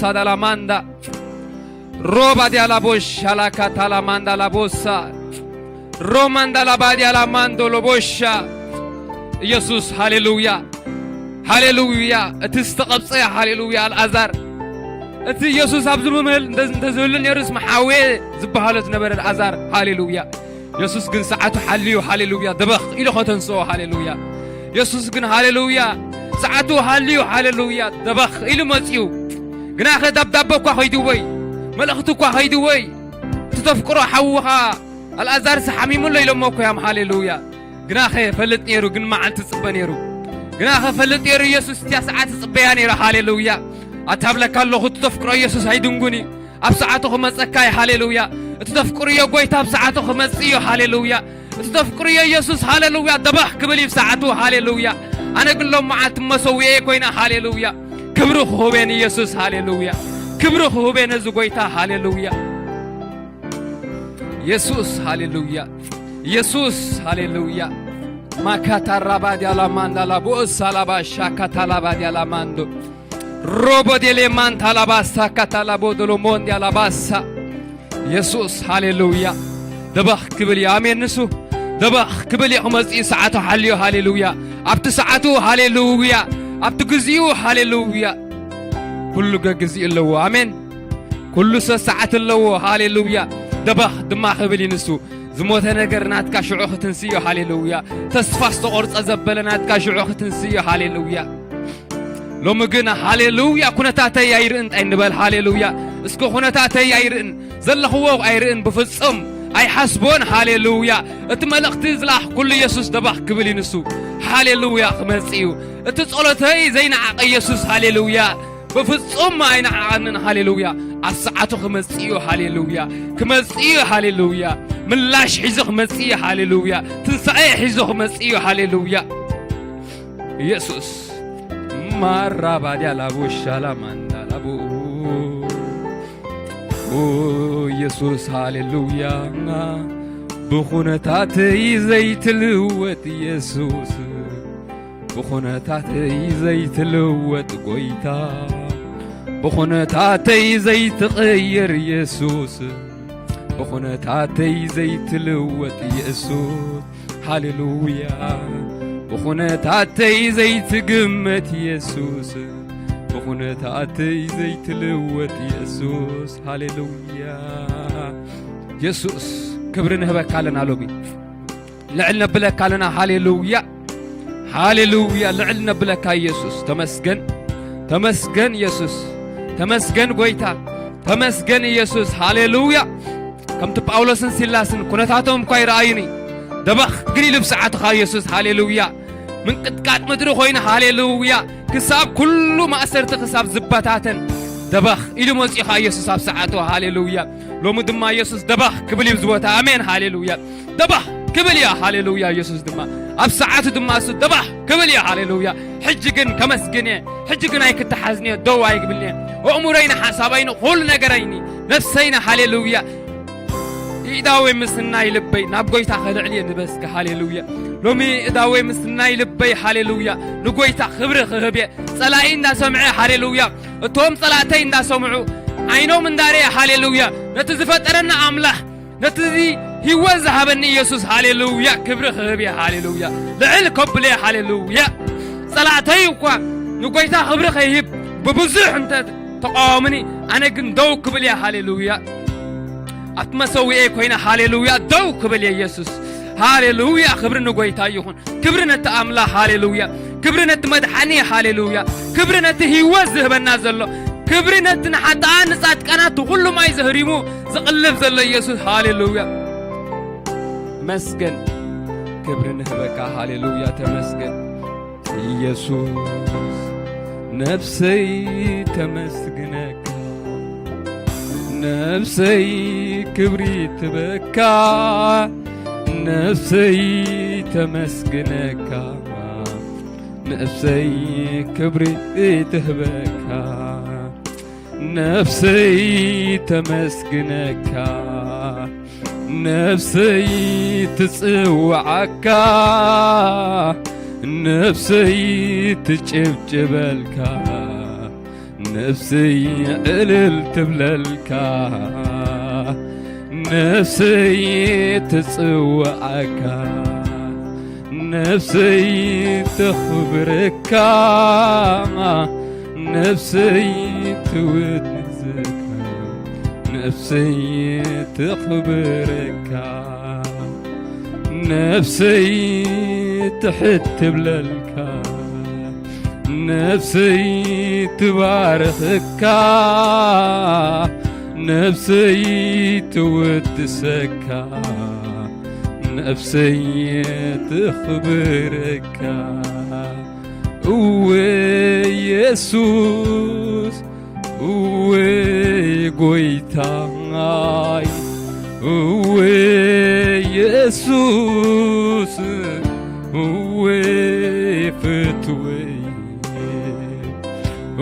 ሳዳላ ማንዳ ሮባ ዲያላ ቦሻ ላካ ታላ ማንዳ ላቦሳ ሮማንዳ ላባ ዲያላ ማንዶ ሎቦሻ። ኢየሱስ ሃሌሉያ፣ ሃሌሉያ። እቲ ዝተቐብጸ ሃሌሉያ ኣልኣዛር፣ እቲ ኢየሱስ ኣብዚ ምምህል እንተ- እንተዝህሉ ነይሩስ መሓውየ ዝበሃሎ ዝነበረ ኣልኣዛር፣ ሃሌሉያ። ኢየሱስ ግን ሰዓቱ ሓልዩ፣ ሃሌሉያ፣ ደበኽ ኢሉ ከተንስኦ፣ ሃሌሉያ። ኢየሱስ ግን ሃሌሉያ፣ ሰዓቱ ሓልዩ፣ ሃሌሉያ፣ ደበኽ ኢሉ መጽዩ። ግናኸ ደብዳበ እኳ ኸይድዎይ፣ መልእኽቲ እኳ ኸይድዎይ፣ እቲ ተፍቅሮ ሓውኻ ኣልኣዛርስ ሓሚሙ ኣሎ ኢሎሞ እኮ እዮም፣ ሃሌሉያ። ግናኸ ፈልጥ ነይሩ፣ ግን መዓልቲ ጽበ ነይሩ። ግናኸ ፈልጥ ነይሩ፣ ኢየሱስ እቲያ ሰዓት ጽበያ ነይሩ፣ ሃሌሉያ። ኣታብለካ ኣለኹ፣ እቲ ተፍቅሮ ኢየሱስ ኣይድንጉን እዩ። ኣብ ሰዓቱ ክመጸካ እዩ፣ ሃሌሉያ። እቲ ተፍቅርዮ ጎይታ ኣብ ሰዓቱ ክመጽእ እዩ፣ ሃሌሉያ። እቲ ተፍቅርዮ ኢየሱስ፣ ሃሌሉያ፣ ደባህ ክብል እዩ ኣብ ሰዓቱ፣ ሃሌሉያ። ኣነ ግን ሎም መዓልቲ መሰውኤ ኮይና፣ ሃሌሉያ። ክብሪ ክህቤን ኢየሱስ፣ ሃሌሉያ። ክብሪ ክህቤን እዚ ጎይታ፣ ሃሌሉያ። ኢየሱስ፣ ሃሌሉያ። ኢየሱስ፣ ሃሌሉያ። ማካታራባ ዲያላ ማንዳላ ቦእሳ ላባ ሻካታላባ ዲያላ ማንዶ ሮቦ ዴሌ ማንታ ላባሳ ካታላቦ ዶሎሞን ዲያላባሳ። ኢየሱስ፣ ሃሌሉያ። ደባኽ ክብል እዩ። ኣሜን። ንሱ ደባኽ ክብል እዩ። ክመጽእ ሰዓቱ ሓልዮ። ሃሌሉያ። ኣብቲ ሰዓቱ፣ ሃሌሉያ። ኣብቲ ግዚኡ፣ ሃሌሉያ። ኩሉ ገግዚኡ ኣለዎ። ኣሜን። ኩሉ ሰዓት ኣለዎ። ሃሌሉያ። ደባኽ ድማ ክብል እዩ ንሱ። ዝሞተ ነገር ናትካ ሽዑ ክትንስዮ። ሃሌሉያ። ተስፋ ዝተቖርጸ ዘበለ ናትካ ሽዑ ክትንስዮ። ሃሌሉያ። ሎሚ ግን ሃሌሉያ፣ ኩነታተይ ኣይርእን እንታይ ንበል። ሃሌሉያ። እስኪ ኩነታተይ ኣይርእን፣ ዘለኽዎ ኣይርእን፣ ብፍጹም ኣይሓስቦን። ሃሌሉያ። እቲ መልእኽቲ ዝለኣኽኩሉ ኢየሱስ ደባኽ ክብል እዩ ንሱ። ሃሌሉያ። ክመጽእ እዩ። እቲ ጸሎተይ ዘይነዓቐ ኢየሱስ፣ ሃሌሉያ፣ ብፍጹም ኣይነዓቐንን። ሃሌሉያ። ኣብ ሰዓቱ ክመጽእ እዩ። ሃሌሉያ። ክመጽእ እዩ። ሃሌሉያ። ምላሽ ሒዙ ክመጽእ እዩ። ሃሌሉያ። ትንሳኤ ሒዙ ክመጽእ እዩ። ሃሌሉያ። ኢየሱስ ማራባድያ ላቡ ሻላ ማንዳ ላቡ። ኦ ኢየሱስ፣ ሃሌሉያ። ብኹነታተይ ዘይትልወጥ ኢየሱስ፣ ብኹነታተይ ዘይትልወጥ ጎይታ፣ ብኹነታተይ ዘይትቕየር ኢየሱስ፣ ብኹነታተይ ዘይትልወጥ ኢየሱስ፣ ሃሌሉያ። ብኹነታተይ ዘይትግመት ኢየሱስ፣ ብኹነታተይ ዘይትልወጥ ኢየሱስ፣ ሃሌሉያ። ኢየሱስ፣ ክብሪ ንህበካ ኣለና ሎሚ። ልዕል ነብለካ ኣለና። ሃሌሉያ፣ ሃሌሉያ። ልዕል ነብለካ ኢየሱስ። ተመስገን፣ ተመስገን ኢየሱስ። ተመስገን ጎይታ፣ ተመስገን ኢየሱስ። ሃሌሉያ። ከምቲ ጳውሎስን ሲላስን ኩነታቶም እኳ ይረኣዩኒ፣ ደባኽ ግን ኢሉ ብሰዓትኻ ኢየሱስ። ሃሌሉያ። ምንቅጥቃጥ ምድሪ ኮይኑ፣ ሃሌሉያ። ክሳብ ኩሉ ማእሰርቲ ክሳብ ዝበታተን ደባኽ ኢሉ መጺኻ ኢየሱስ ኣብ ሰዓቱ። ሃሌሉያ። ሎሚ ድማ ኢየሱስ ደባኽ ክብል እዩ ኣብዚ ቦታ። ኣሜን። ሃሌሉያ። ደባህ ክብል እያ። ሃሌሉያ። ኢየሱስ ድማ ኣብ ሰዓቱ ድማ እሱ ደባህ ክብል እያ። ሃሌሉያ። ሕጂ ግን ከመስግን እየ። ሕጂ ግን ኣይክተሓዝን እየ፣ ደው ኣይክብልን እየ። ኣእምሮይን ሓሳባይን ኩሉ ነገረይኒ ነፍሰይን፣ ሃሌሉያ፣ ይእዳወይ ምስናይ ልበይ ናብ ጎይታ ከልዕል እየ ንበስኪ። ሃሌሉያ። ሎሚ እዳወይ ምስናይ ልበይ፣ ሃሌሉያ፣ ንጎይታ ክብሪ ክህብ እየ። ጸላኢ እንዳሰምዐ፣ ሃሌሉያ፣ እቶም ጸላእተይ እንዳሰምዑ፣ ዓይኖም እንዳርየ፣ ሃሌሉያ፣ ነቲ ዝፈጠረና ኣምላኽ፣ ነቲ እዚ ህይወት ዝሃበኒ ኢየሱስ፣ ሃሌሉያ፣ ክብሪ ክህብ እየ። ሃሌሉያ። ልዕል ከብሎ እየ። ሃሌሉያ። ጸላእተይ እኳ ንጎይታ ክብሪ ከይህብ ብብዙሕ እንተ ተቃወምኒ፣ ኣነ ግን ደው ክብል እየ። ሃሌሉያ። ኣብቲ መሰውኤ ኮይነ፣ ሃሌሉያ፣ ደው ክብል እየ። ኢየሱስ፣ ሃሌሉያ፣ ክብሪ ንጎይታ ይኹን። ክብሪ ነቲ ኣምላኽ፣ ሃሌሉያ። ክብሪ ነቲ መድሓኒ፣ ሃሌሉያ። ክብሪ ነቲ ህይወት ዝህበና ዘሎ፣ ክብሪ ነቲ ንሓጥኣን ንጻድቃናት ኩሉ ማይ ዘህሪሙ ዝቕልብ ዘሎ ኢየሱስ፣ ሃሌሉያ። መስገን፣ ክብሪ ንህበካ፣ ሃሌሉያ፣ ተመስገን ኢየሱስ። ነፍሰይ ተመስግነካ፣ ነፍሰይ ክብሪ ትበካ፣ ነፍሰይ ተመስግነካ፣ ነፍሰይ ክብሪ ትህበካ፣ ነፍሰይ ተመስግነካ፣ ነፍሰይ ትጽውዓካ፣ ነፍሰይ ትጭብጭበልካ፣ ነፍሰይ ዕልል ትብለልካ፣ ነፍሰይ ትጽውዓካ፣ ነፍሰይ ተኽብረካ፣ ነፍሰይ ትውድሰካ፣ ነፍሰይ ተኽብረካ፣ ነፍሰይ ትሕት ትብለልካ፣ ነፍሰይ ትባርኸካ፣ ነፍሰይ ትውድሰካ፣ ነፍሰይ ትኽብረካ። እወ የሱስ፣ እወ ጎይታይ፣ እወ የሱስ፣ እወ ፍትወይ፣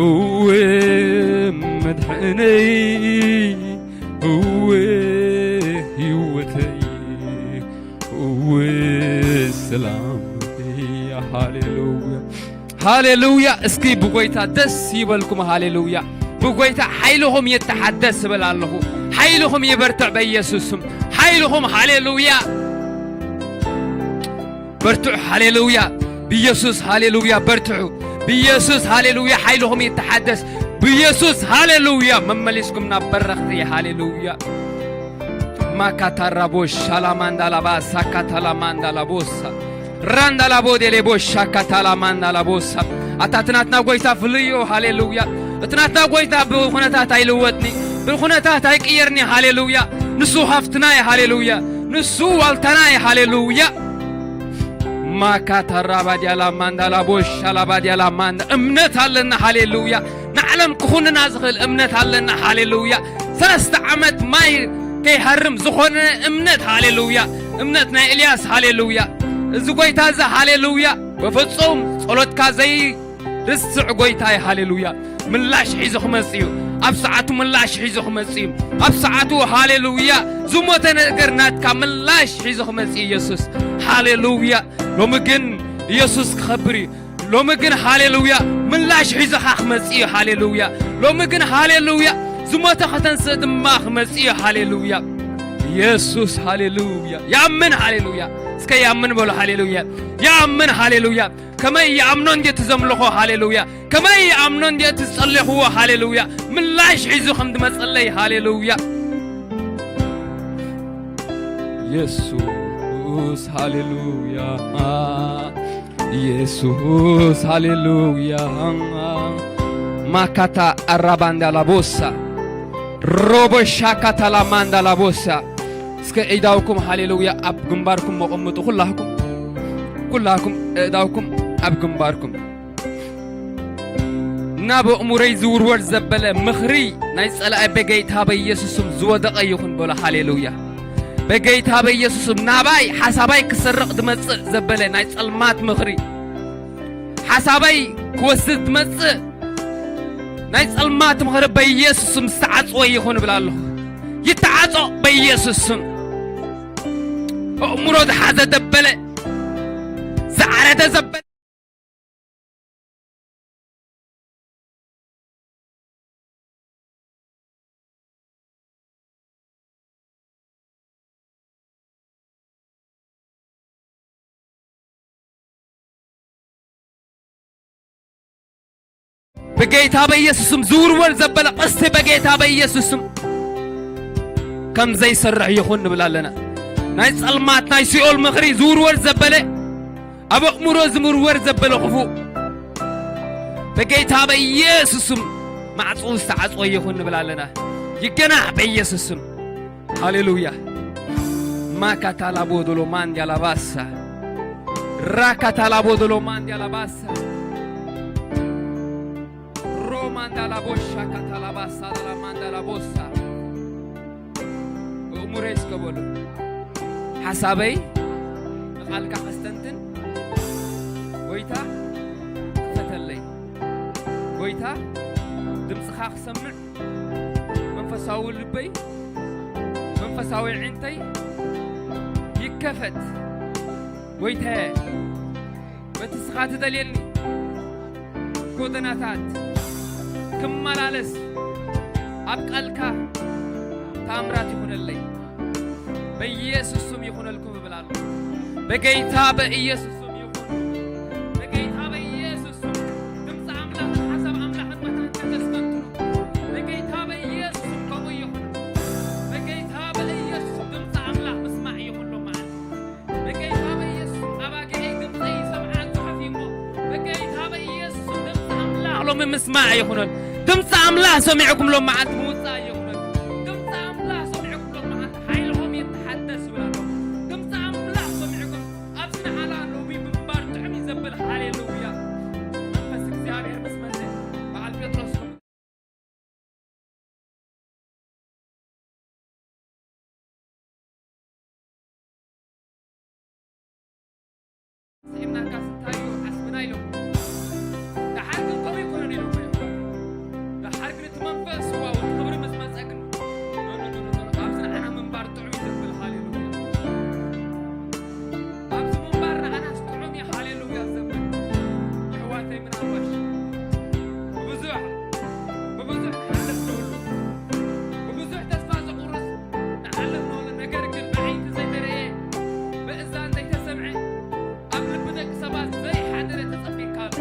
እወ መድሕነይ፣ እወ ህይወተይ፣ እወ ሰላመይ። ሃሌሉያ፣ ሃሌሉያ። እስኪ ብጎይታ ደስ ይበልኩም። ሃሌሉያ። ብጎይታ ሓይልኹም ይተሓደስ እብል ኣለኹ። ሓይልኹም ይበርትዕ በኢየሱስ ስም። ሓይልኹም፣ ሃሌሉያ። በርትዑ፣ ሃሌሉያ። ብኢየሱስ፣ ሃሌሉያ፣ በርትዑ። ብኢየሱስ፣ ሃሌሉያ፣ ሓይልኹም ይተሓደስ። ብኢየሱስ፣ ሃሌሉያ፣ መመሊስኩም ናብ በረኽቲ፣ ሃሌሉያ። ማካታራቦ ሻላማንዳላባ ሳካታላማንዳላቦሳ ራንዳላቦ ዴሌቦ ሻካታላማንዳላቦሳ። ኣታ እቲ ናትና ጎይታ ፍሉይ እዩ፣ ሃሌሉያ። እቲ ናትና ጎይታ ብኹነታት ኣይልወጥኒ፣ ብኹነታት ኣይቅየርኒ፣ ሃሌሉያ። ንሱ ሃፍትና እዩ፣ ሃሌሉያ። ንሱ ዋልታና እዩ፣ ሃሌሉያ። ማካታራባዲያላ ማንዳላቦ ሻላባዲያላ ማንዳ። እምነት ኣለና፣ ሃሌሉያ። ንዓለም ክኹንና ዝኽእል እምነት ኣለና፣ ሃሌሉያ። ሰለስተ ዓመት ማይ ከይሃርም ዝኾነ እምነት፣ ሃሌሉያ። እምነት ናይ ኤልያስ፣ ሃሌሉያ። እዚ ጎይታ እዚ፣ ሃሌሉያ፣ በፍጹም ጸሎትካ ዘይርስዕ ጎይታ እዩ፣ ሃሌሉያ። ምላሽ ሒዙ ክመጽእ እዩ። ኣብ ሰዓቱ ምላሽ ሒዙ ክመጽእ እዩ። ኣብ ሰዓቱ፣ ሃሌሉያ። ዝሞተ ነገር ናትካ ምላሽ ሒዙ ክመጽእ እዩ፣ ኢየሱስ፣ ሃሌሉያ። ሎሚ ግን ኢየሱስ ክኸብር እዩ። ሎሚ ግን፣ ሃሌሉያ፣ ምላሽ ሒዙኻ ክመጽእ እዩ። ሃሌሉያ። ሎሚ ግን፣ ሃሌሉያ፣ ዝሞተ ከተንስእ ድማ ክመጽእ እዩ። ሃሌሉያ። ኢየሱስ፣ ሃሌሉያ። ያምን፣ ሃሌሉያ። እስከ ያምን በሉ። ሃሌሉያ። ያምን፣ ሃሌሉያ። ከመይ ይኣምኖ እንዴ እቲ ዘምልኾ፣ ሃሌሉያ። ከመይ ይኣምኖ እንዴ እቲ ዝጸለይኽዎ፣ ሃሌሉያ። ምላሽ ሒዙ ከም ዝመጸለይ፣ ሃሌሉያ። ኢየሱስ፣ ሃሌሉያ። ኢየሱስ፣ ሃሌሉያ። ማካታ ኣራባንዳ ላቦሳ፣ ሮቦ ሻካታ ላማንዳ ላቦሳ። እስከ ኢዳውኩም፣ ሃሌሉያ፣ ኣብ ግንባርኩም መቐምጡ። ኩላኩም፣ ኩላኩም እእዳውኩም ኣብ ግንባርኩም። ናብ ኣእሙረይ ዝውርወር ዘበለ ምኽሪ ናይ ጸላኢ በጌታ በኢየሱስ ስም ዝወደቐ ይኹን በሎ። ሃሌሉያ። በጌታ በኢየሱስ ስም ናባይ ሓሳባይ ክሰርቕ ዝመጽእ ዘበለ ናይ ጸልማት ምኽሪ፣ ሓሳባይ ክወስድ ዝመጽእ ናይ ጸልማት ምኽሪ በኢየሱስ ስም ዝተዓጽወ ይኹን እብል ኣለኹ። ይተዓጾ በኢየሱስ ስም። ኣእሙሮ ዝሓዘ ዘበለ፣ ዝዓረደ ዘበለ፣ ብጌታ በኢየሱስ ስም ዝውርወር ዘበለ ቀስቲ በጌታ በኢየሱስ ስም ከም ዘይሰርሕ ይኹን ንብል ኣለና። ናይ ጸልማት ናይ ሲኦል ምኽሪ ዝውርወር ዘበለ፣ ኣብ ኣእምሮ ዝምርወር ዘበለ ክፉእ በጌታ በኢየሱስ ስም ማዕጽኡ ዝተዓጽወ ይኹን ንብል ኣለና። ይገናሕ በኢየሱስ ስም። ሃሌሉያ። ማካታላቦ ዶሎ ማንዲያ ላባሳ፣ ራካታላቦ ዶሎ ማንዲያ ላባሳ፣ ሮማንዳ ላቦሻ ካታላባሳ ላማንዳ ላቦሳ። ኣእሙረይ እስከ በሉ። ሓሳበይ ንቓልካ ከስተንትን፣ ጎይታ ክፈተለይ። ጎይታ ድምፅኻ ክሰምዕ፣ መንፈሳዊ ልበይ፣ መንፈሳዊ ዕንተይ ይከፈት። ጎይታየ፣ በቲ ንስኻ ትደልየኒ ጎደናታት ክመላለስ ኣብ ቃልካ ተኣምራት ይኹነለይ። በኢየሱስ ስም ይኹነልኩም እብል ኣሎ። በጌታ በኢየሱስ ስም ይኹን። በጌታ በኢየሱስ ስም ድምፂ ኣምላኽን ሓሳብ ኣምላኽን መታን ከተስተንትኑ። በጌታ በኢየሱስ ስም ከምኡ ይኹን። በጌታ በኢየሱስ ስም ድምፂ ኣምላኽ ምስማዕ ይኹን ሎመዓልቲ። በጌታ በኢየሱስ ስም ኣባጊዐይ ድምፀይ ይሰምዓ ጽሑፍ እሞ በጌታ በኢየሱስ ስም ድምፂ ኣምላኽ ሎሚ ምስማዕ ይኹነን። ድምፂ ኣምላኽ ሰሚዕኩም ሎመዓልቲ ምውፃእ ይኹነን። ድምፂ ኣምላኽ ሰሚዕኩም ሎመዓልቲ ሓይልኹም ይተሓደስ ይብል ኣሎ። ድምፂ ኣምላኽ ሰሚዕኩም ኣብዚ ንዓላ ሎሚ ምንባር ጥዑም እዩ ዘብል። ሃሌሉያ። መንፈስ እግዚኣብሔር ምስ መፀ በዓል ጴጥሮስ ስዒብናካስ እንታይ እዩ ዓስብና ኢሎም። ደሓር ግን ከምኡ ኣይኮነን ኢሎም። ደሓር ግን እቲ መንፈስ ዋው ክብሪ ምስ መጸ ግን ኖ፣ ኖ፣ ኖ፣ ኖ፣ ኖ፣ ኣብዚ ንዓና ምንባር ጥዑም እዩ ዘብል። ሃሌሉያ። ኣብዚ ምንባር ንዓናስ ጥዑም እዩ። ሃሌሉያ ዘብል። የሕዋተይ ምናልባሽ ብብዙሕ፣ ብብዙሕ ንሓልፍ ንብሉ። ብብዙሕ ተስፋ ዘቑርጽ ንሓልፍ ንብሉ። ነገር ግን ብዓይንቲ ዘይተረእየ፣ ብእዛን ዘይተሰምዐ፣ ኣብ ልቢ ደቂ ሰባት ዘይሓደረ ተጸቢካ ኣሎ።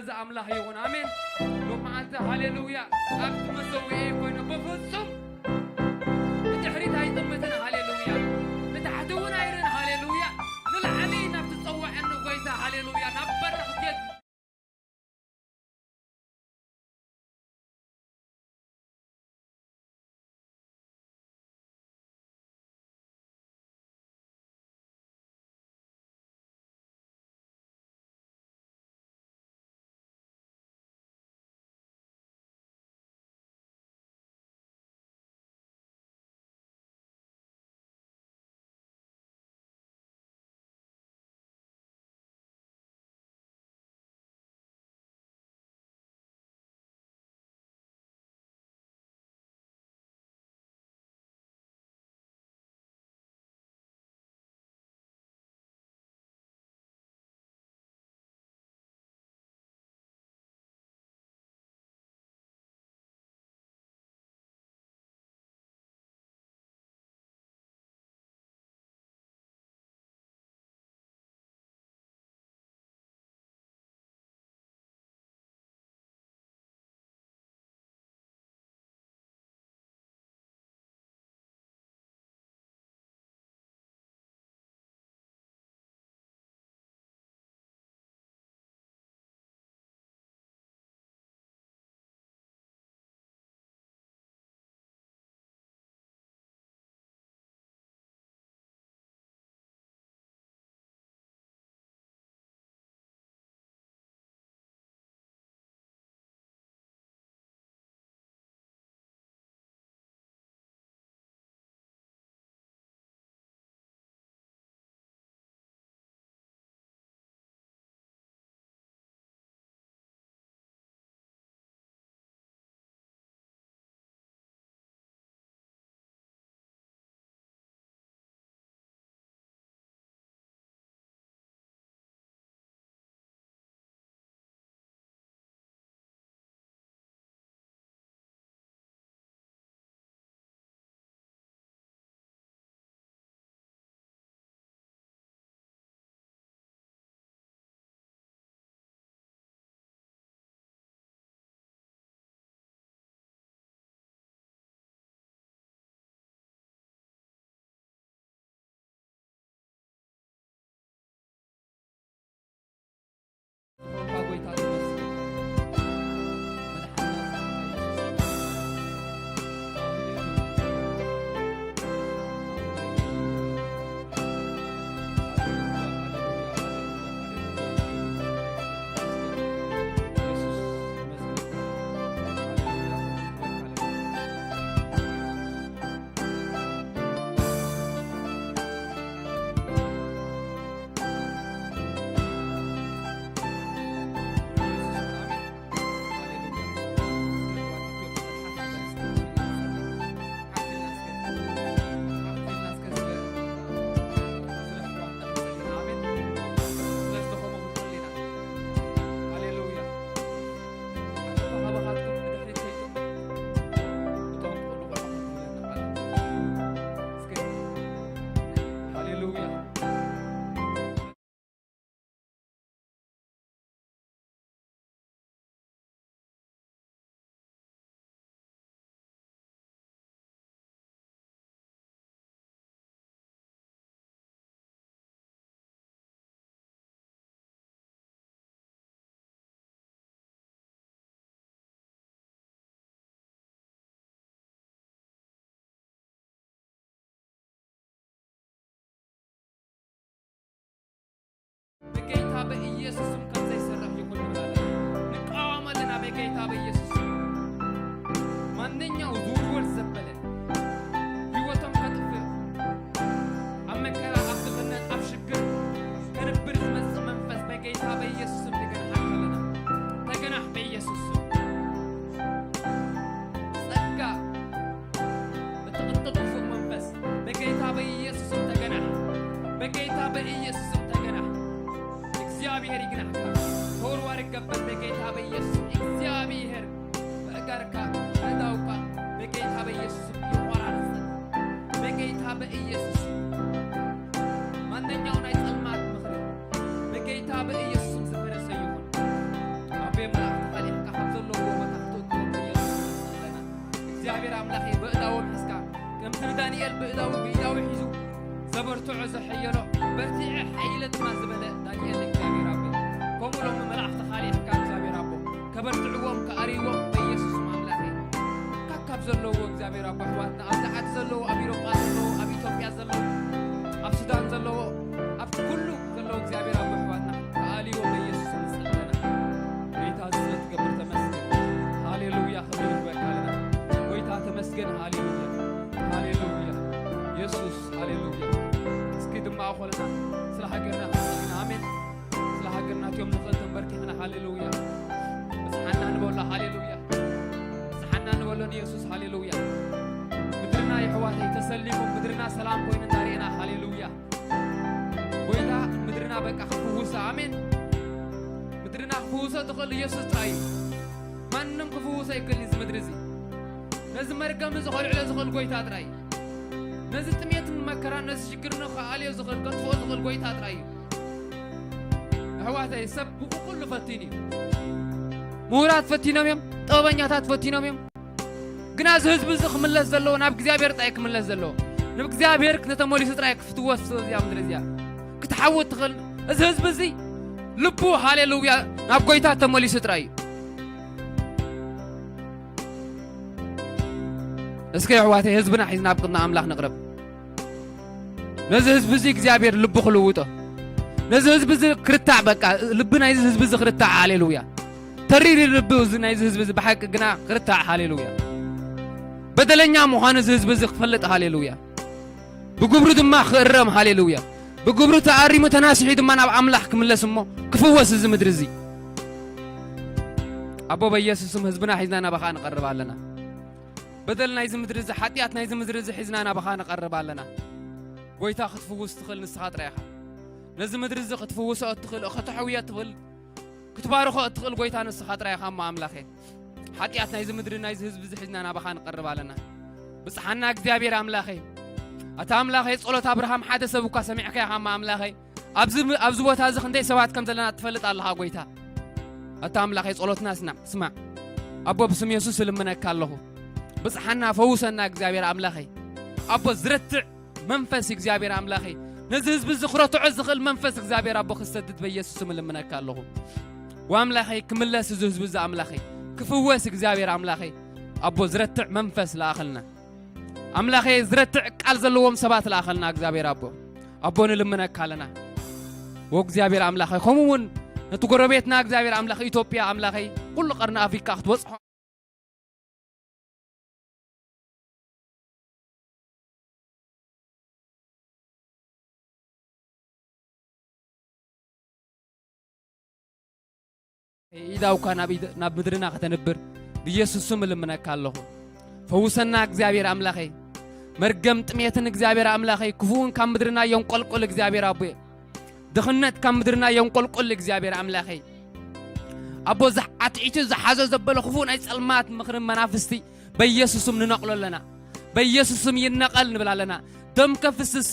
እዚ ኣምላኽ ይኹን። ኣሜን። ሎም መዓልቲ ሃሌሉያ ኣብቲ መሰውኤ ኮይኑ ብፍጹም ብድሕሪት ኣይጥምትን። ሃሌሉያ ንታሕቲ እውን ኣይርን። ሃሌሉያ ንላዕሊ ናብቲ ጸዋዐኒ ጎይታ። ሃሌሉያ ናብ በረኽ ጌት በጌታ በኢየሱስም ከም ዘይሰርሕ ይኹን ንብላለን ንቃወመልና። በጌታ በኢየሱስም ማንኛው ዝውርወር ዘበለ ህይወቶም ከጥፍእ ኣብ መከራ ኣብ ዝፈነን ኣብ ሽግር ከንብር ዝመጽእ መንፈስ በጌታ በኢየሱስም ንገንሓካ ኣለና። ተገናሕ በኢየሱስም ጸጋ እትቕጥጥ ክፉእ መንፈስ በጌታ በኢየሱስም ተገናሕ። በጌታ በኢየሱስም ተገናሕ። እግዚኣብሔር ይግናሕካ። ተወርዋሪ ገበል በጌታ በኢየሱስም እግዚኣብሔር በእጋርካ በእዳውካ በጌታ በኢየሱስም ይቆራርጽ። በጌታ በኢየሱስ ማንኛው ናይ ጸልማት ምኽሪ በጌታ በኢየሱስም ዝፈረሰ ይኹን። ኣብ ኣምላኸይ በእዳዎም ሒዝካ፣ ከምቲ ንዳንኤል ብእዳዊ ብኢዳዊ ሒዙ ዘበርትዖ ዘሐየሎ፣ በርቲዐ ሓይለ ድማ ዝበለ ዳንኤል እግዚኣብሔር ኣቦ፣ ከምኡ ሎሚ መላእኽቲ ካልእካ እግዚኣብሔር ኣቦ ከበርትዕዎም ከኣርይዎም በኢየሱስ ስም ኣምላኸይ። ካካብ ዘለዎ እግዚኣብሔር ኣቦ ኣሕዋትና ኣብዚ ዓዲ ዘለዎ ኣብ ኢሮጳ ዘለዎ ኣብ ኢትዮጵያ ዘለዎ ኣብ ሱዳን ዘለዎ ኣብቲ ኩሉ ዘለዉ እግዚኣብሔር ኣቦ ኣሕዋትና ከኣልይዎም በኢየሱስ ስም ንጽሊ ኣለና። ጎይታ እዚ ስለ ትገብር ተመስገን። ሃሌሉያ፣ ክብሪ ንህበካ ኣለና። ጎይታ ተመስገን። ሃሌሉያ፣ ሃሌሉያ፣ የሱስ፣ ሃሌሉያ። እስኪ ድማ ኣኾልና ስለ ሃገርና ክንጽሊ ኢና። ኣሜን። ስለ ሃገርና እትዮም ንኽእል ተንበርኪኽና። ሃሌሉያ። ብጽሓና ንበሎ። ሃሌሉያ። ብጽሓና ንበሎ ንየሱስ። ሃሌሉያ። ምድርና የሕዋተይ ተሰሊሙ፣ ምድርና ሰላም ኮይኑ እንዳርኤና። ሃሌሉያ። ጎይታ ምድርና በቃ ክፍውሳ። ኣሜን። ምድርና ክፍውሶ ትኽእል ኢየሱስ ጥራይ እዩ። ማንም ክፍውሶ ኣይክእል እዚ ምድሪ እዚ። ነዚ መርገም እዚ ከልዕሎ ዝኽእል ጎይታ ጥራይ እዩ። ነዚ ጥሜትን መከራን ነዚ ሽግርን ከኣልዮ ዝኽእል ከጥፍኦ ዝኽእል ጎይታ ጥራይ እዩ። ኣሕዋተይ ሰብ ብኩሉ ፈቲኑ እዩ። ምሁራት ፈቲኖም እዮም፣ ጥበበኛታት ፈቲኖም እዮም። ግና እዚ ህዝቢ እዚ ክምለስ ዘለዎ ናብ እግዚኣብሔር ጥራይ ክምለስ ዘለዎ ንእግዚኣብሔር ክተተመሊሱ ጥራይ ክፍትወስ እዚኣ ምድሪ እዚኣ ክትሓውት ትኽእል። እዚ ህዝቢ እዚ ልቡ ሃሌሉያ ናብ ጎይታ ተመሊሱ ጥራይ እዩ። እስከ ኣሕዋተይ ህዝብና ሒዝና ኣብ ቅድሚ ኣምላኽ ንቕረብ። ነዚ ህዝቢ እዚ እግዚኣብሔር ልቡ ክልውጦ፣ ነዚ ህዝቢ እዚ ክርታዕ፣ በቃ ልቢ ናይዚ ህዝቢ እዚ ክርታዕ። ሃሌሉያ። ተሪር ልቢ እዚ ናይዚ ህዝቢ እዚ ብሓቂ ግና ክርታዕ። ሃሌሉያ። በደለኛ ምዃኑ እዚ ህዝቢ እዚ ክፈልጥ። ሃሌሉያ። ብግብሩ ድማ ክእረም። ሃሌሉያ። ብግብሩ ተኣሪሙ ተናሲሑ ድማ ናብ ኣምላኽ ክምለስ እሞ ክፍወስ እዚ ምድሪ እዚ። ኣቦ በኢየሱስ ስም ህዝብና ሒዝና ናባኻ ንቐርብ ኣለና። በደል ናይዚ ምድሪ እዚ፣ ሓጢኣት ናይዚ ምድሪ እዚ ሒዝና ናባኻ ንቐርብ ኣለና። ጎይታ ክትፍውስ ትኽእል ንስኻ ጥራይ ኢኻ። ነዚ ምድሪ እዚ ክትፍውሶ እትኽእል፣ ከተሕውዮ እትኽእል፣ ክትባርኾ እትኽእል ጎይታ ንስኻ ጥራይ ኢኻ እሞ ኣምላኸ። ሓጢኣት ናይዚ ምድሪ ናይዚ ህዝቢ እዚ ሒዝና ናባኻ ንቐርብ ኣለና። ብጽሓና እግዚኣብሔር ኣምላኸ። ኣታ ኣምላኸ ጸሎት ኣብርሃም ሓደ ሰብ እኳ ሰሚዕካ ኢኻ እሞ ኣምላኸ። ኣብዚ ም-፣ ኣብዚ ቦታ እዚ ክንደይ ሰባት ከም ዘለና ትፈልጥ ኣለኻ ጎይታ። ኣታ ኣምላኸ ጸሎትና ስናዕ፣ ስማዕ። ኣቦ ብስም የሱስ እልምነካ ኣለኹ። ብጽሓና ፈውሰና እግዚኣብሔር ኣምላኸ። ኣቦ ዝረትዕ መንፈስ እግዚኣብሔር ኣምላኸይ፣ ነዚ ህዝቢ እዚ ክረትዖ ዝኽእል መንፈስ እግዚኣብሔር ኣቦ ክሰድድ በኢየሱስ ስም እልምነካ ኣለኹ። ወኣምላኸይ ክምለስ እዚ ህዝቢ እዚ ኣምላኸይ ክፍወስ እግዚኣብሔር ኣምላኸይ ኣቦ ዝረትዕ መንፈስ ለኣኸልና። ኣምላኸይ ዝረትዕ ቃል ዘለዎም ሰባት ለኣኸልና እግዚኣብሔር ኣቦ። ኣቦ ንልምነካ ኣለና። ወእግዚኣብሔር ኣምላኸይ ከምኡ እውን ነቲ ጎረቤትና እግዚኣብሔር ኣምላኽ ኢትዮጵያ ኣምላኸይ ኩሉ ቀርኒ ኣፍሪካ ክትበጽሖ ኢዳ እኳ ናብ ኢድ-፣ ናብ ምድርና ከተንብር ብኢየሱስ ስም እልምነካ ኣለኹ። ፈውሰና እግዚኣብሔር ኣምላኸይ። መርገም ጥሜትን እግዚኣብሔር ኣምላኸይ ክፉእን ካብ ምድርና የንቆልቁል እግዚኣብሔር ኣቦየ። ድኽነት ካብ ምድርና የንቆልቁል እግዚኣብሔር ኣምላኸይ። ኣቦ ዝሕ-፣ ኣትዒቱ ዝሓዞ ዘበለ ክፉእ ናይ ጸልማት ምኽርን መናፍስቲ በኢየሱስም ንነቕሎ ኣለና። በኢየሱስም ይነቐል ንብል ኣለና። ደም ከፍስስ፣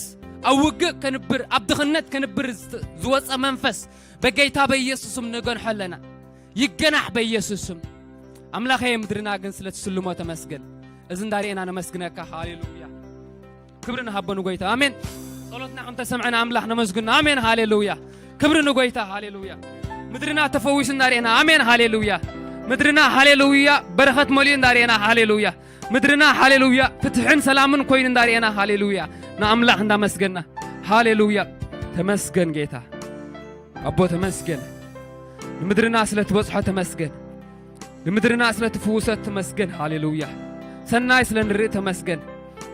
ኣብ ውግእ ከንብር፣ ኣብ ድኽነት ከንብር ዝት-፣ ዝወጸ መንፈስ በጌታ በኢየሱስም ንገንሖ ኣለና። ይገናሕ በኢየሱስም። ኣምላኸ ምድርና ግን ስለ ትስልሞ ተመስገን። እዚ እንዳርኤና ነመስግነካ። ሃሌሉያ። ክብሪ ንሃቦ ንጎይታ። ኣሜን። ጸሎትና ከም ተሰምዐና ኣምላኽ ነመስግኖ። ኣሜን። ሃሌሉያ። ክብሪ ንጎይታ። ሃሌሉያ። ምድርና ተፈዊሱ እንዳርኤና። ኣሜን። ሃሌሉያ። ምድርና ሃሌሉያ በረኸት መሊኡ እንዳርኤና። ሃሌሉያ። ምድርና ሃሌሉያ ፍትሕን ሰላምን ኮይኑ እንዳርኤና። ሃሌሉያ። ንኣምላኽ እንዳመስገና። ሃሌሉያ። ተመስገን ጌታ። ኣቦ ተመስገን። ንምድርና ስለ ትበጽሖ ተመስገን። ንምድርና ስለ ትፍውሰት ተመስገን። ሃሌሉያ። ሰናይ ስለ ንርኢ ተመስገን።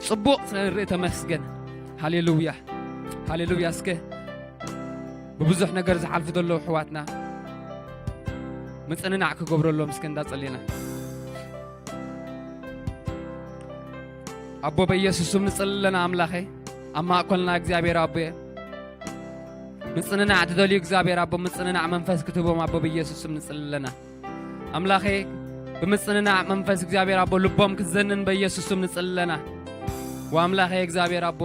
ጽቡቕ ስለ ንርኢ ተመስገን። ሃሌሉያ። ሃሌሉያ። እስከ ብብዙሕ ነገር ዝሓልፉ ዘለዉ ኣሕዋትና ምጽንናዕ ክገብረሎም እስከ እንዳጸለና። ኣቦ በኢየሱስ ስም ንጽሊ ኣለና ኣምላኸ። ኣብ ማእከልና እግዚኣብሔር ኣቦየ ምጽንናዕ ትደልዩ እግዚኣብሔር ኣቦ ምጽንናዕ መንፈስ ክትህቦም ኣቦ በኢየሱስ ስም ንጽሊ ኣለና። ኣምላኸ ብምጽንናዕ መንፈስ እግዚኣብሔር ኣቦ ልቦም ክትዘንን በኢየሱስ ስም ንጽሊ ኣለና። ወኣምላኸ እግዚኣብሔር ኣቦ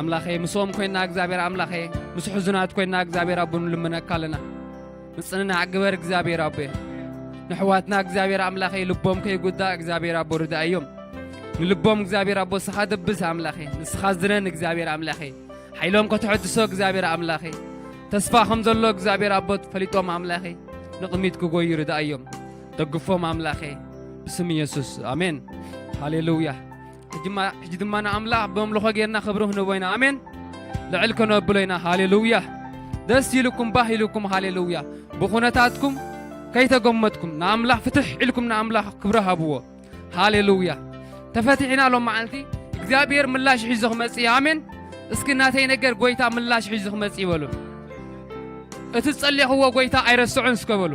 ኣምላኸ ምስኦም ኮይና እግዚኣብሔር ኣምላኸ ምስ ሕዙናት ኮይና እግዚኣብሔር ኣቦ ንልምነካ ኣለና። ምጽንናዕ ግበር እግዚኣብሔር ኣቦ። ንሕዋትና እግዚኣብሔር ኣምላኸ ልቦም ከይጉዳእ እግዚኣብሔር ኣቦ ርዳእዮም። ንልቦም እግዚኣብሔር ኣቦ ንስኻ ደብስ ኣምላኸ፣ ንስኻ ዝነን እግዚኣብሔር ኣምላኸ፣ ሓይሎም ከተሐድሶ እግዚኣብሔር ኣምላኸ፣ ተስፋ ከም ዘሎ እግዚኣብሔር ኣቦ ፈሊጦም ኣምላኸ፣ ንቕሚት ክጎዩ ርዳእዮም፣ ደግፎም ኣምላኸ፣ ብስም ኢየሱስ ኣሜን። ሃሌሉያ። ሕጂ ድማ ንኣምላኽ ብኣምልኾ ጌርና ክብሪ ክንቦ ኢና። ኣሜን። ልዕል ከነብሎ ኢና። ሃሌሉያ። ደስ ኢልኩም፣ ባህ ኢልኩም፣ ሃሌሉያ። ብኹነታትኩም ከይተገመትኩም ንኣምላኽ ፍትሕ ኢልኩም ንኣምላኽ ክብሪ ሃብዎ። ሃሌሉያ። ተፈቲሕና ሎም መዓልቲ እግዚኣብሔር ምላሽ ሒዙ ክመጽእ እዩ። ኣሜን። እስኪ ናተይ ነገር ጎይታ ምላሽ ሒዙ ክመጽእ ይበሉ። እቲ ዝጸለኽዎ ጎይታ ኣይረስዑን እስከ በሉ።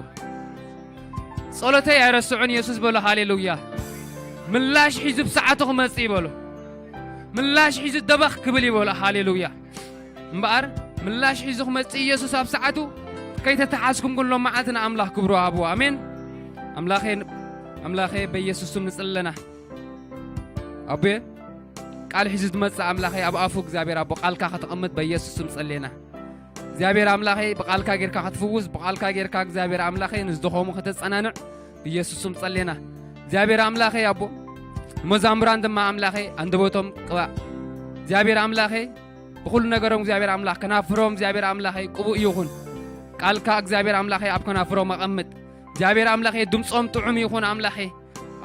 ጸሎተይ ኣይረስዑን የሱስ በሉ። ሃሌሉያ። ምላሽ ሒዙ ብሰዓቱ ክመጽእ ይበሉ። ምላሽ ሒዙ ደበኽ ክብል ይበሉ። ሃሌሉያ። እምበኣር ምላሽ ሒዙ ክመጽእ ኢየሱስ ኣብ ሰዓቱ ከይተተሓዝኩም ግን ሎም መዓልቲ ንኣምላኽ ክብሩ ኣብዎ። ኣሜን። ኣምላኸ ኣምላኸ በኢየሱስ ስም ንጽለና። ኣቡየ ቃል ሒዙ ዝመጽእ ኣምላኸ ኣብ ኣፉ እግዚኣብሔር ኣቦ ቃልካ ከተቐምጥ በኢየሱስ ስም ጸሌና። እግዚኣብሔር ኣምላኸ ብቃልካ ጌርካ ክትፍውስ ብቃልካ ጌርካ እግዚኣብሔር ኣምላኸ ንዝደኸሙ ከተጸናንዕ ብኢየሱስ ስም ጸሌና። እግዚኣብሔር ኣምላኸ ኣቦ መዛሙራን ድማ ኣምላኸ ኣንደበቶም ቅባእ እግዚኣብሔር ኣምላኸ ብኹሉ ነገሮም እግዚኣብሔር ኣምላኽ ከናፍሮም እግዚኣብሔር ኣምላኸ ቅቡእ ይኹን። ቃልካ እግዚኣብሔር ኣምላኸ ኣብ ከናፍሮም ኣቐምጥ እግዚኣብሔር ኣምላኸ ድምፆም ጥዑም ይኹን ኣምላኸ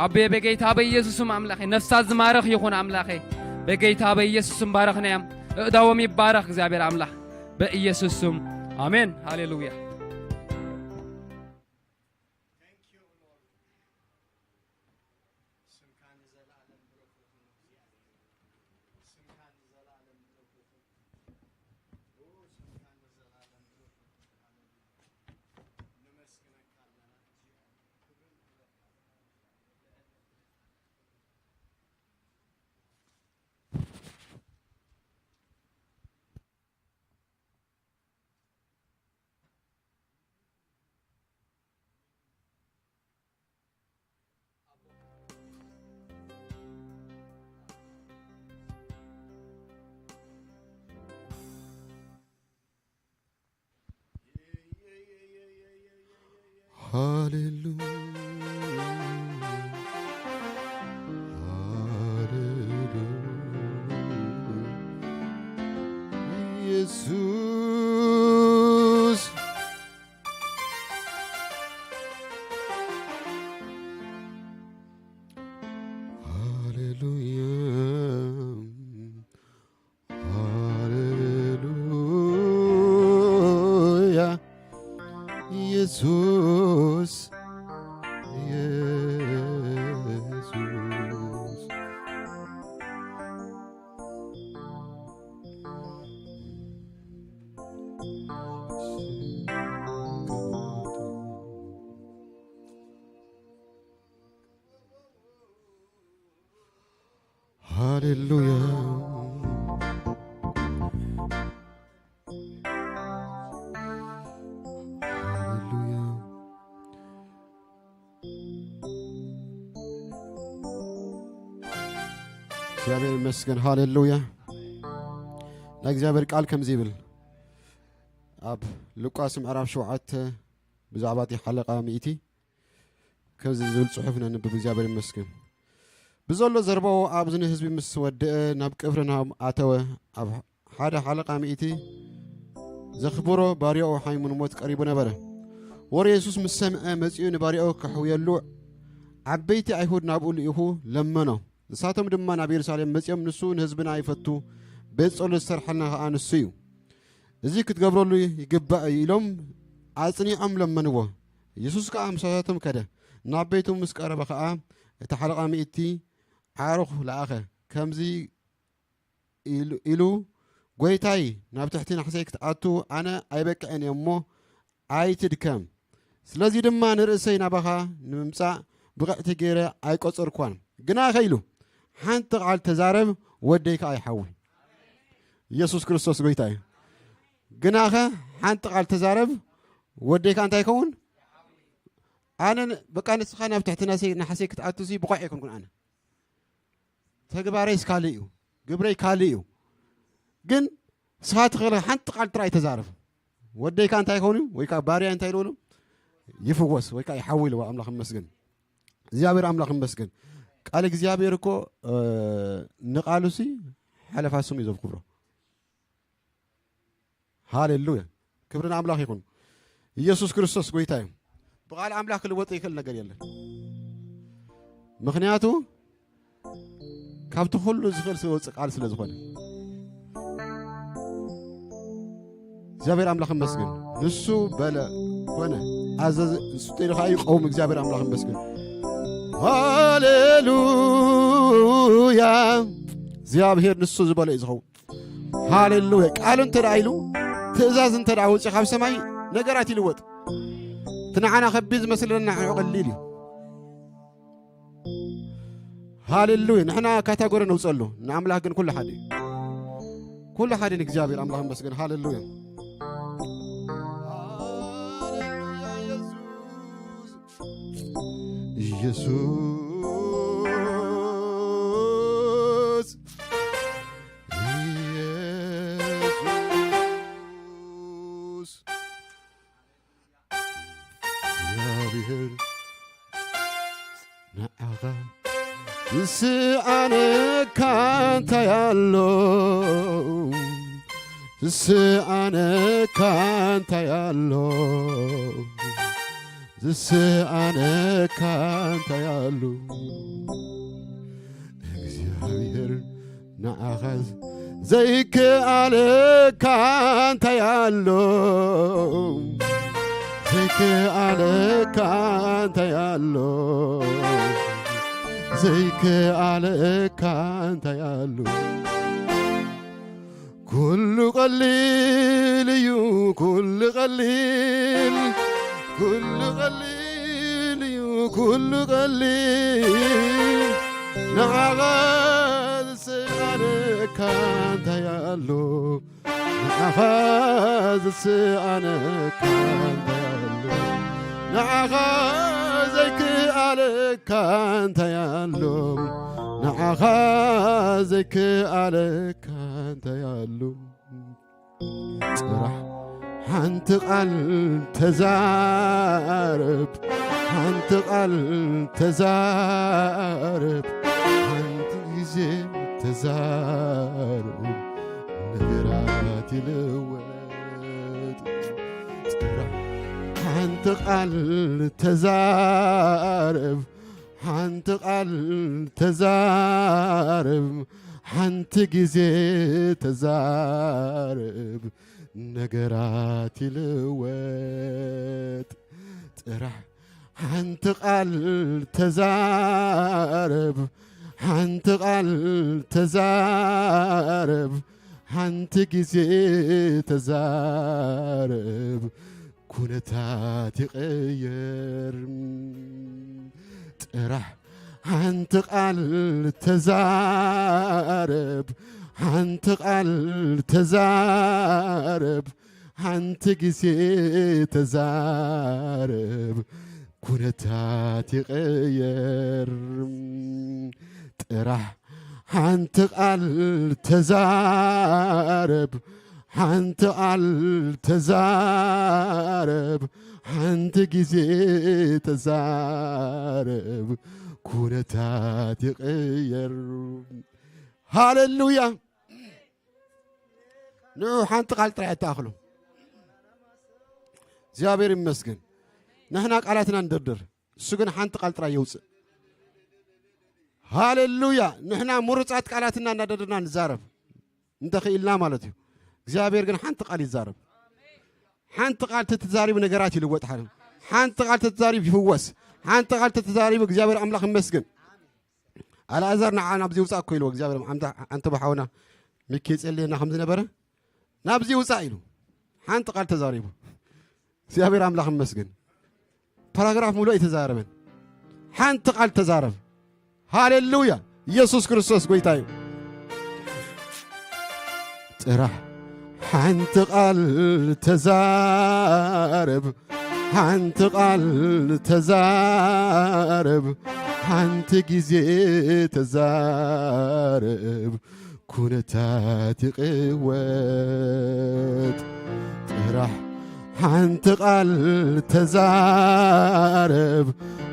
ኣቤ በጌታ በኢየሱስም ኣምላኸ ነፍሳት ዝማረኽ ይኹን ኣምላኸ በጌታ በኢየሱስም ባረኽናዮም። እእዳዎም ይባረኽ እግዚኣብሔር ኣምላኽ በኢየሱስም ኣሜን። ሃሌሉያ። ሃሌሉያ፣ ሃሌሉያ፣ ኢየሱስ። ሃሌሉያ፣ ሃሌሉያ፣ ኢየሱስ፣ ኢየሱስ። ሃሌሉያ፣ ሃሌሉያ። እግዚኣብሔር ይመስገን። ሃሌሉያ። ናይ እግዚኣብሔር ቃል ከምዚ ይብል፣ ኣብ ሉቃስ ምዕራፍ ሸውዓተ ብዛዕባ እቲ ሓለቓ ሚእቲ ከምዚ ዝብል ጽሑፍ ነንብብ። እግዚኣብሔር ይመስገን። ብዘሎ ዘረባኡ ኣብ እዝኒ ህዝቢ ምስ ወደአ፣ ናብ ቅፍርናሆም ኣተወ። ኣብ ሓደ ሓለቓ ሚእቲ ዘኽብሮ ባርያኡ ሓሚሙ ንሞት ቀሪቡ ነበረ። ወረ የሱስ ምስ ሰምዐ፣ መጺኡ ንባርያኡ ከሕውየሉ፣ ዓበይቲ ኣይሁድ ናብኡ ልኢኹ ለመኖ። ንሳቶም ድማ ናብ የሩሳሌም መጺኦም፣ ንሱ ንህዝብና ይፈቱ፣ ቤት ጸሎት ዝሰርሐልና ኸኣ ንሱ እዩ። እዚ ክትገብረሉ ይግባእ እዩ ኢሎም ኣጽኒዖም ለመንዎ። የሱስ ከኣ ምሳታቶም ከደ። ናብ ቤቱ ምስ ቀረበ ኸኣ እቲ ሓለቓ ሚእቲ ዓሩኽ ለኣኸ። ከምዚ ኢሉ፣ ኢሉ፣ "ጐይታይ፣ ናብ ትሕቲ ናሕሰይ ክትኣቱ ኣነ ኣይበቅዕን እየ እሞ ኣይትድከም። ስለዚ ድማ ንርእሰይ ናባኻ ንምምጻእ ብቕዕቲ ገይረ ኣይቈጸርኩዋን። ግናኸ" ኢሉ፣ "ሓንቲ ቃል ተዛረብ፣ ወደይ ከኣ ይሓዊ።" ኢየሱስ ክርስቶስ ጐይታ እዩ። ግናኸ ሓንቲ ቃል ተዛረብ፣ ወደይ ከኣ እንታይ ይኸውን? ኣነ ን-፣ በቃ ንስኻ ናብ ትሕቲ ናሰይ-፣ ናሕሰይ ክትኣቱሲ ብቑዕ ኣይኮንኩን ኣነ። ተግባረይስ ካልእ እዩ፣ ግብረይ ካልእ እዩ። ግን ንስኻ ትኽእል ሓንቲ ቃል ጥራይ ተዛረብ። ወደይ ከኣ እንታይ ይኸውን እዩ? ወይ ከኣ ባርያ እንታይ ኢልዎ? ይፍወስ ወይ ከኣ ይሓዊ ኢልዎ። ኣምላኽ ይመስገን። እግዚኣብሔር ኣምላኽ ይመስገን። ቃል እግዚኣብሔር እኮ ንቃሉሲ ሓለፋ ስሙ እዩ ዘብክብሮ። ሃሌሉያ፣ ክብሪ ንኣምላኽ ይኹን። ኢየሱስ ክርስቶስ ጎይታ እዩ። ብቓል ኣምላኽ ክልወጥ ይኽእል ነገር የለን። ምኽንያቱ ካብቲ ኩሉ ዝኽእል ዝወፅእ ቃል ስለ ዝኾነ። እግዚኣብሔር ኣምላኽ ይመስገን። ንሱ በለ፣ ኮነ፣ ኣዘዘ፣ ንሱ ጥሪ ኸዓ ይቐውም። እግዚኣብሔር ኣምላኽ ይመስገን። ሃሌሉያ። እግዚኣብሔር ንሱ ዝበሎ እዩ ዝኸውን። ሃሌሉያ። ቃሉ እንተ ደኣ ኢሉ፣ ትእዛዝ እንተ ደኣ ወፂኡ ካብ ሰማይ፣ ነገራት ይልወጥ። እቲ ንዓና ከቢድ ዝመስለና ንዕኡ ቀሊል እዩ። ሃሌሉያ። ንሕና ካታጎሪ ነውፀሉ፣ ንኣምላኽ ግን ኩሉ ሓደ እዩ። ኩሉ ሓደ ንእግዚኣብሔር ኣምላኽ ይመስገን። ሃሌሉያ። ኢየሱስ፣ ኢየሱስ፣ እግዚኣብሔር ንዓኻ ዝስኣነካ እንታይ ኣሎ? ዝስኣነካ እንታይ ኣሎ? ዝስኣነካ እንታይ ኣሎ? እግዚኣብሔር ንዓኻ ዘይከኣለካ እንታይ ኣሎ? ዘይከኣለካ እንታይ ኣሎ? ዘይከኣለካ እንታይ ኣሎ? ኩሉ ቀሊል እዩ፣ ኩሉ ቀሊል፣ ኩሉ ቀሊል እዩ፣ ኩሉ ቀሊል። ንዓኻ ዝስኣነካ እንታይ ኣሎ? ንዓኻ ዝስኣነካ እንታይ ኣሎ? ንዓኻ ዘይክኣለካ እንታይ ኣሎ? ንዓኻ ዘይክኣለካ እንታይ ኣሎ? ጥራሕ ሓንቲ ቃል ተዛረብ፣ ሓንቲ ቃል ተዛረብ፣ ሓንቲ ግዜ ተዛረብ፣ ነገራት ይልወጥ። ጥራሕ ሓንቲ ቃል ተዛረብ፣ ሓንቲ ቃል ተዛረብ፣ ሓንቲ ግዜ ተዛረብ፣ ነገራት ይልወጥ። ጥራሕ ሓንቲ ቃል ተዛረብ፣ ሓንቲ ቃል ተዛረብ፣ ሓንቲ ግዜ ተዛረብ፣ ኩነታት ይቕየር። ጥራሕ ሓንቲ ቃል ተዛረብ፣ ሓንቲ ቃል ተዛረብ፣ ሓንቲ ግዜ ተዛረብ፣ ኩነታት ይቕየር። ጥራሕ ሓንቲ ቃል ተዛረብ፣ ሓንቲ ቃል ተዛረብ፣ ሓንቲ ግዜ ተዛረብ፣ ኩነታት ይቕየር። ሃሌሉያ። ንዑ ሓንቲ ቃል ጥራይ ኣይተኣኽሉ። እግዚኣብሔር ይመስገን። ንሕና ቃላትና ንደርድር፣ እሱ ግን ሓንቲ ቃል ጥራይ የውፅእ። ሃሌሉያ። ንሕና ምሩፃት ቃላትና እናደርድርና ንዛረብ እንተኽኢልና ማለት እዩ። እግዚኣብሔር ግን ሓንቲ ቃል ይዛረብ። ሓንቲ ቃል ተተዛሪቡ ነገራት ይልወጥ። ሓደ ሓንቲ ቃል ተተዛሪቡ ይፍወስ። ሓንቲ ቃል ተተዛሪቡ እግዚኣብሔር ኣምላኽ ይመስገን። ኣልኣዛር ንዓ ናብዚ ውፃእ እኮ ኢልዎ እግዚኣብሔር ኣንተ ኣንተ ብሓውና ሚኪ የፅልየና ከም ዝነበረ ናብዚ ውፃእ ኢሉ ሓንቲ ቃል ተዛሪቡ። እግዚኣብሔር ኣምላኽ ይመስገን። ፓራግራፍ ሙሉእ ኣይተዛረበን። ሓንቲ ቃል ተዛረብ። ሃሌሉያ። ኢየሱስ ክርስቶስ ጎይታ እዩ። ጥራሕ ሓንቲ ቃል ተዛረብ፣ ሓንቲ ቃል ተዛረብ፣ ሓንቲ ግዜ ተዛረብ፣ ኩነታት ይቕወጥ። ጥራሕ ሓንቲ ቃል ተዛረብ፣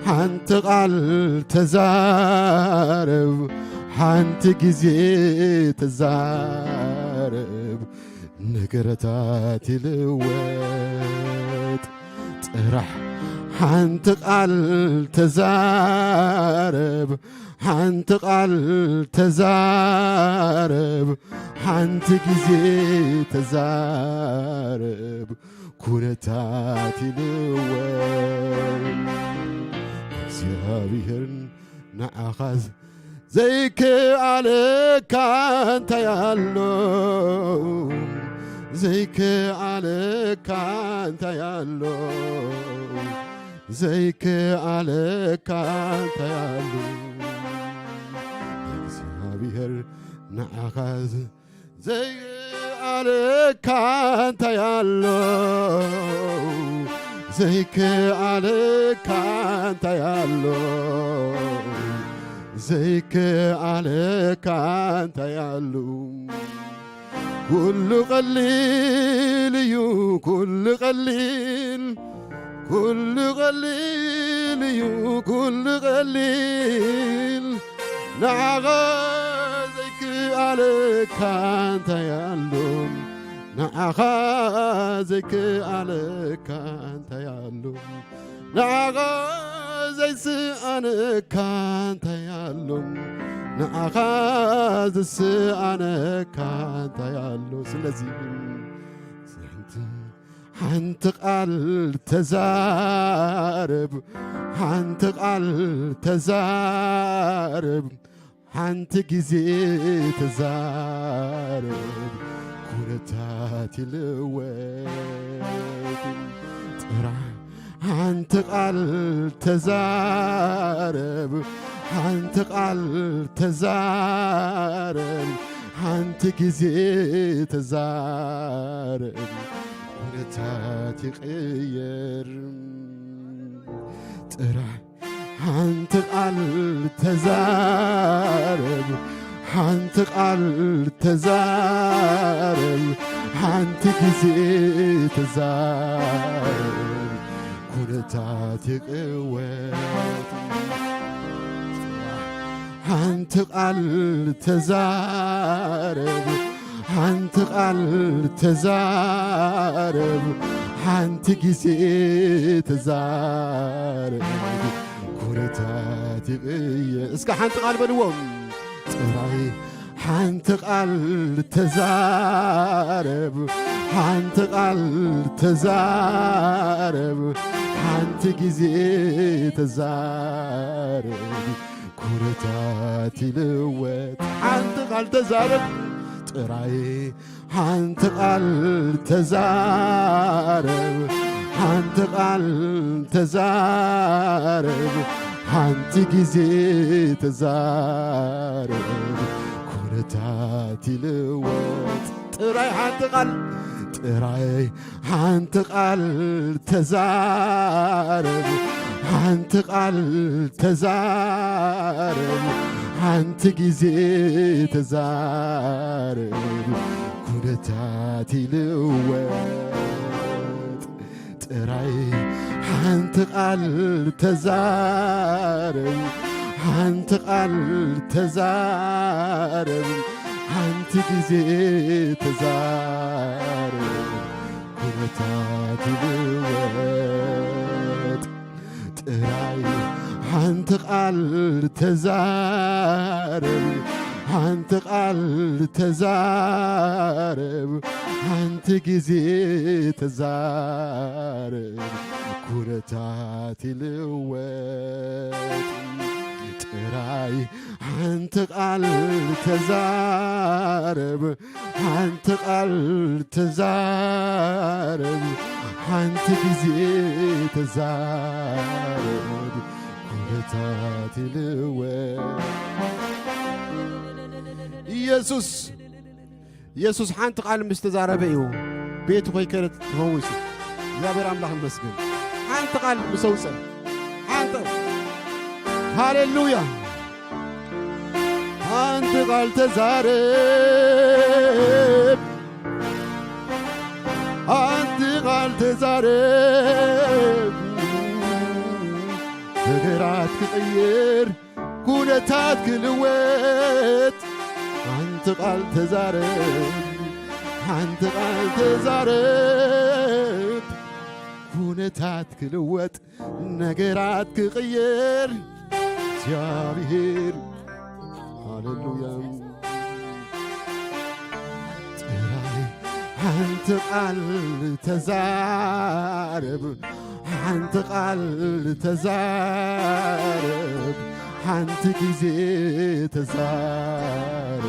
ሓንቲ ቃል ተዛረብ፣ ሓንቲ ግዜ ተዛረብ፣ ነገረታት ይልወጥ። ጥራሕ ሓንቲ ቃል ተዛረብ፣ ሓንቲ ቃል ተዛረብ፣ ሓንቲ ግዜ ተዛረብ፣ ኩነታት ይልወጥ። እግዚኣብሔር ንዓኻ ዘይከኣለካ እንታይ ኣሎ? ዘይከኣለካ እንታይ ኣሎ? ዘይከኣለካ እንታይ ኣሎ? እግዚኣብሔር ንዓኻ ዘይከኣለካ እንታይ ኣሎ? ዘይከኣለካ እንታይ ኣሎ? ዘይከኣለካ እንታይ ኣሎ? ኩሉ ቀሊል እዩ፣ ኩሉ ቀሊል፣ ኩሉ ቀሊል እዩ፣ ኩሉ ቀሊል። ንዓኻ ዘይከኣለካ እንታይ ኣሎ? ንዓኻ ዘይከኣለካ እንታይ ኣሎ? ንዓኻ ዘይስኣነካ እንታይ ኣሎ? ንዓኻ ዝስኣነካ እንታይ ኣሎ? ስለዚ ሓንቲ ሓንቲ ቃል ተዛረብ፣ ሓንቲ ቃል ተዛረብ፣ ሓንቲ ግዜ ተዛረብ፣ ኩነታት ይልወጥ። ጥራሕ ሓንቲ ቃል ተዛረብ፣ ሓንቲ ቃል ተዛረብ፣ ሓንቲ ግዜ ተዛረብ፣ ኩነታት ይቕየር። ጥራሕ ሓንቲ ቃል ተዛረብ፣ ሓንቲ ቃል ተዛረብ፣ ሓንቲ ግዜ ተዛረብ፣ ኩነታት ይቕወጥ። ሓንቲ ቃል ተዛረብ፣ ሓንቲ ቃል ተዛረብ፣ ሓንቲ ግዜ ተዛረብ፣ ኩነታት ይቕየር። እስከ ሓንቲ ቃል በልዎም። ጥራይ ሓንቲ ቃል ተዛረብ፣ ሓንቲ ቃል ተዛረብ፣ ሓንቲ ግዜ ተዛረብ፣ ኩነታት ይልወጥ። ሓንቲ ቃል ተዛረብ ጥራይ፣ ሓንቲ ቃል ተዛረብ፣ ሓንቲ ቃል ተዛረብ፣ ሓንቲ ግዜ ተዛረብ፣ ኩነታት ይልወጥ። ጥራይ ሓንቲ ቃል፣ ጥራይ ሓንቲ ቃል ተዛረብ፣ ሓንቲ ቃል ተዛረብ፣ ሓንቲ ግዜ ተዛረብ፣ ኩነታት ይልወጥ። ጥራይ ሓንቲ ቃል ተዛረብ፣ ሓንቲ ቃል ተዛረብ፣ ሓንቲ ግዜ ተዛረብ፣ ኩነታት ይልወጥ። ጥራይ ሓንቲ ቃል ተዛረብ፣ ሓንቲ ቃል ተዛረብ፣ ሓንቲ ግዜ ተዛረብ፣ ኩነታት ይልወጥ። ጥራይ ሓንቲ ቃል ተዛረብ፣ ሓንቲ ቃል ተዛረብ፣ ሓንቲ ግዜ ተዛረብ፣ ኩነታት ይልወጥ። ኢየሱስ፣ ኢየሱስ ሓንቲ ቃል ምስ ተዛረበ እዩ ቤቱ ከይከደ ተፈዊሱ። እግዚኣብሔር ኣምላኽ ይመስገን። ሓንቲ ቃል ምስ ኣውፀ፣ ሓንቲ፣ ሃሌሉያ። ሓንቲ ቃል ተዛረብ፣ ሓንቲ ቃል ተዛረብ፣ ነገራት ክቕይር፣ ኩነታት ክልወጥ፣ ሓንቲ ቃል ተዛረብ፣ ሓንቲ ቃል ተዛረብ። ኩነታት ክልወጥ፣ ነገራት ክቕይር፣ እግዚኣብሔር። ሃሌሉያ። ጥራይ ሓንቲ ቃል ተዛረብ፣ ሓንቲ ቃል ተዛረብ፣ ሓንቲ ግዜ ተዛረብ፣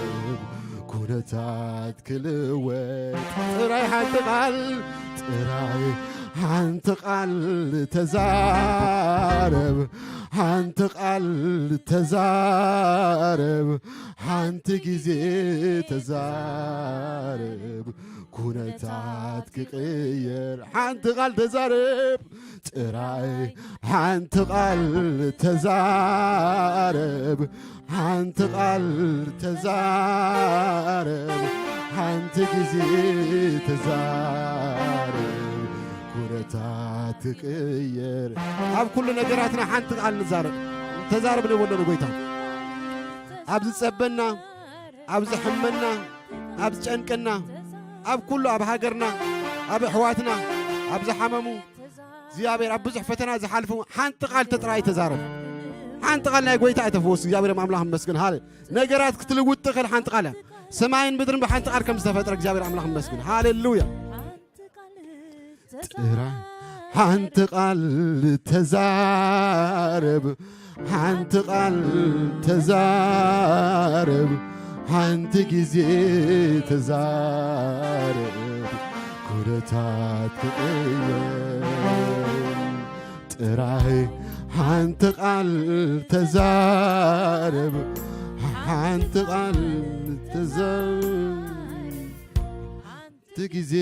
ኩነታት ክልወጥ። ጥራይ ሓንቲ ቃል፣ ጥራይ ሓንቲ ቃል ተዛረብ፣ ሓንቲ ቃል ተዛረብ፣ ሓንቲ ግዜ ተዛረብ፣ ኩነታት ክቕየር። ሓንቲ ቃል ተዛረብ፣ ጥራይ ሓንቲ ቃል ተዛረብ፣ ሓንቲ ቃል ተዛረብ፣ ሓንቲ ግዜ ተዛረብ፣ ኩነታት ክቕየር። ኣብ ኩሉ ነገራትና ሓንቲ ቃል ንዛረብ፣ ተዛረብ ንበሎ ንጎይታ። ኣብ ዝጸበና፣ ኣብ ዝሕመና፣ ኣብ ዝጨንቀና፣ ኣብ ኩሉ፣ ኣብ ሃገርና፣ ኣብ ኣሕዋትና፣ ኣብ ዝሓመሙ፣ እግዚኣብሔር ኣብ ብዙሕ ፈተና ዝሓልፉ ሓንቲ ቃል ተጥራይ ተዛረብ። ሓንቲ ቃል ናይ ጎይታ እተፈወሱ። እግዚኣብሔር ኣምላኽ ይመስገን። ሃሌ ነገራት ክትልውጥ ትኽእል ሓንቲ ቃል እያ። ሰማይን ምድርን ብሓንቲ ቃል ከም ዝተፈጥረ እግዚኣብሔር ኣምላኽ ይመስገን። ሃሌሉያ። ጥራይ ሓንቲ ቃል ተዛረብ፣ ሓንቲ ቃል ተዛረብ፣ ሓንቲ ግዜ ተዛረብ፣ ኩነታት ክቕየር። ጥራይ ሓንቲ ቃል ተዛረብ፣ ሓንቲ ቃል ተዛረብ፣ ሓንቲ ግዜ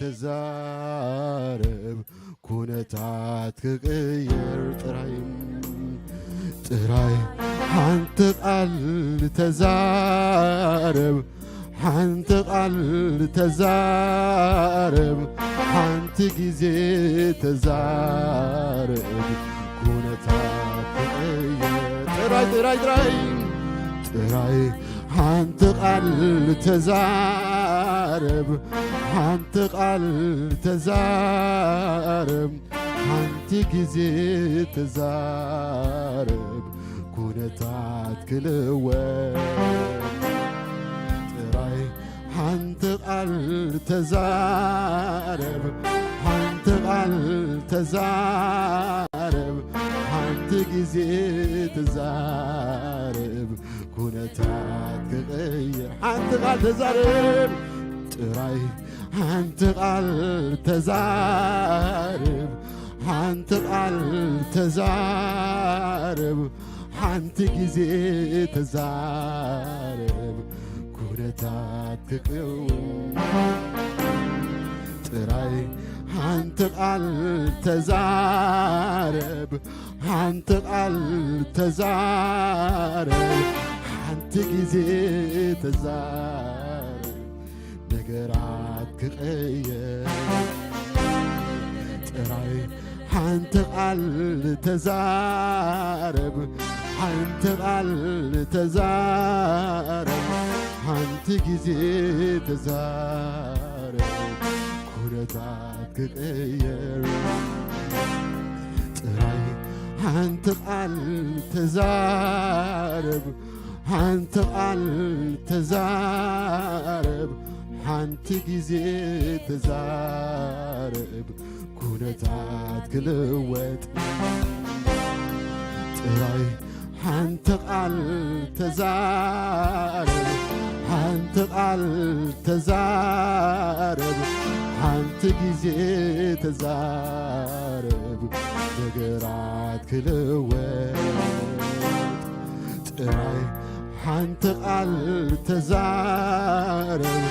ተዛረብ፣ ኩነታት ክቕየር። ጥራይ፣ ጥራይ ሓንቲ ቃል ተዛረብ፣ ሓንቲ ቃል ተዛረብ፣ ሓንቲ ግዜ ተዛረብ፣ ኩነታት ክቕየር። ጥራይ፣ ጥራይ፣ ጥራይ፣ ጥራይ ሓንቲ ቃል ተዛረብ፣ ሓንቲ ቃል ተዛረብ፣ ሓንቲ ግዜ ተዛረብ፣ ኩነታት ክልወጥ። ጥራይ ሓንቲ ቃል ተዛረብ፣ ሓንቲ ቃል ተዛረብ፣ ሓንቲ ግዜ ተዛረብ፣ ኩነታት ክቕየር። ሓንቲ ቃል ተዛረብ፣ ጥራይ ሓንቲ ቃል ተዛረብ፣ ሓንቲ ቃል ተዛረብ፣ ሓንቲ ግዜ ተዛረብ፣ ኩነታት ክቕየር። ጥራይ ሓንቲ ቃል ተዛረብ፣ ሓንቲ ቃል ተዛረብ፣ ሓንቲ ግዜ ተዛረብ፣ ነገራት ክቕየር። ጥራይ ሓንቲ ቃል ተዛረብ፣ ሓንቲ ቃል ተዛረብ፣ ሓንቲ ግዜ ተዛረብ፣ ኩነታት ክቕየር። ጥራይ ሓንቲ ቃል ተዛረብ፣ ሓንቲ ቃል ተዛረብ፣ ሓንቲ ግዜ ተዛረብ፣ ኩነታት ክልወጥ። ጥራይ ሓንቲ ቃል ተዛረብ፣ ሓንቲ ቃል ተዛረብ፣ ሓንቲ ግዜ ተዛረብ፣ ነገራት ክልወጥ። ጥራይ ሓንቲ ቃል ተዛረብ፣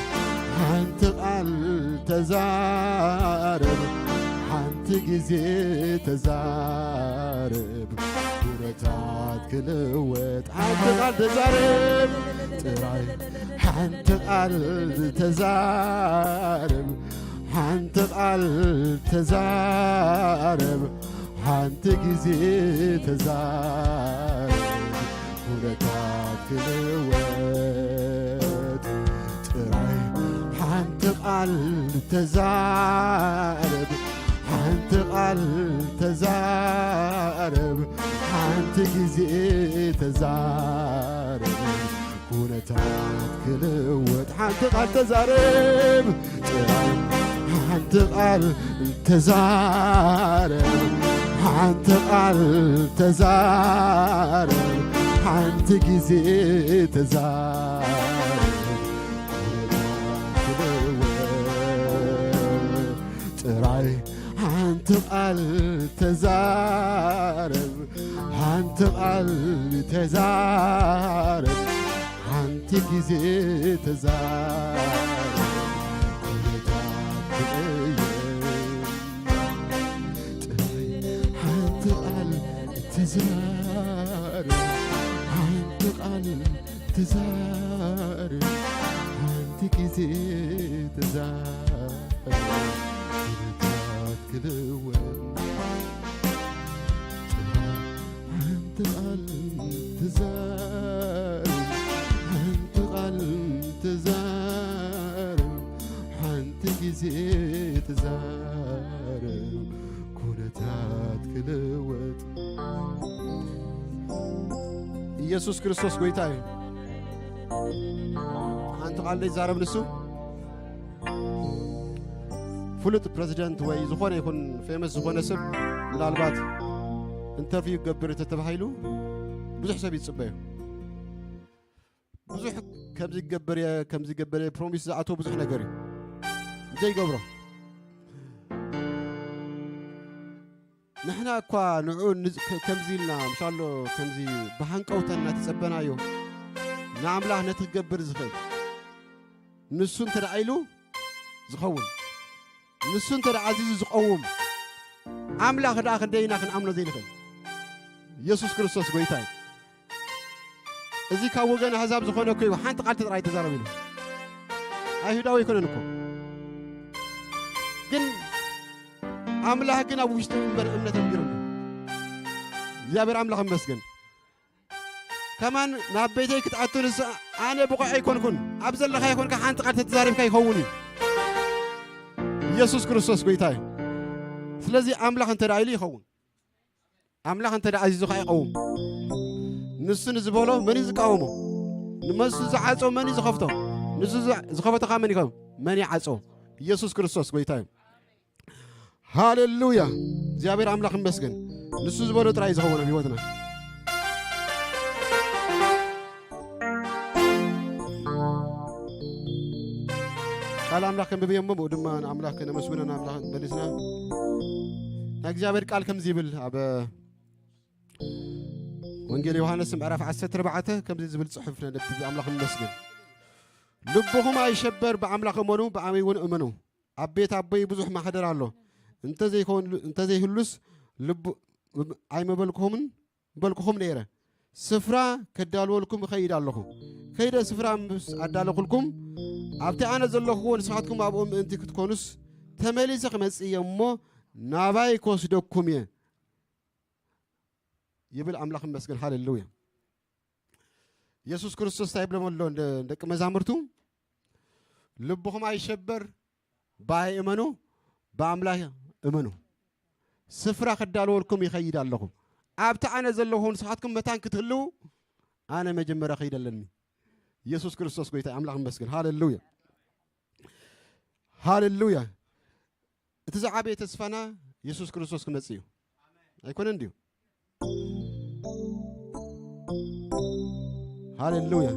ሓንቲ ቃል ተዛረብ፣ ሓንቲ ግዜ ተዛረብ፣ ኩነታት ክልወጥ። ሓንቲ ቃል ተዛረብ፣ ጥራይ ሓንቲ ቃል ተዛረብ፣ ሓንቲ ቃል ተዛረብ፣ ሓንቲ ግዜ ተዛረብ፣ ኩነታት ክልወጥ ጥራይ። ሓንቲ ቃል ተዛረብ፣ ሓንቲ ቃል ተዛረብ፣ ሓንቲ ግዜ ተዛረብ፣ ኩነታት ክልወጥ። ሓንቲ ቃል ተዛረብ፣ ጥራይ ሓንቲ ቃል ተዛረብ፣ ሓንቲ ቃል ተዛረብ፣ ሓንቲ ግዜ ተዛረብ፣ ኩነታት ክልወጥ። ጥራይ ሓንቲ ቃል ተዛረብ፣ ሓንቲ ቃል ተዛረብ፣ ሓንቲ ግዜ ተዛረብ፣ ኩነታት ክቕየር። ጥራይ ሓንቲ ቃል ተዛረብ፣ ሓንቲ ቃል ተዛረብ፣ ሓንቲ ግዜ ተዛረብ፣ ኩነታት ክልወጥ። ሓንቲ ቃል ተዛረብ፣ ሓንቲ ቃል ተዛረብ፣ ሓንቲ ግዜ ተዛረብ፣ ኩነታት ክልወጥ። ኢየሱስ ክርስቶስ ጎይታ እዩ። ሓንቲ ቃል ዘይዛረብ ንሱ ፍሉጥ ፕረዚደንት ወይ ዝኾነ ይኹን ፌመስ ዝኾነ ሰብ ምናልባት ኢንተርቪው ክገብር ተተባሂሉ ብዙሕ ሰብ ይጽበዩ። ብዙሕ ከምዚ ክገብር እየ፣ ከምዚ ክገብር እየ፣ ፕሮሚስ ዝኣተዎ ብዙሕ ነገር እዩ። ዘይገብሮ። ንሕና እኳ ንዕኡ ንዝ-፣ ከ-፣ ከምዚ ኢልና፣ ምሻሎ ከምዚ ብሃንቀውታ እናተጸበናዮ፣ ንኣምላኽ ነቲ ክገብር ዝኽእል፣ ንሱ እንተ ደኣ ኢሉ ዝኸውን፣ ንሱ እንተ ደኣ ኣዚዙ ዝቐውም፣ ኣምላኽ ደኣ ክንደይ ኢና ክንኣምኖ ዘይንኽእል? ኢየሱስ ክርስቶስ ጎይታ እዩ። እዚ ካብ ወገን ኣህዛብ ዝኾነ እኮ እዩ፣ ሓንቲ ቃል ጥራይ ተዛረብ ኢሉ። ኣይሁዳዊ ኣይኮነን እኮ። ግን ኣምላኽ ግን ኣብ ውሽጡ እምበር እምነት ኣንቢሩሉ። እግዚኣብሔር ኣምላኽ ይመስገን። ከማን ናብ ቤተይ ክትኣቱ ንስ-፣ ኣነ ብቑዕ ኣይኮንኩን። ኣብ ዘለኻ ይኮንካ ሓንቲ ቃል ተተዛሪብካ ይኸውን እዩ። ኢየሱስ ክርስቶስ ጎይታ እዩ። ስለዚ ኣምላኽ እንተ ደኣ ኢሉ ይኸውን። ኣምላኽ እንተ ደኣ ኣዚዙ ኸዓ ይቐውም። ንሱ ንዝበሎ መን እዩ ዝቃወሞ? ንመሱ ዝዓጾ መን እዩ ዝኸፍቶ? ንሱ ዝ-፣ ዝኸፈቶ ኸዓ መን ይኸ-፣ መን ይዓጾ? ኢየሱስ ክርስቶስ ጎይታ እዩ። ሃሌሉያ! እግዚኣብሔር ኣምላኽ ይመስገን። ንሱ ዝበሎ ጥራይ እዩ ዝኸውን ኣብ ህይወትና። ቃል ኣምላኽ ከንብብ እየ እሞ፣ ብኡ ድማ ንኣምላኽ ከነመስግኖ ንኣምላኽ መሊስና። ናይ እግዚኣብሔር ቃል ከምዚ ይብል፣ ኣብ ወንጌል ዮሃንስ ምዕራፍ ዓሰርተ ኣርባዕተ ከምዚ ዝብል ጽሑፍ ነንብብ፣ ኣምላኽ ይመስገን። ልብኹም ኣይሸበር፣ ብኣምላኽ እመኑ፣ ብኣበይ እውን እመኑ። ኣብ ቤት ኣቦይ ብዙሕ ማሕደር ኣሎ። እንተዘይኮን-፣ እንተዘይህሉስ ልቡ-፣ ኣይመበልኩኹምን፣ ምበልኩኹም ነይረ። ስፍራ ከዳልወልኩም እኸይድ ኣለኹ። ከይደ ስፍራ ምስ ኣዳለኹልኩም፣ ኣብቲ ኣነ ዘለኹዎ ንስኻትኩም ኣብኡ ምእንቲ ክትኮኑስ፣ ተመሊሰ ክመጽእ እየ እሞ፣ ናባይ ክወስደኩም እየ። ይብል ኣምላኽ ይመስገን። ሃሌሉያ። ኢየሱስ ክርስቶስ እንታይ ይብሎም ኣሎ ንደ-፣ ንደቂ መዛሙርቱ? ልብኹም ኣይሸበር፣ ብኣይ እመኑ፣ ብኣምላኽ እመኑ። ስፍራ ክዳለወልኩም ይኸይድ ኣለኹ። ኣብቲ ኣነ ዘለኹ ንስኻትኩም መታን ክትህልዉ፣ ኣነ መጀመርያ ኸይደ ኣለኒ። ኢየሱስ ክርስቶስ ጎይታ፣ ኣምላኽ ይመስገን። ሃሌሉያ። ሃሌሉያ። እቲ ዝዓበየ ተስፋና የሱስ ክርስቶስ ክመጽእ እዩ። ኣይኮነን ድዩ? ሃሌሉያ።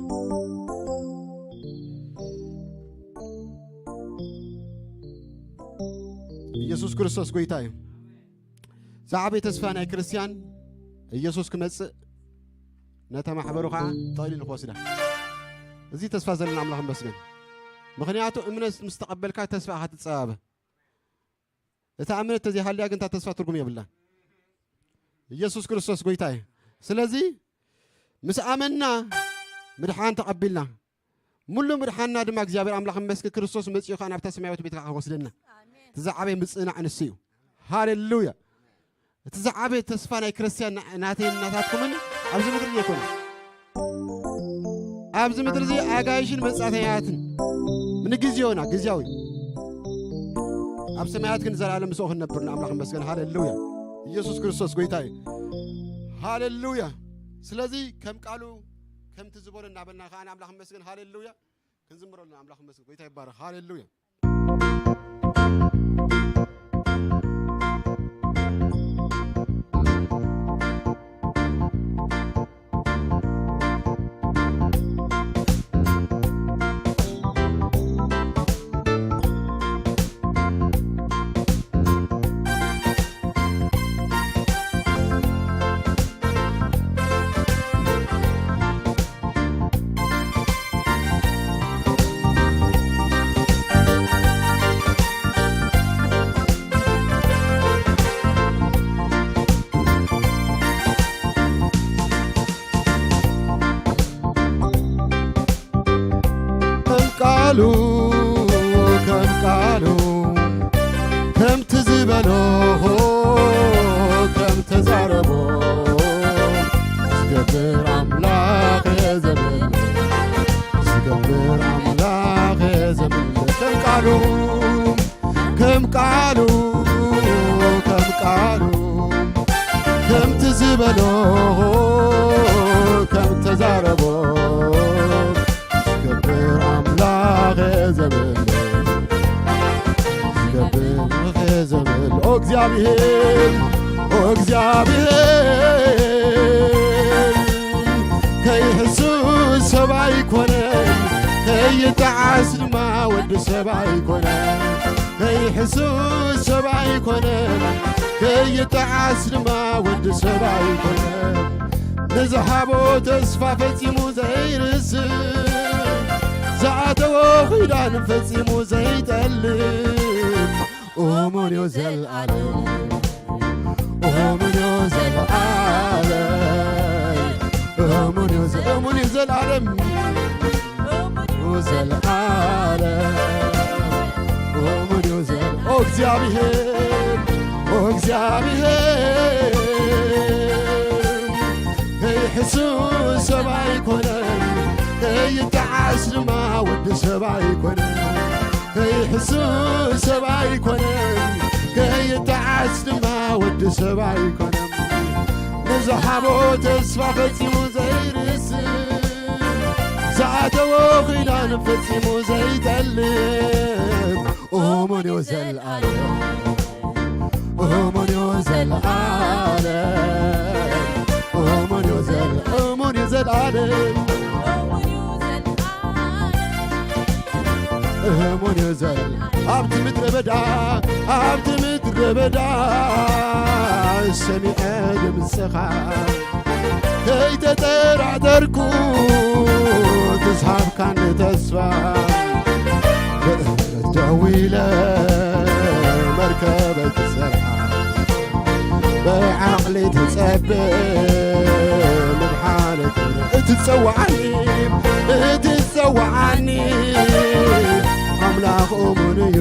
ኢየሱስ ክርስቶስ ጎይታ እዩ። ዝዓበየ ተስፋ ናይ ክርስትያን ኢየሱስ ክመጽእ ነታ ማሕበሩ ኸዓ ጠቕሊሉ ክወስዳ። እዚ ተስፋ ዘለና ኣምላኽ ይመስገን። ምኽንያቱ እምነት ምስ ተቐበልካ ተስፋ ኢኻ ትጸባበ። እታ እምነት ተዘይሃልያ ግን እታ ተስፋ ትርጉም የብላን። ኢየሱስ ክርስቶስ ጎይታ እዩ። ስለዚ ምስ ኣመንና ምድሓን ተቐቢልና፣ ሙሉ ምድሓንና ድማ እግዚኣብሔር ኣምላኽ ይመስገን፣ ክርስቶስ መጺኡ ኸዓ ናብታ ሰማያዊት ቤት ኸዓ ክወስደና። ኣሜን። እቲ ዝዓበየ ምጽንናዕ ንሱ እዩ። ሃሌሉያ። እቲ ዝዓበየ ተስፋ ናይ ክርስትያን ና-፣ ናተይን ናታትኩምን ኣብዚ ምድሪ ዘይኮነ። ኣብዚ ምድሪ እዚ ኣጋይሽን መጻተኛትን ንግዜኡና ግዜያዊ፣ ኣብ ሰማያት ግን ዘላለም ምስኡ ክንነብር ንኣምላኽ ይመስገን። ሃሌሉያ! ኢየሱስ ክርስቶስ ጎይታ እዩ። ሃሌሉያ! ስለዚ ከም ቃሉ ከምቲ ዝበሎ እናበልና ከኣ ንኣምላኽ ይመስገን። ሃሌሉያ! ክንዝምረሉ ንኣምላኽ ይመስገን። ጎይታ ይባረኽ። ሃሌሉያ! ከም ቃሉ፣ ከም ቃሉ፣ ከምቲ ዝበሎ፣ ከም ተዛረቦ ዝገብር ኣምላኽ እየ ዘምልኽ፣ ዝገብር ኣምላኽ እየ ዘምልኽ። ከም ቃሉ፣ ከም ቃሉ፣ ከም ቃሉ፣ ከምቲ ዝበሎ፣ ከም ተዛረቦ ዝገብር ኣምላኽ እየ ዘምልኽ፣ ዝገብር ኣምላኽ እየ ዘምልኽ። ኦ እግዚኣብሔር፣ ኦ እግዚኣብሔር፣ ከይሕሱስ ሰብ ኣይኮነን፣ ከይጠዓስ ድማ ወዲ ሰብ ኣይኮነን። ከይሕሱስ ሰብ ኣይኮነን፣ ከይጠዓስ ድማ ወዲ ሰብ ኣይኮነን። ንዝሃቦ ተስፋ ፈጺሙ ዘይርስዕ፣ ዝኣተዎ ኪዳን ፈጺሙ ዘይጠልም፣ እሙን እዩ ዘልኣለም፣ እሙን እዩ ዘልኣለም፣ እሙን እዩ ዘ-፣ እሙን እዩ ዘልኣለም። እሙን እዩ ዘልኣለም፣ እሙን እዩ ዘል-፣ ኦ እግዚኣብሔር፣ ኦ እግዚኣብሔር፣ ከይሕሱስ ሰብ ኣይኮነን፣ ከይጠዓስ ድማ ወዲ ሰብ ኣይኮነን። ከይሕሱስ ሰብ ኣይኮነን፣ ከይጠዓስ ድማ ወዲ ሰብ ኣይኮነን። ንዝሃቦ ተስፋ ፈጺሙ ዘይርስዕ፣ ዝኣተዎ ኪዳን ፈጺሙ ዘይጠልም፣ እሙን እዩ ዘልኣለም፣ እሙን እዩ ዘልኣለም፣ እሙን እዩ ዘል-፣ እሙን እዩ ዘልኣለም። እሙን እዩ ዘል-፣ ኣብቲ ምድረ በዳ፣ ኣብቲ ምድረ በዳ ሰሚዐ ድምፅኻ ከይተጠራጠርኩ ትስሃብካኒ ተስፋ ብእምነት ደዊለ መርከበይ ክሰርዓ ብዓቕሊ ትጸብእ ምድሓነይ ክብሪ እቲ ዝጸውዓኒ፣ እቲ ዝጸውዓኒ ኣምላኽ እሙን እዩ።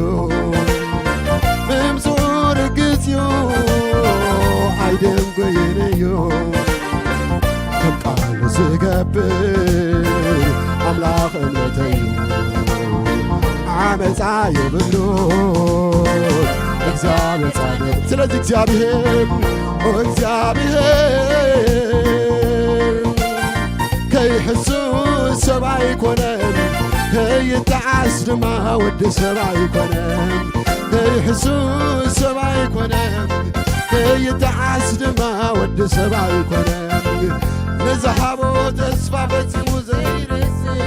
ምምስኡ ርግጽ እዩ ኣይደንጎይን እዩ። ከም ቃሉ ዝገብር ኣምላኽ እምነተይ እዩ። ዓመፃ የብሉ እግዚኣብሔር ጻድቕ። ስለዚ እግዚኣብሔር፣ ኦ እግዚኣብሔር፣ ከይሕሱ ሰብ ኣይኮነን፣ ከይጠዓስ ድማ ወዲ ሰብ ኣይኮነን። ከይሕሱ ሰብ ኣይኮነን፣ ከይጠዓስ ድማ ወዲ ሰብ ኣይኮነን። ንዝሃቦ ተስፋ ፈጺሙ ዘይርስዕ፣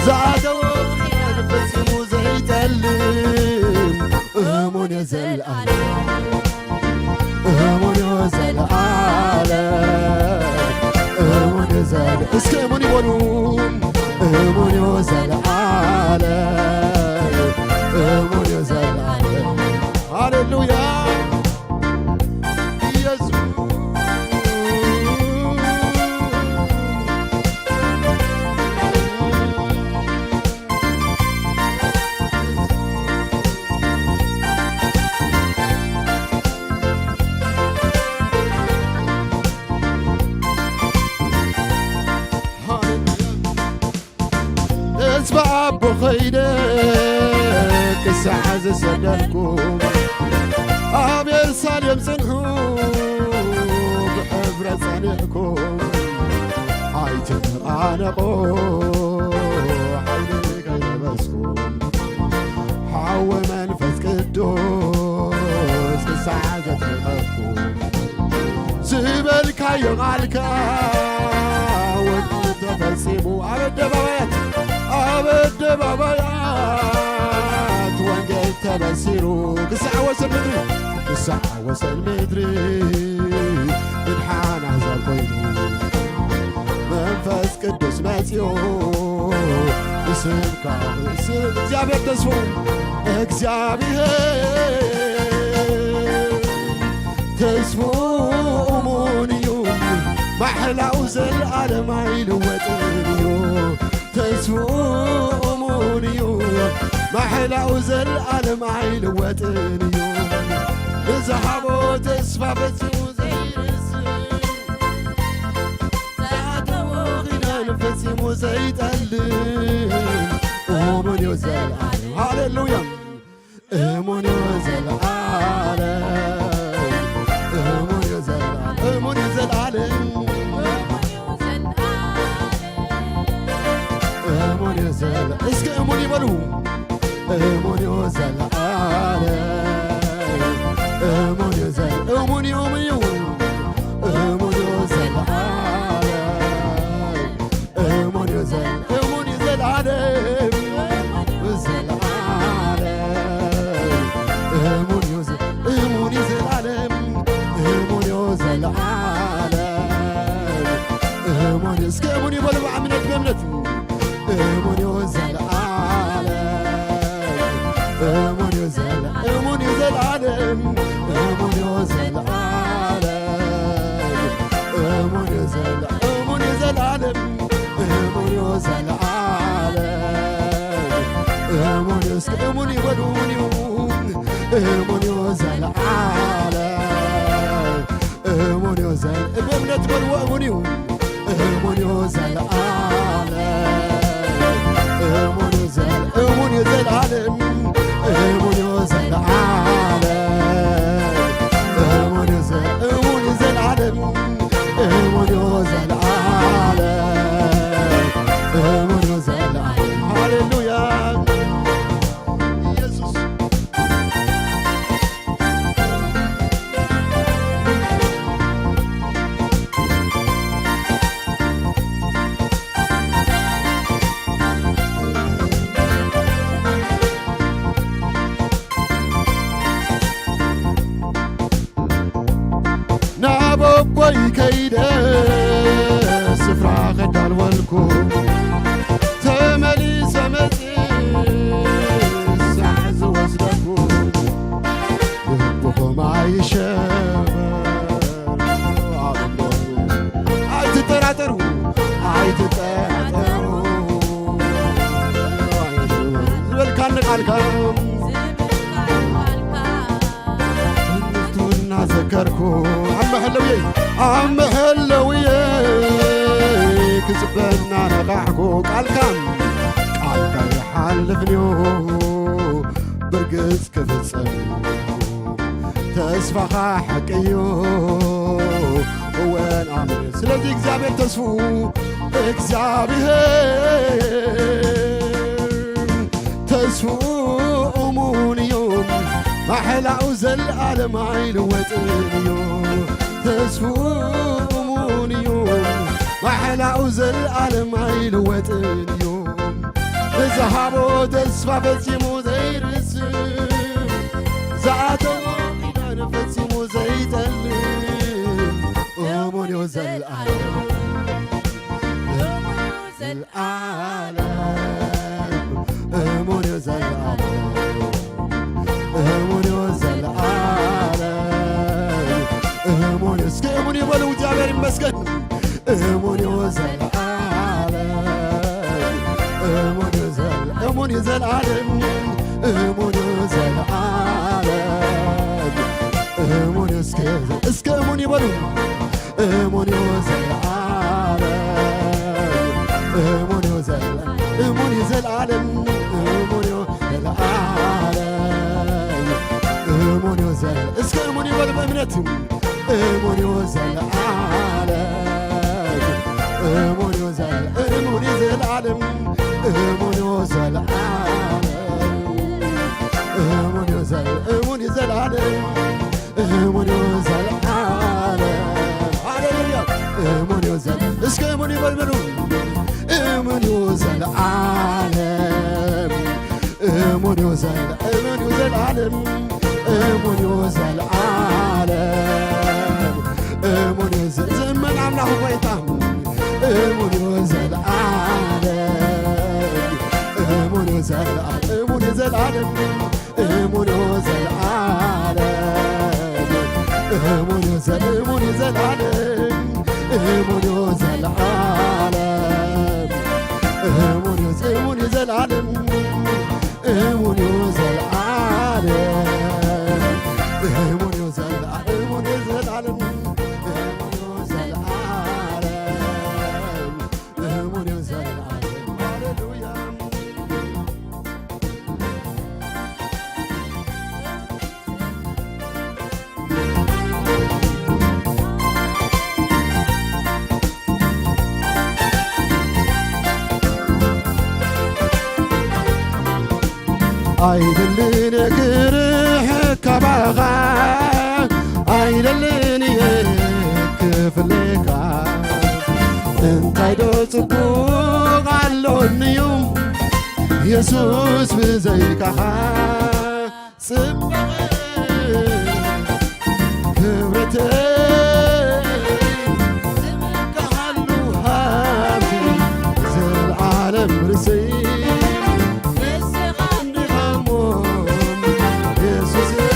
ዝኣተዎ ቃል ፈጺሙ ዘይጠልም፣ እሙን እዩ ዘልኣለም፣ እሙን እዩ ዘልኣለም፣ እሙን እዩ ዘል-፣ እስከ እሙን ይበሉ። እሙን እዩ ዘልኣለም፣ እሙን እዩ ዘልኣለም። ሃሌሉያ። ኢየሱስ። ብኸይደ ክሳዕ ዝሰደድኩም ኣብ የሩሳሌም ጽንሑ ብሕብረት ጸኒዕኩም ኣይትተቓነቑ ሓይሊ ከይለበስኩም ሓወ መንፈስ ቅዱስ ክሳዕ ዘጥምቐኩም ዝበልካዮ ቃልካ ወንጌል ተፈጺሙ ኣብ ኣደባባያት ኣብ ኣደባባያት ወንጌል ተበሲሩ ክሳዕ ወሰን ምድሪ ክሳዕ ወሰን ምድሪ ምድሓን ኣሕዛብ ኮይኑ መንፈስ ቅዱስ መጺኡ ብስምካ ብስም እግዚኣብሔር ተስፉ እግዚኣብሔር ተስፉ እሙን እዩ ማሕላኡ ዘለዓለም ኣይልወጥን እዩ ተስፉ እሙን እዩ ማሕላኡ ዘለዓለም ኣይልወጥን እዩ ንዝሃቦ ተስፋ ፈጺሙ ዘይርስዕ ዝኣተዎ ኪዳን ፈጺሙ ዘይጠልም እሙን እዩ ዘለዓለም ሃሌሉያ እሙን እዩ ዘለዓለም እሙን እዩ ዘለዓለም እሙን እዩ ዘለዓለም እሙን እዩ ዘለዓለም እስከ እሙን ይበሉ እሙን እዩ ዘለዓለም እሙን እዩ ዘለ እሙን እዩ እሙን እዩ እሙን እዩ ዘለዓለም እሙን እዩ ዘለ እሙን እዩ ዘለዓለም ዘለዓለም እሙን እዩ ዘለ እሙን እዩ ዘለዓለም እሙን እዩ ዘለዓለም እሙን እዩ እስከ እሙን ይበሉ ብእምነት ብእምነት እሙን እዩ ዘለዓለም እሙን እዩ ዘለ እሙን እዩ ዘለዓለም እሙን እዩ ዘለዓለም እሙን እዩ ዘለ እሙን እዩ ዘለዓለም እሙን እዩ ዘለዓለም እሙን እዩ እስከ እሙን ይበሉ እሙን እዩ እሙን እዩ ዘለዓለም እሙን እዩ ዘለ ብእምነት በልዎ እሙን እዩ እሙን እዩ ዘለዓለም እሙን እዩ ዘለ እሙን እዩ ዘለዓለም እሙን እዩ ዘለዓለም እሙን እዩ ዘለ እሙን እዩ ዘለዓለም እሙን እዩ ዘለዓለም እሙን እዩ ዘለዓለም ሃሌሉያ ኢየሱስ ናብ ኣቦይ ከይደ ስፍራ ከዳልወልኩ ተመሊሰ መጽእ ሳዕ ዝወስደኩ ልብኹም ኣይሸበር ኣይትጠራጠሩ ኣይትጠራጠሩ ዝበልካኒ ቃልካ እናዘከርኩ ኣብ መሐለውየይ ኣብ መሐለውየይ ክጽበና ነቓሕኩ ቃልካ ቃልካ ይሓልፍንዮ ብርግጽ ክፍጸም ተስፋኻ ሓቂ እዩ እወን ኣሜን ስለዚ እግዚኣብሔር ተስፉ እግዚኣብሔር ተስፉ እሙን እዩ ማሕላኡ ዘለዓለም ኣይልወጥን እዩ ተስፉ እሙን እዩ ማሕላኡ ዘለዓለም ኣይልወጥን እዩ ንዝሃቦ ተስፋ ፈጺሙ ዘይርስዕ ዝኣተዎ ኪዳን ፈጺሙ ዘይጠልም እሙን እዩ ዘለዓለም እሙን እዩ ዘለዓለም እሙን እዩ ዘለዓለም እሙን እዩ ዘለዓለም እሙን እዩ እስከ እሙን ይበሉ እግዚኣብሔር ይመስገን እሙን እዩ ዘለዓለም እሙን እዩ ዘለ እሙን እዩ ዘለዓለም እሙን እዩ ዘለዓለም እሙን እዩ እስከ እስከ እሙን ይበሉ እሙን እዩ ዘለዓለም እሙን እዩ ዘለ እሙን እዩ ዘለዓለም በእምነት እሙን እዩ ዘለዓለም፣ እሙን እዩ ዘለ-፣ እሙን እዩ ዘለዓለም፣ እሙን እዩ ዘለዓለም፣ እሙን እዩ ዘለ-፣ እሙን እዩ ዘለዓለም፣ እሙን እዩ ዘለዓለም። ሃሌሉያ። እሙን እዩ ዘለ-፣ እስከ እሙን እዩ በል በሉ። እሙን እዩ ዘለዓለም፣ እሙን እዩ ዘለ-፣ እሙን እዩ ዘለዓለም፣ እሙን እዩ ዘለዓለም፣ እሙን እዩ ዘ-፣ ዝእመን ኣምላኽ ጎይታ፣ እሙን እዩ ዘለዓለም፣ እሙን እዩ ዘለዓለም፣ እሙን እዩ ዘለዓለም፣ እሙን እዩ ዘለዓለም፣ እሙን እዩ ዘ-፣ እሙን እዩ ዘለዓለም፣ እሙን እዩ ዘለዓለም፣ እሙን እዩ ዘ-፣ እሙን እዩ ዘለዓለም፣ እሙን እዩ ዘለዓለም፣ እሙን እዩ ዘለዓለም፣ እሙን እዩ ዘለዓለም፣ እሙን እዩ ዘለዓለም፣ እሙን እዩ ዘለዓለም። ሃሌሉያ። ኣይደልን ክርሕቅ ካባኻ፣ ኣይደልን እየ ክፍለካ። እንታይ ዶ ጽቡቕ ኣሎኒ እዩ የሱስ ብዘይካኻ? ጽባቐ ክብረተይ ዝምካሓሉ ሃብቲ፣ ዘልዓለም ርስይ ንስኻ እንዲኻ እሞ፣ የሱሰይ፣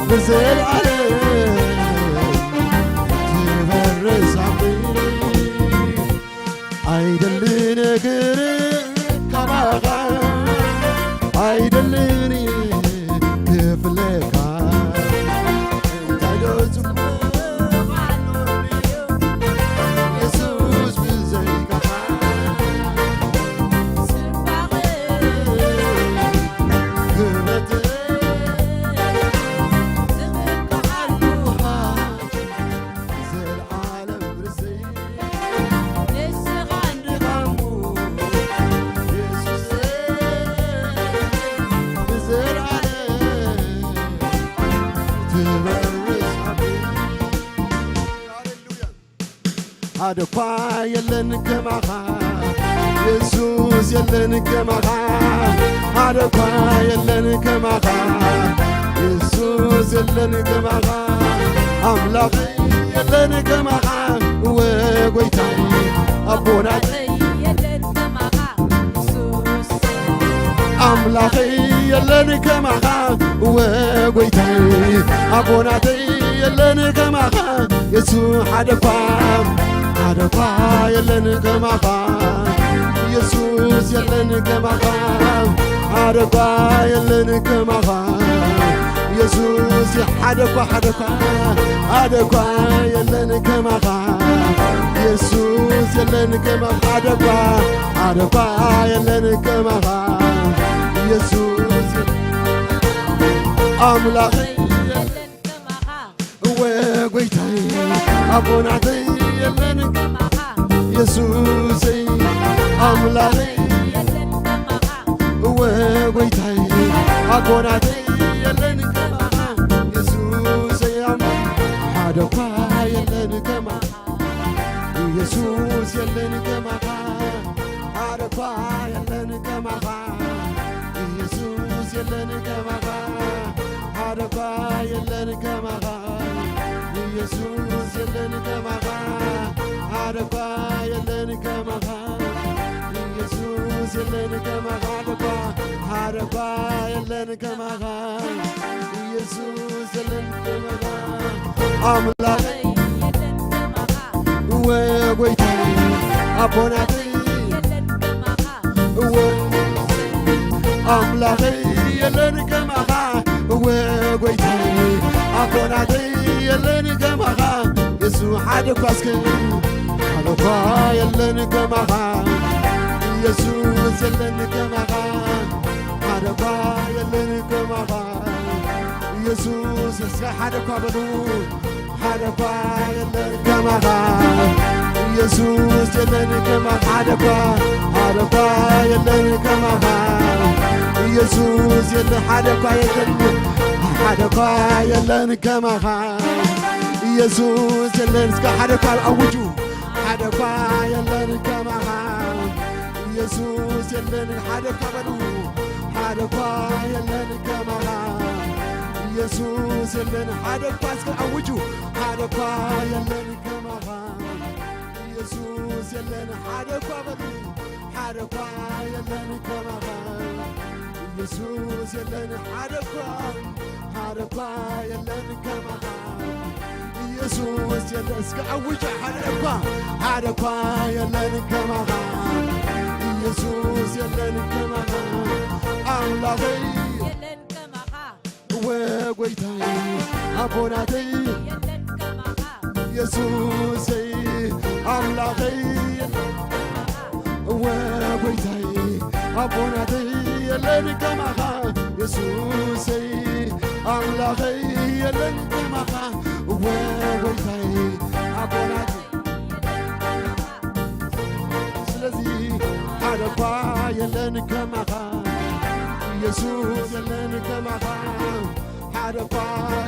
ንዘልዓለም ትበርስ ዓቕሊ። ኣይደልን ክርሕቅ ካባኻ፣ ኣይደልን ክፍለካ። እንታይ ዶ ጽቡቕ ኣሎ የሱስ ብዘይካኻ? ጽባቐ ክብረተይ ዝምካሓሉ ዘለዓለም ርስይ ንስኻ እንዲኻ እሞ፣ የሱስ ንዘለዓለም ትበርስ ዓቢ። ሃሌሉያ። ሓደ እኳ የለን ከማኻ፣ የሱስ የለን ከማኻ፣ ሓደ እኳ የለን ከማኻ፣ የሱስ የለን ከማኻ፣ ኣምላኸይ የለን ከማኻ፣ እወ ጎይታይ ኣቦናተይ የለን ከማኻ፣ የሱስ ኣምላኸይ የለን ከማኻ፣ እወ ጎይታይ ኣቦናተይ የለን ከማኻ፣ የሱ ሓደ እኳ፣ ሓደ እኳ የለን ከማኻ፣ የሱስ የለን ከማኻ፣ ሓደ እኳ የለን ከማኻ፣ የሱስ ሓደ እኳ፣ ሓደ እኳ፣ ሓደ እኳ የለን ከማኻ፣ የሱስ የለን ከማኻ፣ ሓደ እኳ፣ ሓደ እኳ የለን ከማኻ፣ የሱስ ኣምላኸይ የለን ከማኻ። እወ ጎይታይ ኣቦናተይ የለን ከማኻ። የሱሰይ ኣምላኸይ የለን ከማኻ። እወ ጎይታይ ኣቦናተይ የለን ከማኻ። የሱሰይ ኣምላኸይ ሓደ እኳ የለን ከማኻ። የሱስ የለን ከማኻ። ሓደ እኳ የለን ከማኻ። የሱስ የለን ከማኻ። ሓደ እኳ የለን ከማኻ። የሱስ የለን ከማኻ። ሓደ እኳ የለን ከማኻ። የሱስ የለን ከማኻ። ሓደ እኳ፣ ሓደ እኳ የለን ከማኻ። የሱስ የለን ከማኻ። ኣምላኸይ እወ ጎይታይ ኣቦናተይ እወ ኣምላኸይ የለን ከማኻ። እወ ጎይታይ ኣቦናተይ የለን ከማኻ። የሱ ሓደ እኳ እስከ ሓደ እኳ የለን ከማኻ። የሱስ የለን ከማኻ። ሓደ እኳ የለን ከማኻ። ኢየሱስ እስከ ሓደ እኳ በሉ። ሓደ እኳ የለን ከማኻ ኢየሱስ የለን ከማኻ ሓደ እኳ ሓደ እኳ የለን ከማኻ ኢየሱስ የለን ሓደ እኳ የለን ሓደ እኳ የለን ከማኻ ኢየሱስ የለን እስከ ሓደ እኳ ኣውጁ ሓደ እኳ የለን ከማኻ ኢየሱስ የለን ሓደ እኳ በሉ ሓደ እኳ የለን ከማኻ ኢየሱስ የለን ሓደ እኳ እስከ ኣውጁ ሓደ እኳ የለን ከማኻ ኢየሱስ የለን ሓደ እኳ በሉ ሓደ እኳ የለን ከማኻ ኢየሱስ የለን ሓደ እኳ ሓደ እኳ የለን ከማኻ ኢየሱስ የለን እስከ ኣውጃ ሓደ እኳ ሓደ እኳ የለን ከማኻ ኢየሱስ የለን ከማኻ ኣምላኸይ የለን ከማኻ እወ ጎይታይ ኣቦናተይ የለን ከማኻ ኢየሱሰይ ኣምላኸይ የለን ከማኻ እወ ጎይታይ ኣቦናተይ የለን ከማኻ ኢየሱሰይ ኣምላኸይ የለን ከማኻ እወ ጎይታይ ኣቦናተይ ስለዚ ሓደ እኳ የለን ከማኻ ኢየሱስ የለን ከማኻ ሓደ እኳ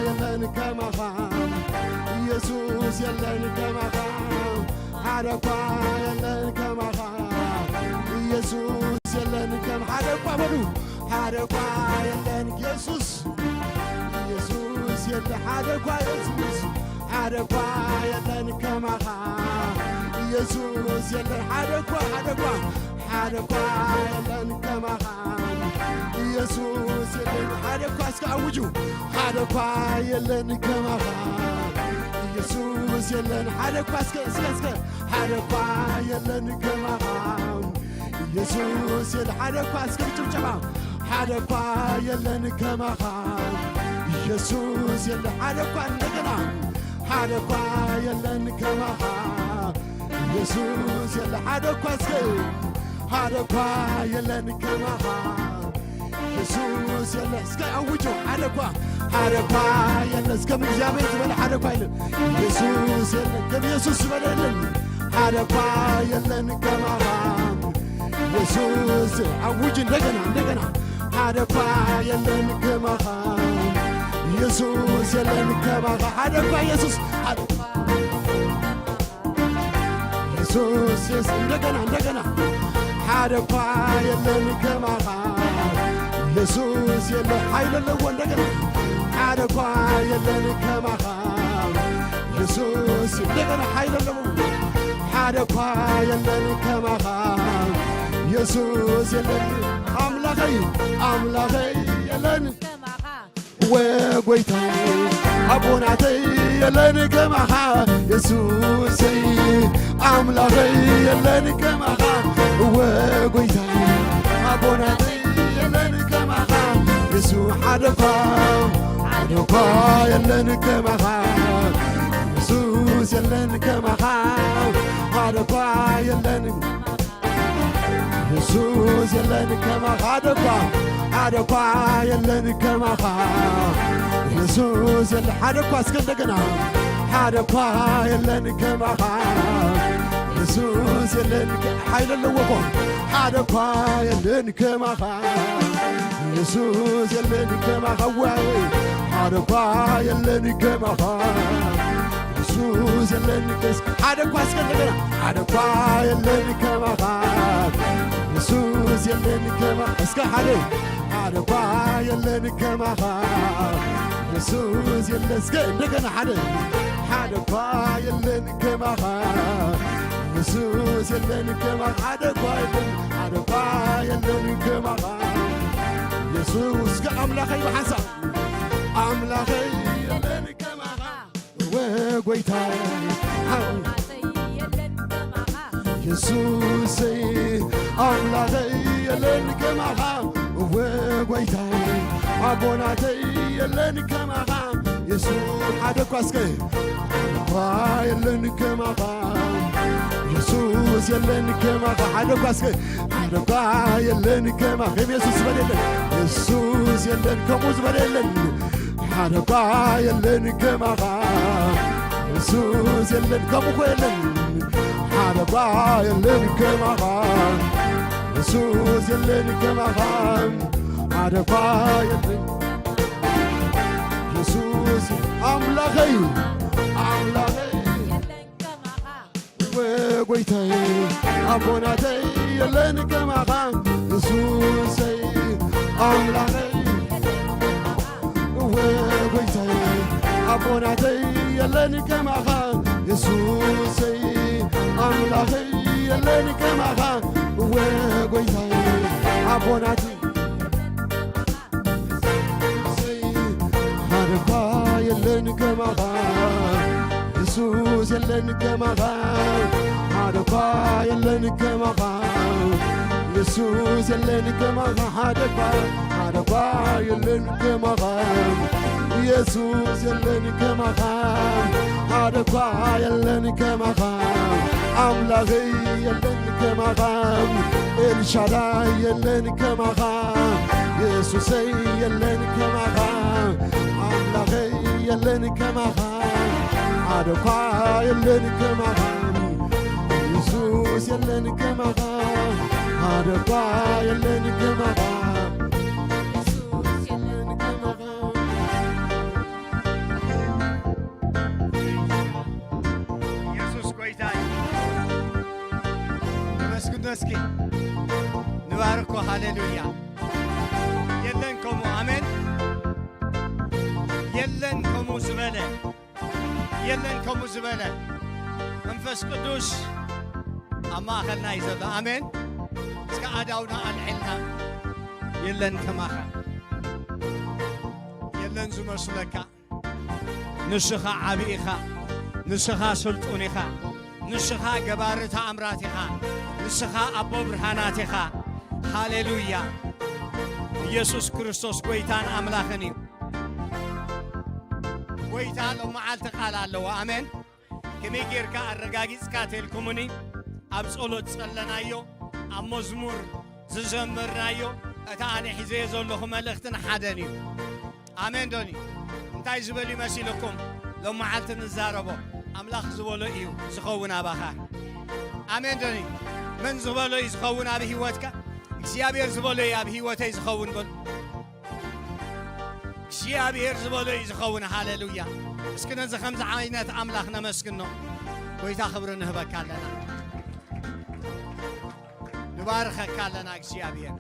የለን ከማኻ ኢየሱስ የለን ከማኻ ሓደ እኳ የለን ከማኻ ኢየሱስ የለን ከም ሓደ እኳ በሉ ሓደ እኳ የለን ኢየሱስ ኢየሱስ የለ ሓደ እኳ ኢየሱስ ሓደ እኳ የለን ከማኻ ኢየሱስ የለን ሓደ እኳ ሓደ እኳ ሓደ እኳ የለን ከማኻ ኢየሱስ የለን ሓደ እኳ እስከ ኣውጁ ሓደ እኳ የለን ከማኻ ኢየሱስ የለን ሓደ እኳ እስከ እስከ እስከ ሓደ እኳ የለን ከማኻ ኢየሱስ የለ ሓደ እኳ እስከ ብጭብጨባ ሓደ እኳ የለን ከማኻ ኢየሱስ የለ ሓደ እኳ እንደገና ሓደ እኳ የለን ከማኻ ኢየሱስ የለ ሓደ እኳ እስከ ሓደ እኳ የለን ከማኻ ኢየሱስ የለ እስከ ኣውጆ ሓደ እኳ ሓደ እኳ የለ እስከ እግዚኣብሔር ዝበለ ሓደ እኳ የለን ኢየሱስ የለ ከም ኢየሱስ ዝበለ የለን ሓደ እኳ የለን ከማኻ ኢየሱስ ኣውጅ እንደገና እንደገና ሓደ እኳ የለን ከማኻ ኢየሱስ የለን ከማኻ ሓደ እኳ ኢየሱስ ሓደ እኳ ኢየሱስ ኢየሱስ እንደገና እንደገና ሓደ እኳ የለን ከማኻ ኢየሱስ የለ ሓይል ኣለዎ እንደገና ሓደ እኳ የለን ከማኻ ኢየሱስ እንደገና ሓይል ኣለዎ ሓደ እኳ የለን ከማኻ ኢየሱስ የለን ኣምላኸይ ኣምላኸይ የለን ከማኻ ወጎይታይ ኣቦናተይ የለን ከማኻ የሱሰይ ኣምላኸይ የለን ከማኻ ወጎይታይ ኣቦናተይ የለን ከማኻ የሱ ሓደኳ ሓደኳ የለን ከማኻ የሱስ የለን ከማኻ ሓደኳ የለን የሱስ የለን ከማኻ ሓደኳ ሓደኳ የለን ከማኻ የሱስ የለ ሓደኳ እስከ እንደገና ሓደኳ የለን ከማኻ የሱስ የለን ሓይል ኣለዎ እኮ ሓደኳ የለን ከማኻ የሱስ የለን ከማኻ ዋይ ሓደኳ የለን ከማኻ የሱስ የለን ከስ ሓደኳ እስከ እንደገና ሓደኳ የለን ከማኻ የሱስ የለን ከማ እስከ ሓደ ሓደኳ የለን ከማኻ የሱስ የለ እስከ እንደገና ሓደ ሓደኳ የለን ከማኻ የሱስ የለን ከማኻ ሓደኳ የለን ሓደኳ የለን ከማኻ የሱስ ከኣምላኸይ ብሓንሳብ ኣምላኸይ የለን ከማኻ ወጎይታይ የሱሰይ ኣምላኸይ የለን ከማኻ ወጎይታይ ኣቦናተይ የለን ከማኻ የሱስ ሓደ እኳ እስከ እኳ የለን ከማኻ የሱስ የለን ከማኻ ሓደ እኳ እስከ ሓደ እኳ የለን ከማኻ ከም የሱስ ዝበለ የለን የሱስ የለን ከምኡ ዝበለ የለን ሓደ እኳ የለን ከማኻ፣ የሱስ የለን ከምኡ እኮ የለን። ሓደ እኳ የለን ከማኻ፣ የሱስ የለን ከማኻ። ሓደ እኳ የለን የሱስ ኣምላኸይ፣ ኣምላኸይ ወጎይታይ ኣቦናተይ የለን ከማኻ፣ የሱሰይ ኣምላኸይ ወጎይታይ ኣቦናተይ የለን ከማኻ፣ የሱሰይ ኣምላኸይ የለን ከማኻ፣ ወጎይታይ ኣቦናተይ ሓደ እኳ የለን ከማኻ፣ የሱስ የለን ከማኻ። ሓደ እኳ የለን ከማኻ፣ የሱስ የለን ከማኻ። ሓደ እኳ፣ ሓደ እኳ የለን ከማኻ፣ የሱስ የለን ከማኻ። ሓደ እኳ የለን ከማኻ፣ ኣምላኸይ የለን ከማኻ፣ ኤልሻዳይ የለን ከማኻ፣ የሱሰይ የለን ከማኻ፣ ኣምላኸይ የለን ከማኻ። ሓደ እኳ የለን ከማኻ፣ የሱስ የለን ከማኻ። ሓደ እኳ የለን ከማኻ፣ የሱስ የለን ከማኻ። የሱስ ጎይታ እዩ። ነመስግኖ እስኪ፣ ንባርኮ። ሃሌሉያ። የለን ከምኡ። ኣሜን። የለን ከምኡ ዝበለ፣ የለን ከምኡ ዝበለ። መንፈስ ቅዱስ ኣብ ማእኸልና እዩ ዘሎ። ኣሜን። እስከ ኣእዳውና ኣልዒልና፣ የለን ከማኻ፣ የለን ዝመስለካ። ንስኻ ዓቢ ኢኻ፣ ንስኻ ስልጡን ኢኻ፣ ንስኻ ገባሪ ተኣምራት ኢኻ፣ ንስኻ ኣቦ ብርሃናት ኢኻ። ሃሌሉያ። ኢየሱስ ክርስቶስ ጎይታን ኣምላኽን እዩ። ጎይታ ሎም መዓልቲ ቃል ኣለዎ። ኣሜን። ከመይ ጌርካ ኣረጋጊጽካ ተልኩምኒ? ኣብ ጸሎት ጸለናዮ፣ ኣብ መዝሙር ዝዘመርናዮ፣ እታ ኣነ ሒዘዮ ዘለኹ መልእኽቲ ንሓደን እዩ። ኣሜን ዶኒ? እንታይ ዝበል ይመሲልኩም? ሎም መዓልቲ ንዛረቦ። ኣምላኽ ዝበሎ እዩ ዝኸውን ኣባኻ። ኣሜን ዶኒ? መን ዝበሎ እዩ ዝኸውን ኣብ ህይወትካ? እግዚኣብሔር ዝበሎ እዩ ኣብ ህይወተይ ዝኸውን በሉ። እግዚኣብሔር ዝበሎ እዩ ዝኸውን። ሃሌሉያ። እስኪ ነዚ ከምዚ ዓይነት ኣምላኽ ነመስግኖ። ጎይታ ክብሪ ንህበካ ኣለና። ንባርኸካ ኣለና እግዚኣብሔር።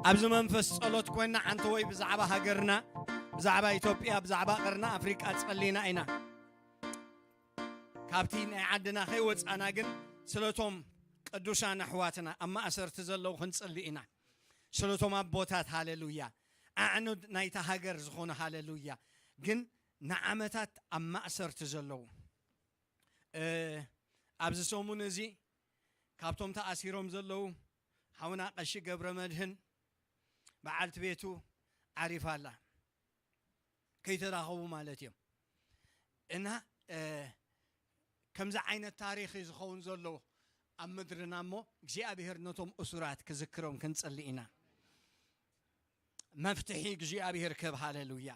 ኣብዚ መንፈስ ጸሎት ኮይና ሓንቲ ወይ ብዛዕባ ሃገርና፣ ብዛዕባ ኢትዮጵያ፣ ብዛዕባ ቀርና ኣፍሪቃ ጸሊና ኢና። ካብቲ ናይ ዓድና ከይወጻና ግን ስለቶም ቅዱሳን ኣሕዋትና ኣብ ማእሰርቲ ዘለዉ ክንጽሊ ኢና። ስለቶም ኣቦታት፣ ሃሌሉያ፣ ኣዕኑድ ናይታ ሃገር ዝኾኑ፣ ሃሌሉያ፣ ግን ንዓመታት ኣብ ማእሰርቲ ዘለዉ፣ እ፣ ኣብዚ ሰሙን እዚ ካብቶም ተኣሲሮም ዘለዉ ሓውና ቀሺ ገብረ መድህን በዓልቲ ቤቱ ዓሪፋ ኣላ። ከይተራኸቡ ማለት እዮም። እና፣ እ፣ ከምዚ ዓይነት ታሪኽ እዩ ዝኸውን ዘሎ ኣብ ምድርና እሞ እግዚኣብሔር ነቶም እሱራት ክዝክሮም ክንጽሊ ኢና። መፍትሒ እግዚኣብሔር ክህብ። ሃሌሉያ።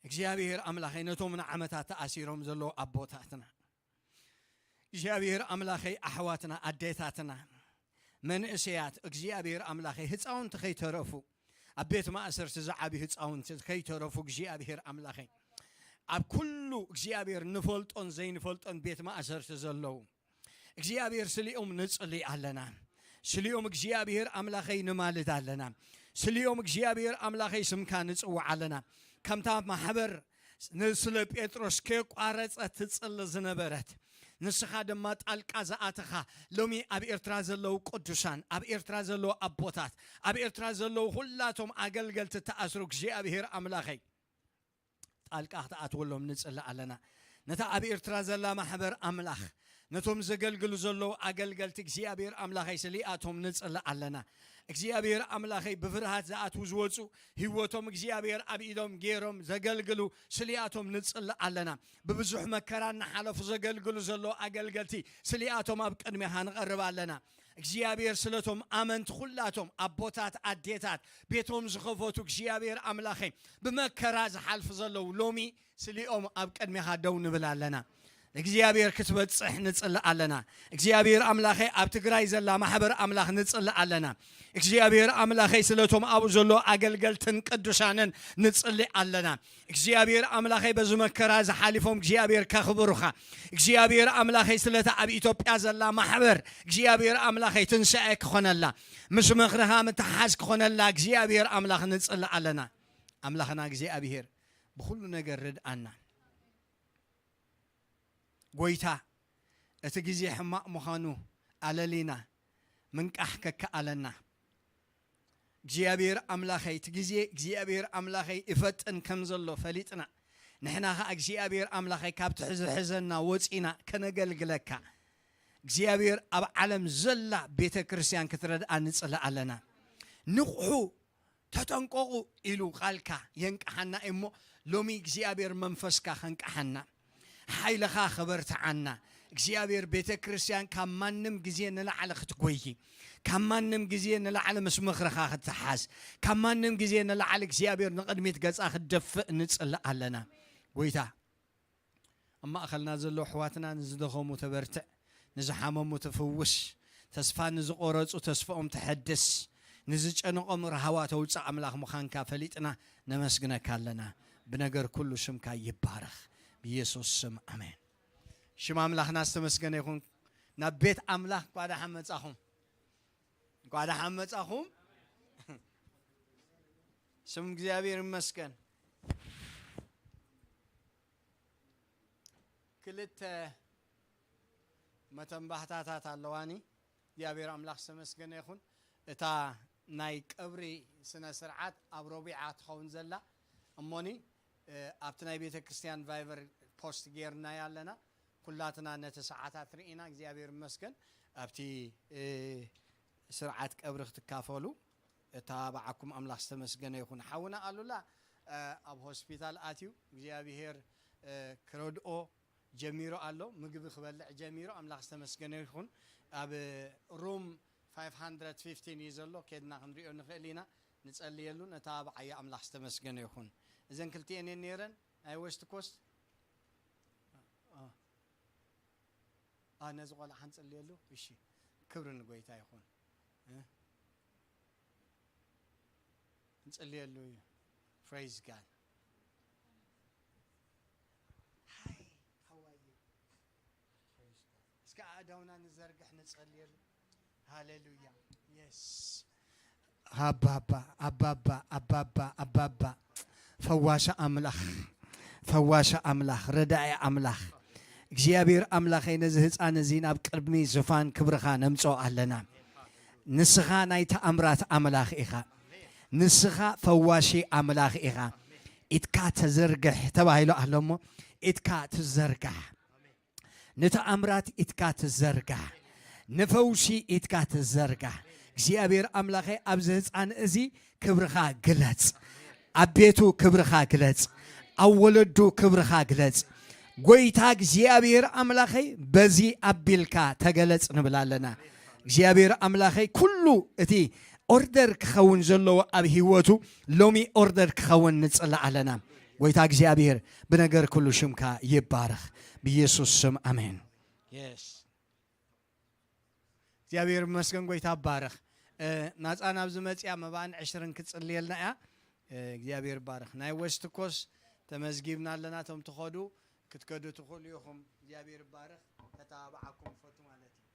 እግዚኣብሔር ኣምላኸይ ነቶም ንዓመታት ተኣሲሮም ዘለዉ ኣቦታትና፣ እግዚኣብሔር ኣምላኸይ ኣሕዋትና ኣዴታትና መንእሰያት እግዚኣብሔር ኣምላኸይ ህፃውንቲ ከይተረፉ ኣብ ቤት ማእሰርቲ ዝዓብዩ ህፃውንቲ ከይተረፉ እግዚኣብሔር ኣምላኸይ ኣብ ኩሉ እግዚኣብሔር ንፈልጦን ዘይንፈልጦን ቤት ማእሰርቲ ዘለዉ እግዚኣብሔር ስሊኦም ንጽሊ ኣለና። ስሊኦም እግዚኣብሔር ኣምላኸይ ንማልድ ኣለና። ስሊኦም እግዚኣብሔር ኣምላኸይ ስምካ ንጽውዕ ኣለና። ከምታ ማሕበር ንስለ ጴጥሮስ ከየቋረጸ ትጽሊ ዝነበረት ንስኻ ድማ ጣልቃ ዝኣተኻ ሎሚ ኣብ ኤርትራ ዘለዉ ቅዱሳን ኣብ ኤርትራ ዘለዉ ኣቦታት ኣብ ኤርትራ ዘለዉ ኩላቶም ኣገልገልቲ ተኣስሩ እግዚኣብሔር ኣምላኸይ ጣልቃ ክትኣትወሎም ንጽሊ ኣለና። ነታ ኣብ ኤርትራ ዘላ ማሕበር ኣምላኽ ነቶም ዘገልግሉ ዘለዉ ኣገልገልቲ እግዚኣብሔር ኣምላኸይ ስሊኣቶም ንጽሊ ኣለና። እግዚኣብሔር ኣምላኸይ ብፍርሃት ዝኣትዉ ዝወፁ ህይወቶም እግዚኣብሔር ኣብ ኢዶም ገይሮም ዘገልግሉ ስሊኣቶም ንጽሊ ኣለና። ብብዙሕ መከራ እናሓለፉ ዘገልግሉ ዘለዉ ኣገልገልቲ ስሊኣቶም ኣብ ቅድሚኻ ንቐርብ ኣለና። እግዚኣብሔር ስለቶም ኣመንቲ ኩላቶም ኣቦታት ኣዴታት ቤቶም ዝኸፈቱ እግዚኣብሔር ኣምላኸይ ብመከራ ዝሓልፉ ዘለዉ ሎሚ ስሊኦም ኣብ ቅድሜኻ ደው ንብል ኣለና እግዚኣብሔር ክትበጽሕ ንጽልእ ኣለና እግዚኣብሔር ኣምላኸይ ኣብ ትግራይ ዘላ ማሕበር ኣምላኽ ንጽልእ ኣለና እግዚኣብሔር ኣምላኸይ ስለቶም ኣብኡ ዘሎ ኣገልገልትን ቅዱሳንን ንጽልእ ኣለና እግዚኣብሔር ኣምላኸይ በዚ መከራ ዝሓሊፎም እግዚኣብሔር ከኽብሩኻ እግዚኣብሔር ኣምላኸይ ስለታ ኣብ ኢትዮጵያ ዘላ ማሕበር እግዚኣብሔር ኣምላኸይ ትንሳኤ ክኾነላ ምስ ምኽርኻ ምትሓዝ ክኾነላ እግዚኣብሔር ኣምላኽ ንጽልእ ኣለና ኣምላኽና እግዚኣብሔር ብኹሉ ነገር ርድኣና ጎይታ እቲ ግዜ ሕማቕ ምዃኑ ኣለሊና ምንቃሕ ከከኣለና እግዚኣብሔር ኣምላኸይ እቲ ግዜ እግዚኣብሔር ኣምላኸይ ይፈጥን ከም ዘሎ ፈሊጥና ንሕና ኸዓ እግዚኣብሔር ኣምላኸይ ካብቲ ዝሕዘና ወፂና ከነገልግለካ እግዚኣብሔር ኣብ ዓለም ዘላ ቤተ ክርስቲያን ክትረድኣ ንፅልእ ኣለና ንቑሑ ተጠንቀቑ ኢሉ ቃልካ የንቅሓና እሞ ሎሚ እግዚኣብሔር መንፈስካ ከንቅሓና ሓይልኻ ከበርትዓና እግዚኣብሔር ቤተ ክርስቲያን ካብ ማንም ግዜ ንላዕሊ ክትጎይ ካብ ማንም ግዜ ንላዕሊ ምስ ምኽርኻ ክትሓዝ ካብ ማንም ግዜ ንላዕሊ እግዚኣብሔር ንቕድሚት ገጻ ክትደፍእ ንጽልእ ኣለና ጎይታ ኣብ ማእኸልና ዘለዉ ኣሕዋትና ንዝደኸሙ ተበርትዕ፣ ንዝሓመሙ ትፍውስ፣ ተስፋ ንዝቖረጹ ተስፍኦም ተሐድስ፣ ንዝጨነቖም ራህዋ ተውጽእ ኣምላኽ ምዃንካ ፈሊጥና ነመስግነካ ኣለና። ብነገር ኩሉ ሽምካ ይባረኽ። ብየሱስ ስም ኣሜን። ሽም ኣምላኽና ዝተመስገነ ይኹን። ናብ ቤት ኣምላኽ እንኳዕ ደሓን መጻኹም። እንኳዕ ደሓን መጻኹም። ስም እግዚኣብሔር ይመስገን። ክልተ መተንባህታታት ኣለዋኒ እግዚኣብሔር ኣምላኽ ዝተመስገነ ይኹን እታ ናይ ቀብሪ ስነ ስርዓት ኣብ ረቢዓ ትኸውን ዘላ እሞኒ ኣብቲ ናይ ቤተ ክርስቲያን ቫይበር ፖስት ጌርናያ ኣለና ኩላትና ነቲ ሰዓታት ርኢና እግዚኣብሔር ይመስገን ኣብቲ ስርዓት ቀብሪ ክትካፈሉ እታ ብዓኩም ኣምላኽ ዝተመስገነ ይኹን ሓውና ኣሉላ ኣብ ሆስፒታል ኣትዩ እግዚኣብሔር ክረድኦ ጀሚሩ ኣሎ ምግቢ ክበልዕ ጀሚሩ ኣምላኽ ዝተመስገነ ይኹን ኣብ ሩም ፋይቭ ሃንድረድ ፊፍቲን እዩ ዘሎ ኬድና ክንሪኦ ንኽእል ኢና ንጸልየሉ ነታ ብዓያ ኣምላኽ ዝተመስገነ ይኹን እዘን ክልቲኤን እየን ነይረን ናይ ዌስት ኮስት ነዚ ቆልዓ ክንጽልየሉ እሺ ክብሪ ንጎይታ ይኹን እንጽልየሉ እዩ praise God hi how are you እስከ ኣእዳውና ንዘርግሕ ንጸልየሉ ሃሌሉያ yes ኣባባ ኣባባ ኣባባ ኣባባ ፈዋሻ ኣምላኽ ፈዋሻ ኣምላኽ ረዳኢ ኣምላኽ እግዚኣብሔር ኣምላኸይ ነዚ ህፃን እዚ ናብ ቅድሚ ዝፋን ክብርኻ ነምፅኦ ኣለና ንስኻ ናይ ተኣምራት ኣምላኽ ኢኻ ንስኻ ፈዋሺ ኣምላኽ ኢኻ ኢትካ ተዘርግሕ ተባሂሉ ኣሎ እሞ ኢትካ ትዘርጋሕ ንተኣምራት ኢትካ ትዘርጋሕ ንፈውሲ ኢትካ ትዘርጋሕ እግዚኣብሔር ኣምላኸይ ኣብዚ ህፃን እዚ ክብርኻ ግለጽ ኣብ ቤቱ ክብርኻ ግለጽ ኣብ ወለዱ ክብርኻ ግለጽ ጎይታ እግዚኣብሔር ኣምላኸይ በዚ ኣቢልካ ተገለጽ ንብል ኣለና እግዚኣብሔር ኣምላኸይ ኩሉ እቲ ኦርደር ክኸውን ዘለዎ ኣብ ህይወቱ ሎሚ ኦርደር ክኸውን ንጽላእ ኣለና ጎይታ እግዚኣብሔር ብነገር ኩሉ ሽምካ ይባረኽ ብኢየሱስ ስም ኣሜን እግዚኣብሔር ይመስገን ጎይታ ባረኽ ናፃ ናብ ዝመፅያ መባእን ዕሽርን ክትፅልየልና እያ እግዚኣብሔር ባረኽ ናይ ወስት ኮስ ተመዝጊብና ኣለና እቶም ትኸዱ ክትከዱ ትኽእሉ ኢኹም እግዚኣብሔር ባረኽ ተተባብዓኩም ፈቱ ማለት እዩ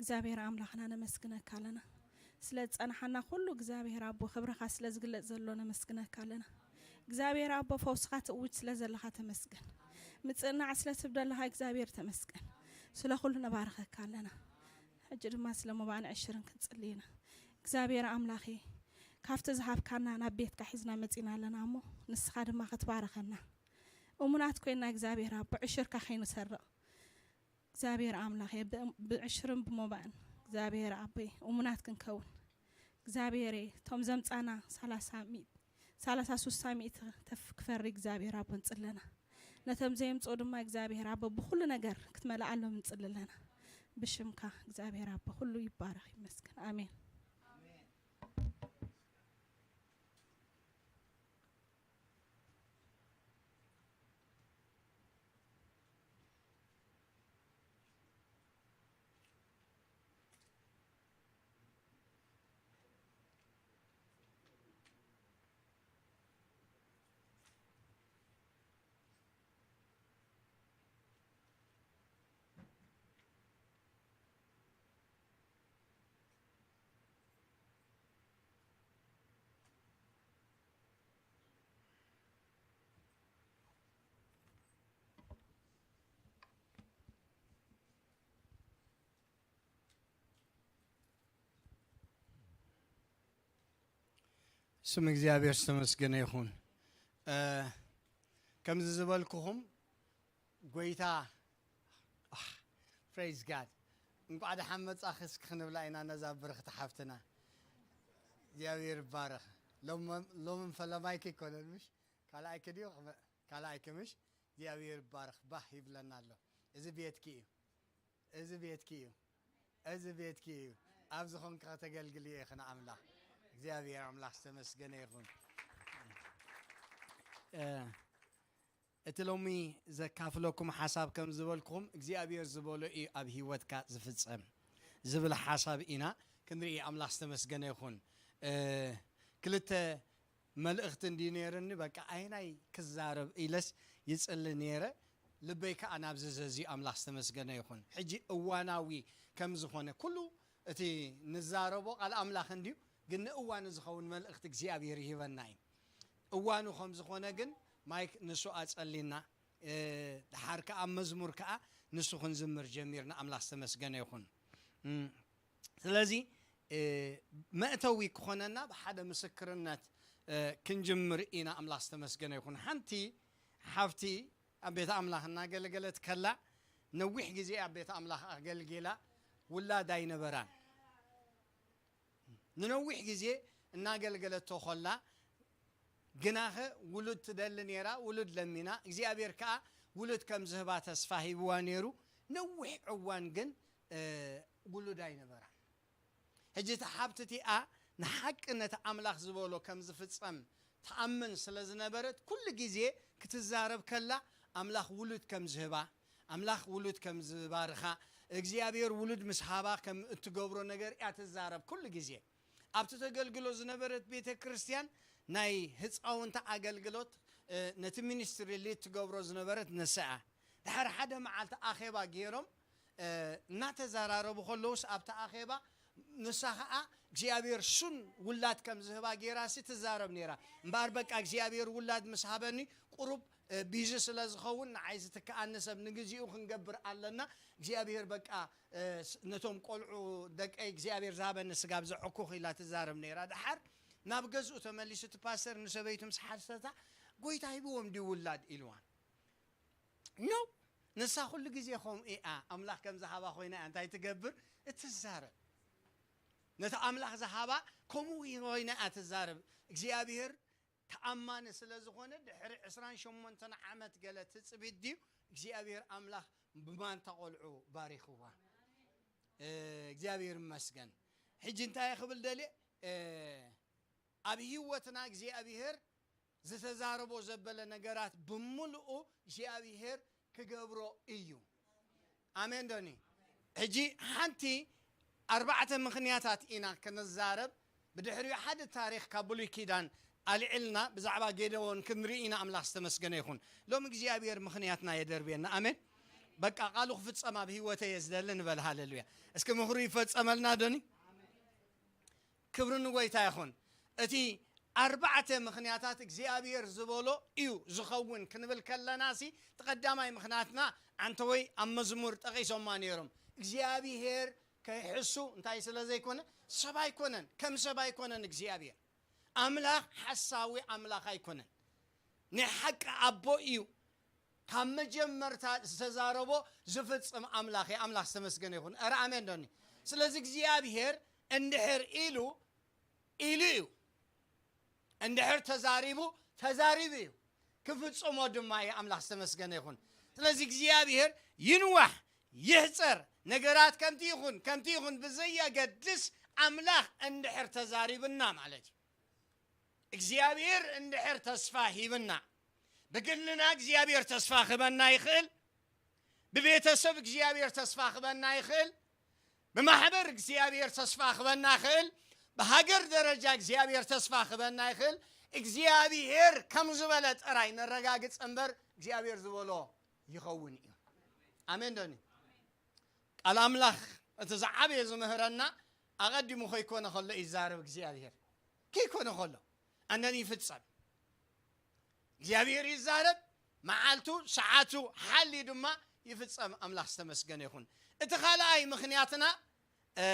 እግዚኣብሔር ኣምላኽና ነመስግነካ ኣለና ስለ ዝፀናሓና ኩሉ እግዚኣብሔር ኣቦ ክብርኻ ስለ ዝግለፅ ዘሎ ነመስግነካ ኣለና እግዚኣብሔር ኣቦ ፈውስኻ ትእውጅ ስለ ዘለኻ ተመስገን ምፅእናዕ ስለ ትብደለኻ እግዚኣብሔር ተመስገን ስለ ኩሉ ነባርኸካ ኣለና ሕጂ ድማ ስለ መባእን ዕሽርን ክንፅሊ ኢና እግዚኣብሔር ኣምላኸ ካብቲ ዝሃብካና ናብ ቤትካ ሒዝና መፂና ኣለና እሞ ንስኻ ድማ ክትባረኸና እሙናት ኮይና እግዚኣብሔር ኣቦ ዕሽርካ ከይንሰርቕ እግዚኣብሔር ኣምላኸ፣ ብ-፣ ብዕሽርን ብሞባእን እግዚኣብሔር ኣቦይ እሙናት ክንከውን፣ እግዚኣብሔረ፣ እቶም ዘምጻና ሰላሳ ሚእቲ፣ ሰላሳ ሱሳ ሚእቲ ተፍ ክፈሪ እግዚኣብሔር ኣቦ ንጽለና። ነቶም ዘየምጽኡ ድማ እግዚኣብሔር ኣቦ ብኹሉ ነገር ክትመልኣሎም ንጽልለና። ብሽምካ እግዚኣብሔር ኣቦ ኩሉ ይባረኽ ይመስገን። ኣሜን። ስም እግዚኣብሔር ዝተመስገነ ይኹን። እ፣ ከምዚ ዝበልኩኹም፣ ጎይታ፣ ኣህ፣ praise God። እንቋዕ ደሓን መጻኺ እስኪ ክንብላ ኢና ነዛ ብርኽቲ ሓፍትና። እግዚኣብሔር ይባረኽ። ሎም-፣ ሎምን ፈለማይኪ ኣይኮነን፣ ምሽ? ካልኣይኪ ድዩ? ካልኣይኪ፣ ምሽ? እግዚኣብሔር ይባረኽ። ባህ ይብለና ኣሎ። እዚ ቤትኪ እዩ። እዚ ቤትኪ እዩ። እዚ ቤትኪ እዩ። ኣብ ዝኾንካ ከተገልግልዮ ኢኺ ንኣምላኽ። እግዚኣብሔር ኣምላኽ ዝተመስገነ ይኹን። እ፣ እቲ ሎሚ ዘካፍለኩም ሓሳብ ከም ዝበልኩም እግዚኣብሔር ዝበሎ እዩ ኣብ ህይወትካ ዝፍጸም ዝብል ሓሳብ ኢና ክንርኢ። ኣምላኽ ዝተመስገነ ይኹን። እ፣ ክልተ መልእኽቲ እንዲ ነይርኒ፣ በቃ ኣይናይ ክዛረብ ኢለስ ይጽሊ ነይረ። ልበይ ከኣ ናብዚ ዘዝዩ። ኣምላኽ ዝተመስገነ ይኹን። ሕጂ እዋናዊ ከም ዝኾነ ኩሉ እቲ ንዛረቦ ቃል ኣምላኽ እንድዩ፣ ግን ንእዋኑ ዝኸውን መልእኽቲ እግዚኣብሔር ይህበና እዩ። እዋኑ ከም ዝኾነ ግን ማይክ ንሱ ኣጸሊና፣ እ፣ ደሓር ከኣ መዝሙር ከኣ ንሱ ክንዝምር ጀሚርና። ኣምላኽ ዝተመስገነ ይኹን። እም፣ ስለዚ፣ እ፣ መእተዊ ክኾነና ብሓደ ምስክርነት፣ እ፣ ክንጅምር ኢና። ኣምላኽ ዝተመስገነ ይኹን። ሓንቲ ሓፍቲ ኣብ ቤት ኣምላኽ እናገለገለት ከላ፣ ነዊሕ ግዜ ኣብ ቤት ኣምላኽ ኣገልጊላ፣ ውላድ ኣይነበራን። ንነዊሕ ግዜ እናገልገለቶ ከላ፣ ግናኸ ውሉድ ትደሊ ነይራ፣ ውሉድ ለሚና፣ እግዚኣብሔር ከኣ ውሉድ ከም ዝህባ ተስፋ ሂብዋ ነይሩ። ነዊሕ እዋን ግን፣ እ፣ ውሉድ ኣይነበራን። ሕጂ እታ ሓብቲ እቲኣ ንሓቂ ነቲ ኣምላኽ ዝበሎ ከም ዝፍጸም ትኣምን ስለ ዝነበረት፣ ኩሉ ግዜ ክትዛረብ ከላ ኣምላኽ ውሉድ ከም ዝህባ፣ ኣምላኽ ውሉድ ከም ዝባርኻ፣ እግዚኣብሔር ውሉድ ምስ ሃባ ከም እትገብሮ ነገር እያ ትዛረብ ኩሉ ግዜ። ኣብቲ ተገልግሎ ዝነበረት ቤተ ክርስቲያን ናይ ህፃውንቲ ኣገልግሎት፣ እ፣ ነቲ ሚኒስትሪ ሊድ ትገብሮ ዝነበረት ንሳ እያ። ድሓር ሓደ መዓልቲ ኣኼባ ገይሮም፣ እ፣ እናተዘራረቡ ከለውስ ኣብቲ ኣኼባ ንሳ ኸዓ እግዚኣብሔር ሱን ውላድ ከም ዝህባ ገይራሲ ትዛረብ ነይራ። እምበኣር በቃ እግዚኣብሔር ውላድ ምስ ሃበኒ ቁሩብ፣ እ፣ ቢዚ ስለ ዝኸውን ንዓይ ዝትክኣኒ ሰብ ንግዚኡ ክንገብር ኣለና። እግዚኣብሔር በቃ፣ እ፣ ስ-፣ ነቶም ቆልዑ ደቀይ እግዚኣብሔር ዝሃበኒ ስጋብ ዘዕኩኽ ኢላ ትዛረብ ነይራ። ድሓር ናብ ገዝኡ ተመሊሱ እቲ ፓስተር ንሰበይቱ ምስ ሓተታ፣ "ጎይታ ሂብዎም ድዩ ውላድ?" ኢልዋ። ኖ፣ ንሳ ኩሉ ግዜ ከምኡ እያ። ኣምላኽ ከም ዝሃባ ኮይና እያ እንታይ ትገብር? እትዛረብ። ነቲ ኣምላኽ ዝሃባ ከምኡ ኮይና እያ ትዛረብ። እግዚኣብሔር ተኣማኒ ስለ ዝኾነ፣ ድሕሪ ዕስራን ሸሞንተን ዓመት ገለ ትጽቢት ድዩ እግዚኣብሔር ኣምላኽ ብማንታ ቆልዑ ባሪኽዋ። እ፣ እግዚኣብሔር ይመስገን። ሕጂ እንታይ ክብል ደልየ? እ፣ ኣብ ህይወትና እግዚኣብሔር ዝተዛረቦ ዘበለ ነገራት ብምሉኡ እግዚኣብሔር ክገብሮ እዩ። ኣሜን ዶኒ? ሕጂ ሓንቲ ኣርባዕተ ምኽንያታት ኢና ክንዛረብ። ብድሕሪኡ ሓደ ታሪኽ ካብ ብሉይ ኪዳን ኣልዒልና ብዛዕባ ጌደዎን ክንርኢ ኢና። ኣምላኽ ዝተመስገነ ይኹን። ሎም እግዚኣብሔር ምኽንያትና የደርብየና። ኣሜን። በቃ ቃሉ ክፍጸም ኣብ ህይወተይ እየ ዝደሊ ንበል። ሃሌሉያ። እስኪ ምኽሩ ይፈጸመልና ዶኒ? ክብሪ ንጎይታ ይኹን። እቲ ኣርባዕተ ምኽንያታት እግዚኣብሔር ዝበሎ እዩ ዝኸውን ክንብል ከለና ሲ፣ እቲ ቀዳማይ ምኽንያትና ኣንተ ወይ ኣብ መዝሙር ጠቒሶማ ነይሮም። እግዚኣብሔር ከይሕሱ እንታይ ስለ ዘይኮነ፣ ሰብ ኣይኮነን፣ ከም ሰብ ኣይኮነን እግዚኣብሔር። ኣምላኽ ሓሳዊ ኣምላኽ ኣይኮነን። ናይ ሓቂ ኣቦ እዩ። ካብ መጀመርታ ዝተዛረቦ ዝፍጽም ኣምላኽ እዩ። ኣምላኽ ዝተመስገነ ይኹን። ኧረ ኣሜን ዶኒ። ስለዚ እግዚኣብሔር እንድሕር ኢሉ፣ ኢሉ እዩ። እንድሕር ተዛሪቡ፣ ተዛሪቡ እዩ። ክፍጽሞ ድማ እዩ። ኣምላኽ ዝተመስገነ ይኹን። ስለዚ እግዚኣብሔር ይንዋሕ፣ ይሕጸር፣ ነገራት ከምቲ ይኹን፣ ከምቲ ይኹን ብዘየገድስ ኣምላኽ እንድሕር ተዛሪብና ማለት እዩ። እግዚኣብሔር እንድሕር ተስፋ ሂብና፣ ብግልና እግዚኣብሔር ተስፋ ክበና ይኽእል። ብቤተሰብ እግዚኣብሔር ተስፋ ክበና ይኽእል። ብማሕበር እግዚኣብሔር ተስፋ ክበና ይኽእል። ብሃገር ደረጃ እግዚኣብሔር ተስፋ ክበና ይኽእል። እግዚኣብሔር ከም ዝበለ ጥራይ ነረጋግጽ እምበር እግዚኣብሔር ዝበሎ ይኸውን እዩ። ኣሜን ዶኒ? ቃል ኣምላኽ እቲ ዝዓበየ ዝምህረና ኣቐዲሙ ከይኮነ ከሎ ይዛረብ እግዚኣብሔር። ከይኮነ ከሎ ኣነን ይፍጸም። እግዚኣብሔር ይዛረብ፣ መዓልቱ ሰዓቱ ሓልዩ ድማ ይፍጸም። ኣምላኽ ዝተመስገነ ይኹን። እቲ ካልኣይ ምኽንያትና፣ እ፣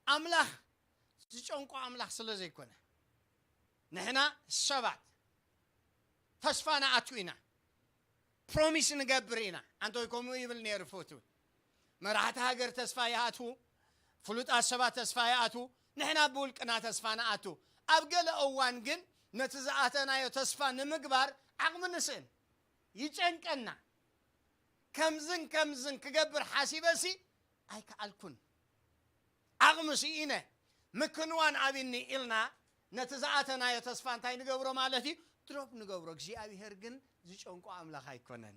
ኣምላኽ ዝጨንቆ ኣምላኽ ስለ ዘይኮነ፣ ንሕና ሰባት ተስፋ ንኣቱ ኢና፣ ፕሮሚስ ንገብር ኢና። ኣንቶይ ከምኡ ይብል ነይሩ ፍቱ። መራሕቲ ሃገር ተስፋ ይኣትዉ፣ ፍሉጣት ሰባት ተስፋ ይኣትዉ፣ ንሕና ብውልቅና ተስፋ ንኣቱ። ኣብ ገለ እዋን ግን ነቲ ዝኣተናዮ ተስፋ ንምግባር ዓቕሚ ንስእን፣ ይጨንቀና። ከምዝን ከምዝን ክገብር ሓሲበሲ ኣይከኣልኩን፣ ዓቕሚ ስኢነ፣ ምክንዋን ኣብኒ ኢልና ነቲ ዝኣተናዮ ተስፋ እንታይ ንገብሮ ማለት እዩ? ድሮፕ ንገብሮ። እግዚኣብሔር ግን ዝጨንቆ ኣምላኽ ኣይኮነን።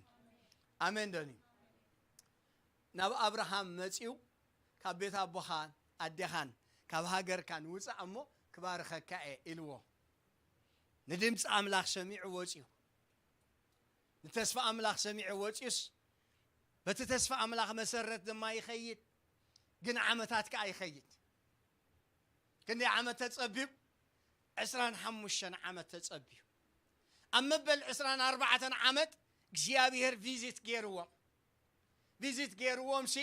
ኣሜን ዶኒ? ናብ ኣብርሃም መጺኡ፣ ካብ ቤት ኣቦኻን ኣዴኻን ካብ ሃገርካን ውጻእ እሞ ክባርኸካ እየ ኢልዎ። ንድምፂ ኣምላኽ ሰሚዑ ወፂኡ። ንተስፋ ኣምላኽ ሰሚዑ ወፂኡስ በቲ ተስፋ ኣምላኽ መሰረት ድማ ይኸይድ፣ ግን ዓመታት ከኣ ይኸይድ። ክንደይ ዓመት ተጸብዩ? ዕስራን ሓሙሽተን ዓመት ተጸብዩ። ኣብ መበል ዕስራን ኣርባዕተን ዓመት እግዚኣብሔር ቪዚት ገይርዎም። ቪዚት ገይርዎም ሲ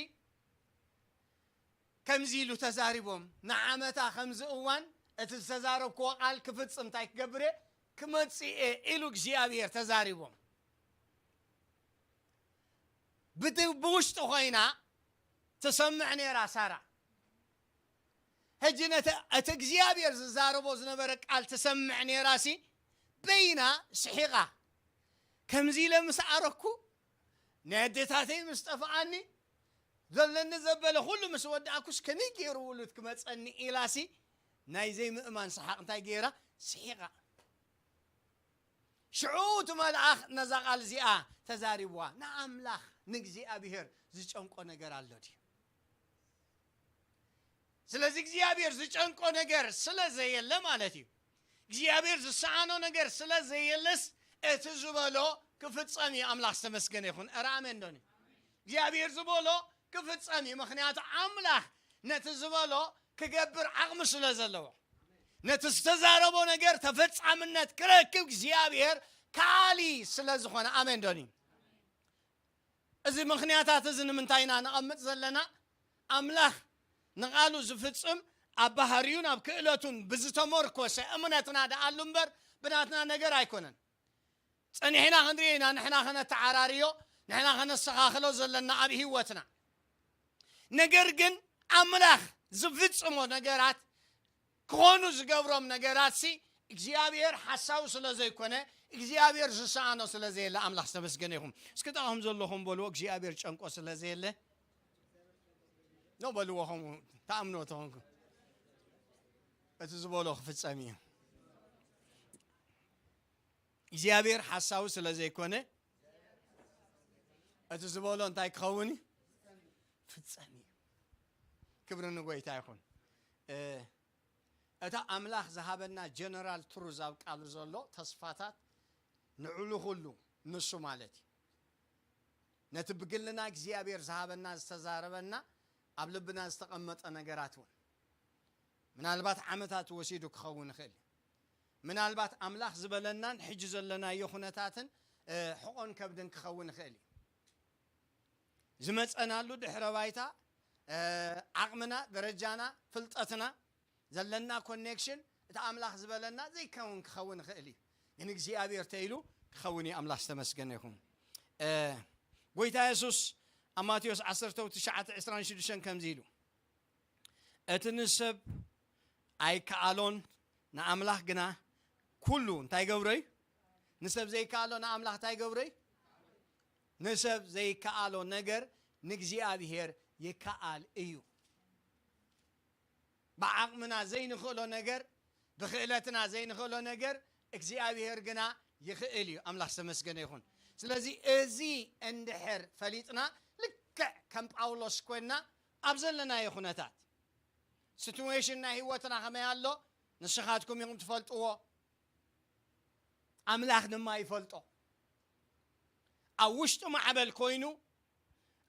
ከምዚ ኢሉ ተዛሪቦም፣ ንዓመታ ከምዚ እዋን እቲ ዝተዛረብክዎ ቃል ክፍጽም እንታይ ክገብር እየ? ክመጽእ እየ ኢሉ እግዚኣብሔር ተዛሪቦም። ብት-፣ ብውሽጢ ኮይና ትሰምዕ ነይራ ሳራ። ሕጂ ነቲ፣ እቲ እግዚኣብሔር ዝዛረቦ ዝነበረ ቃል ትሰምዕ ነይራ ሲ በይና ስሒቓ። ከምዚ ኢለ ምስ ኣረኩ፣ ናይ ኣዴታተይ ምስ ጠፍኣኒ፣ ዘለኒ ዘበለ ኩሉ ምስ ወዳእኩስ ከመይ ገይሩ ውሉድ ክመጸኒ ኢላሲ ናይ ዘይምእማን ሰሓቕ እንታይ ገይራ? ስሒቓ። ሽዑ እቲ መልኣኽ ነዛ ቃል እዚኣ ተዛሪብዋ። ንኣምላኽ ንእግዚኣብሔር ዝጨንቆ ነገር ኣሎ ድዩ? ስለዚ እግዚኣብሔር ዝጨንቆ ነገር ስለ ዘየለ ማለት እዩ። እግዚኣብሔር ዝሰኣኖ ነገር ስለ ዘየለስ እቲ ዝበሎ ክፍጸም እዩ። ኣምላኽ ዝተመስገነ ይኹን። ኧረ ኣሜን ዶኒ? እግዚኣብሔር ዝበሎ ክፍጸም እዩ። ምኽንያቱ ኣምላኽ ነቲ ዝበሎ ክገብር ዓቕሚ ስለ ዘለዎ፣ ነቲ ዝተዛረቦ ነገር ተፈጻምነት ክረክብ እግዚኣብሔር ካሊ ስለ ዝኾነ። ኣሜን ዶኒ? እዚ ምኽንያታት እዚ ንምንታይ ኢና ነቐምጥ ዘለና? ኣምላኽ ንቓሉ ዝፍጽም ኣብ ባህርዩን ኣብ ክእለቱን ብዝተመርኮሰ እምነትና ደኣሉ እምበር ብናትና ነገር ኣይኮነን። ጸኒሕና ክንሪኦ ኢና፣ ንሕና ከነተዓራርዮ፣ ንሕና ከነስተኻኽሎ ዘለና ኣብ ህይወትና። ነገር ግን ኣምላኽ ዝፍጽሞ ነገራት ክኾኑ ዝገብሮም ነገራት ሲ እግዚኣብሔር ሓሳዊ ስለ ዘይኮነ፣ እግዚኣብሔር ዝሰኣኖ ስለ ዘየለ ኣምላኽ ዝተመስገነ ይኹን። እስኪ ጠቐም ዘለኹም በልዎ፣ እግዚኣብሔር ጨንቆ ስለ ዘየለ ነው በልዎ። ኸምኡ ተኣምኖ ተኾንኩ እቲ ዝበሎ ክፍጸም እዩ። እግዚኣብሔር ሓሳዊ ስለ ዘይኮነ፣ እቲ ዝበሎ እንታይ ክኸውን እዩ? ፍጸም እዩ። ክብሪ ንጎይታ ይኹን። እ፣ እታ ኣምላኽ ዝሃበና ጀነራል ትሩዝ ኣብ ቃሉ ዘሎ ተስፋታት ንዕሉ ኩሉ ንሱ ማለት እዩ። ነቲ ብግልና እግዚኣብሔር ዝሃበና ዝተዛረበና ኣብ ልብና ዝተቐመጠ ነገራት እውን ምናልባት ዓመታት ወሲዱ ክኸውን ይኽእል እዩ። ምናልባት ኣምላኽ ዝበለናን ሕጂ ዘለናዮ ኩነታትን፣ እ፣ ሕቖን ከብድን ክኸውን ይኽእል እዩ። ዝመጸናሉ ድሕረ ባይታ፣ እ፣ ዓቕምና፣ ደረጃና፣ ፍልጠትና፣ ዘለና ኮኔክሽን፣ እቲ ኣምላኽ ዝበለና ዘይከውን ክኸውን ይኽእል እዩ። ግን እግዚኣብሔር ተይሉ ክኸውን እዩ። ኣምላኽ ዝተመስገነ ይኹን። እ፣ ጎይታ የሱስ ኣብ ማቴዎስ ዓሰርተ ትሽዓተ ዕስራን ሽዱሽተን ከምዚ ኢሉ፣ እቲ ንሰብ ኣይከኣሎን ንኣምላኽ ግና ኩሉ እንታይ ገብሮ እዩ? ንሰብ ዘይከኣሎ ንኣምላኽ እንታይ ገብሮ እዩ? ንሰብ ዘይከኣሎ ነገር ንእግዚኣብሔር ይከኣል እዩ። ብዓቕምና ዘይንኽእሎ ነገር፣ ብኽእለትና ዘይንኽእሎ ነገር እግዚኣብሔር ግና ይኽእል እዩ። ኣምላኽ ዝተመስገነ ይኹን። ስለዚ እዚ እንድሕር ፈሊጥና፣ ልክዕ ከም ጳውሎስ ኮይንና ኣብ ዘለናዮ ኩነታት፣ ሲትዌሽን ናይ ህይወትና ከመይ ኣሎ ንስኻትኩም ኢኹም ትፈልጥዎ። ኣምላኽ ድማ ይፈልጦ። ኣብ ውሽጢ ማዕበል ኮይኑ፣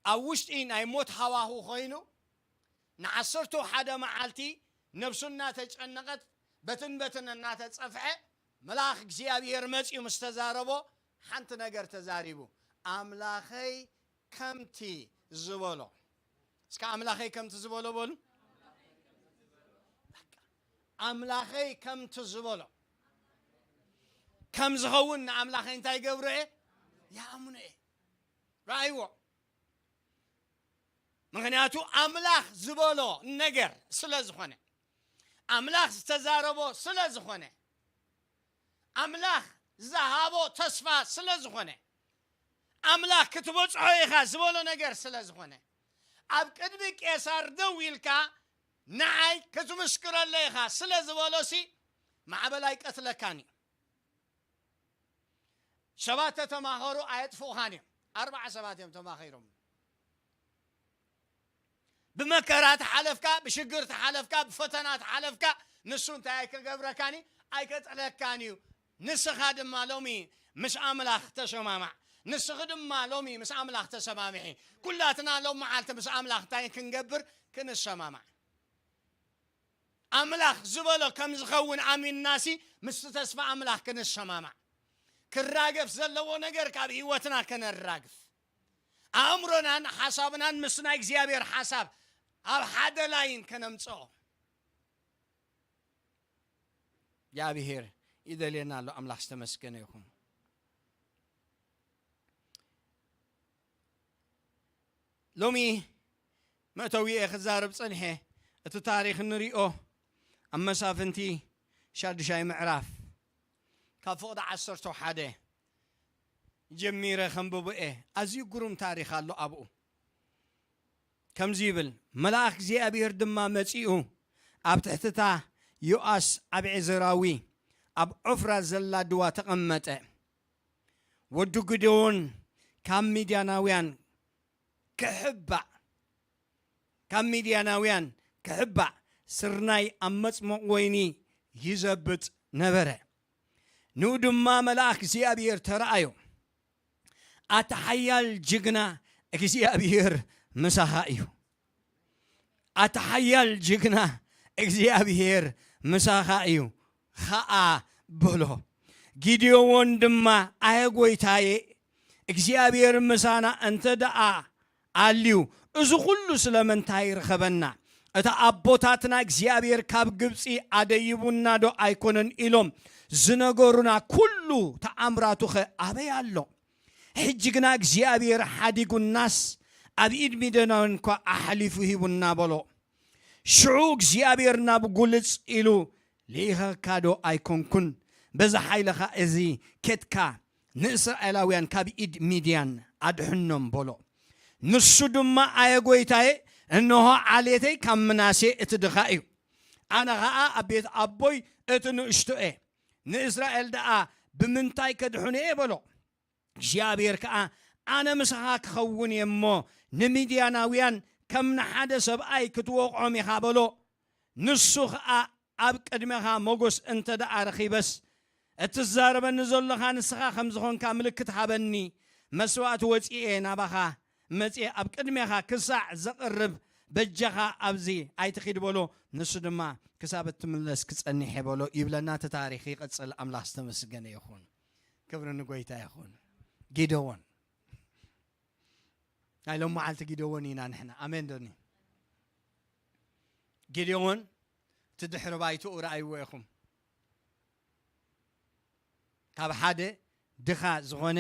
ኣብ ውሽጢ ናይ ሞት ሃዋሁ ኮይኑ፣ ንዓሰርተ ሓደ መዓልቲ ነብሱ እናተጨነቐት፣ በትን በትን እናተጸፍዐ፣ መልኣኽ እግዚኣብሔር መጺኡ ምስ ተዛረቦ፣ ሓንቲ ነገር ተዛሪቡ። ኣምላኸይ ከምቲ ዝበሎ። እስከ ኣምላኸይ ከምቲ ዝበሎ በሉ። በቃ፣ ኣምላኸይ ከምቲ ዝበሎ ከም ዝኸውን ንኣምላኸይ እንታይ ገብሮ እየ? ይኣምኖ እየ። ረኣይዎ። ምኽንያቱ ኣምላኽ ዝበሎ ነገር ስለ ዝኾነ፣ ኣምላኽ ዝተዛረቦ ስለ ዝኾነ፣ ኣምላኽ ዝሃቦ ተስፋ ስለ ዝኾነ፣ ኣምላኽ ክትበጽሖ ኢኻ ዝበሎ ነገር ስለ ዝኾነ፣ ኣብ ቅድሚ ቄሳር ደው ኢልካ ንዓይ ክትምስክረሎ ኢኻ ስለ ዝበሎሲ፣ ማዕበል ኣይቀትለካን እዩ። ሰባት ተተማኸሩ ኣየጥፍኡኻን እዮም። ኣርባዓ ሰባት እዮም ተማኺሮም። ብመከራ ተሓለፍካ፣ ብሽግር ተሓለፍካ፣ ብፈተና ተሓለፍካ፣ ንሱ እንታይ ኣይክገብረካን እዩ? ኣይከጥለካን እዩ። ንስኻ ድማ ሎሚ ምስ ኣምላኽ ተሰማማዕ። ንስኺ ድማ ሎሚ ምስ ኣምላኽ ተሰማምዒ። ኩላትና ሎም መዓልቲ ምስ ኣምላኽ እንታይ ክንገብር? ክንሰማማዕ። ኣምላኽ ዝበሎ ከም ዝኸውን ኣሚንናሲ፣ ምስቲ ተስፋ ኣምላኽ ክንሰማማዕ። ክራገፍ ዘለዎ ነገር ካብ ህይወትና ከነራግፍ። ኣእምሮናን ሓሳብናን ምስ ናይ እግዚኣብሔር ሓሳብ ኣብ ሓደ ላይን ከነምጽኦ። እግዚኣብሔር ይደልየና ኣሎ። ኣምላኽ ዝተመስገነ ይኹን። ሎሚ መእተዊኤ ክዛረብ ጸኒሐ፣ እቲ ታሪኽ እንሪኦ ኣብ መሳፍንቲ ሻዱሻይ ምዕራፍ ካብ ፍቕዲ ዓሰርተ ሓደ ጀሚረ ከንብቦ እየ። ኣዝዩ ግሩም ታሪኽ ኣሎ ኣብኡ። ከምዚ ይብል፣ መልኣኽ እግዚኣብሔር ድማ መጺኡ ኣብ ትሕቲ እታ ዮኣስ ኣብ ዔዘራዊ ኣብ ዖፍራ ዘላ ድዋ ተቐመጠ። ወዲ ግዴዎን ካብ ሚድያናውያን ክሕባእ፣ ካብ ሚድያናውያን ክሕባእ ስርናይ ኣብ መጽመቕ ወይኒ ይዘብጥ ነበረ። ንኡ ድማ መልኣኽ እግዚኣብሔር ተራኣዮ። ኣቲ ሓያል ጅግና እግዚኣብሔር ምሳኻ እዩ። ኣቲ ሓያል ጅግና እግዚኣብሔር ምሳኻ እዩ ኸኣ በሎ። ጊዴዎን ድማ ኣየ ጐይታየ፣ እግዚኣብሔር ምሳና እንተ ደኣ ኣልዩ፣ እዚ ኹሉ ስለምንታይ ርኸበና? እቲ ኣቦታትና እግዚኣብሔር ካብ ግብጺ ኣደይቡና ዶ ኣይኮነን ኢሎም ዝነገሩና ኩሉ ተኣምራቱኸ ኣበይ ኣሎ? ሕጂ ግና እግዚኣብሔር ሓዲጉናስ ኣብ ኢድ ሚድያናውያን እኳ ኣሕሊፉ ሂቡና በሎ። ሽዑ እግዚኣብሔር ናብ ጉልጽ ኢሉ፣ ልኢኸካ ዶ ኣይኮንኩን? በዚ ሓይልኻ እዚ ኬድካ ንእስራኤላውያን ካብ ኢድ ሚድያን ኣድሕኖም በሎ። ንሱ ድማ ኣየ ጐይታየ፣ እንሆ ዓሌተይ ካብ ምናሴ እቲ ድኻ እዩ፣ ኣነ ኸኣ ኣብ ቤት ኣቦይ እቲ ንእሽቶ እየ። ንእስራኤል ደኣ ብምንታይ ከድሕኖ እየ በሎ። እግዚኣብሔር ከኣ ኣነ ምሳኻ ክኸውን እየ እሞ፣ ንሚድያናውያን ከም ንሓደ ሰብኣይ ክትወቕዖም ኢኻ በሎ። ንሱ ኸኣ ኣብ ቅድሜኻ ሞገስ እንተ ደኣ ረኺበስ፣ እትዛረበኒ ዘሎኻ ንስኻ ከም ዝኾንካ ምልክት ሃበኒ። መስዋእቲ ወጺኤ ናባኻ መጺኤ ኣብ ቅድሜኻ ክሳዕ ዘቕርብ በጃኻ ኣብዚ ኣይትኺድ በሎ። ንሱ ድማ ክሳብ እትምለስ ክጸንሕ እየ በሎ ይብለና እቲ ታሪኽ። ይቕጽል። ኣምላኽ ዝተመስገነ ይኹን። ክብሪ ንጎይታ ይኹን። ጊደዎን ናይ ሎም መዓልቲ ጊደዎን ኢና ንሕና። ኣሜን ዶኒ? ጊደዎን እቲ ድሕሪ ባይትኡ ረኣይዎ ኢኹም። ካብ ሓደ ድኻ ዝኾነ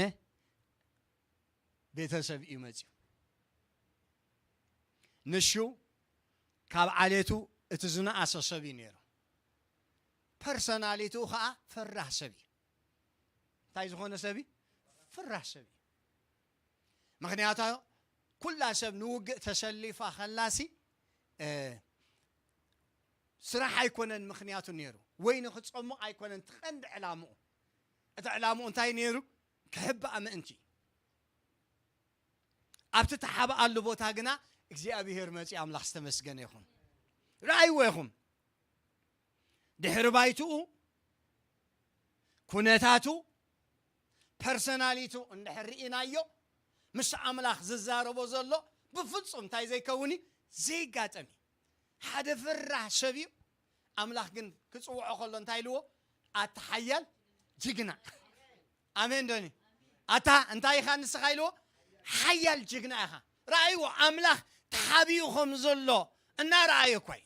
ቤተሰብ እዩ መፅዩ። ንሹ ካብ ዓሌቱ እቲ ዝነኣሰ ሰብ እዩ ነይሩ። ፐርሰናሊቲኡ ከዓ ፈራህ ሰብ እዩ። እንታይ ዝኾነ ሰብ እዩ? ፈራህ ሰብ እዩ። ምክንያቱ ኩላ ሰብ ንውግእ ተሰሊፋ ከላሲ ስራሕ ኣይኮነን ምክንያቱ ነይሩ፣ ወይ ንክፀሙቕ ኣይኮነን ትቐንዲ ዕላምኡ። እቲ ዕላምኡ እንታይ ነይሩ? ክሕባእ ምእንቲ። ኣብቲ ተሓባኣሉ ቦታ ግና እግዚኣብሔር መፂ። ኣምላኽ ዝተመስገነ ይኹን። ረኣይዎ ይኹም። ድሕሪ ባይትኡ፣ ኩነታቱ፣ ፐርሰናሊቱ እንድሕር ርኢናዮ፣ ምስ ኣምላኽ ዝዛረቦ ዘሎ ብፍጹም እንታይ ዘይከውን እዩ? ዘይጋጠም እዩ። ሓደ ፍራህ ሰብ እዩ። ኣምላኽ ግን ክጽውዖ ከሎ እንታይ ኢልዎ? ኣታ ሓያል ጅግና። ኣሜን ዶኒ? ኣታ እንታይ ኢኻ ንስኻ ኢልዎ? ሓያል ጅግና ኢኻ። ረኣይዎ፣ ኣምላኽ ተሓቢኡ ከም ዘሎ እናረኣየ እኳ እዩ።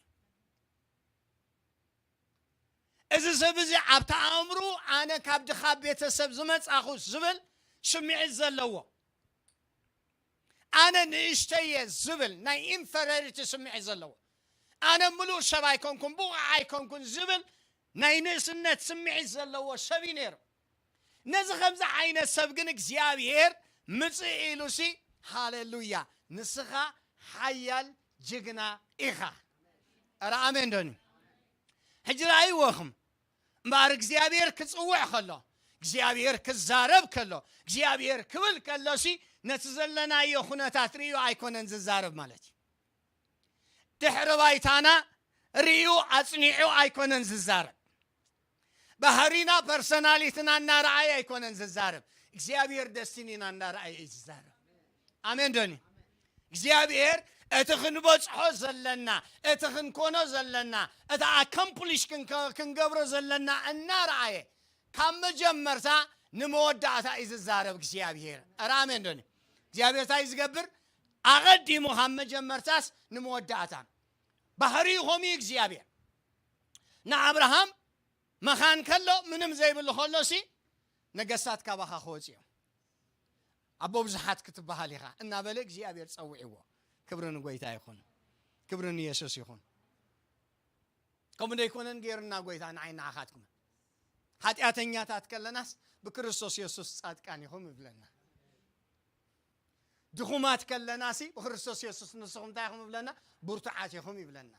እዚ ሰብ እዚ ኣብቲ ኣእምሩ ኣነ ካብ ድኻ ቤተሰብ ዝመጻኹ ዝብል ስምዒት ዘለዎ፣ ኣነ ንእሽተየ ዝብል ናይ ኢንፈረሪቲ ስምዒት ዘለዎ፣ ኣነ ምሉእ ሰብ ኣይኮንኩን ብቑዕ ኣይኮንኩን ዝብል ናይ ንእስነት ስምዒት ዘለዎ ሰብ እዩ ነይሩ። ነዚ ከምዚ ዓይነት ሰብ ግን እግዚኣብሔር ምጽእ ኢሉሲ፣ ሃሌሉያ፣ ንስኻ ሓያል ጅግና ኢኻ። ኧረ ኣሜን ዶኒ? ሕጂ ረኣይዎ ኢኹም። እምበኣር እግዚኣብሔር ክጽውዕ ከሎ፣ እግዚኣብሔር ክዛረብ ከሎ፣ እግዚኣብሔር ክብል ከሎሲ፣ ነቲ ዘለናዮ ኩነታት ርእዩ ኣይኮነን ዝዛረብ ማለት እዩ። ድሕሪ ባይታና ርእዩ ኣጽኒዑ ኣይኮነን ዝዛረብ። ባህሪና፣ ፐርሰናሊትና እናረኣየ ኣይኮነን ዝዛረብ። እግዚኣብሔር ደስቲኒና እናረኣየ እዩ ዝዛረብ። ኣሜን ዶኒ? እግዚኣብሔር እቲ ክንበጽሖ ዘለና፣ እቲ ክንኮኖ ዘለና፣ እቲ ኣካምፕሊሽ ክንከ-፣ ክንገብሮ ዘለና እናረኣየ ካብ መጀመርታ ንመወዳእታ እዩ ዝዛረብ እግዚኣብሔር። ኧረ ኣሜን ዶኒ? እግዚኣብሔር እንታይ እዩ ዝገብር? ኣቐዲሙ ካብ መጀመርታስ ንመወዳእታ። ባህሪኡ ከምኡ እዩ እግዚኣብሔር። ንኣብርሃም መኻን ከሎ፣ ምንም ዘይብሉ ከሎሲ፣ ነገስታት ካባኻ ክወጽኡ እዮም። ኣቦ ብዙሓት ክትበሃል ኢኻ እናበለ እግዚኣብሔር ጸዊዕዎ። ክብሪ ንጎይታ ይኹን። ክብሪ ንየሱስ ይኹን። ከምኡ ደይኮነን ገይሩና ጎይታ ንዓይ ንዓኻትኩም። ሓጢኣተኛታት ከለናስ ብክርስቶስ የሱስ ጻድቃን ኢኹም ይብለና። ድኹማት ከለናሲ ብክርስቶስ የሱስ ንስኹም እንታይ ኢኹም ይብለና? ብርቱዓት ኢኹም ይብለና።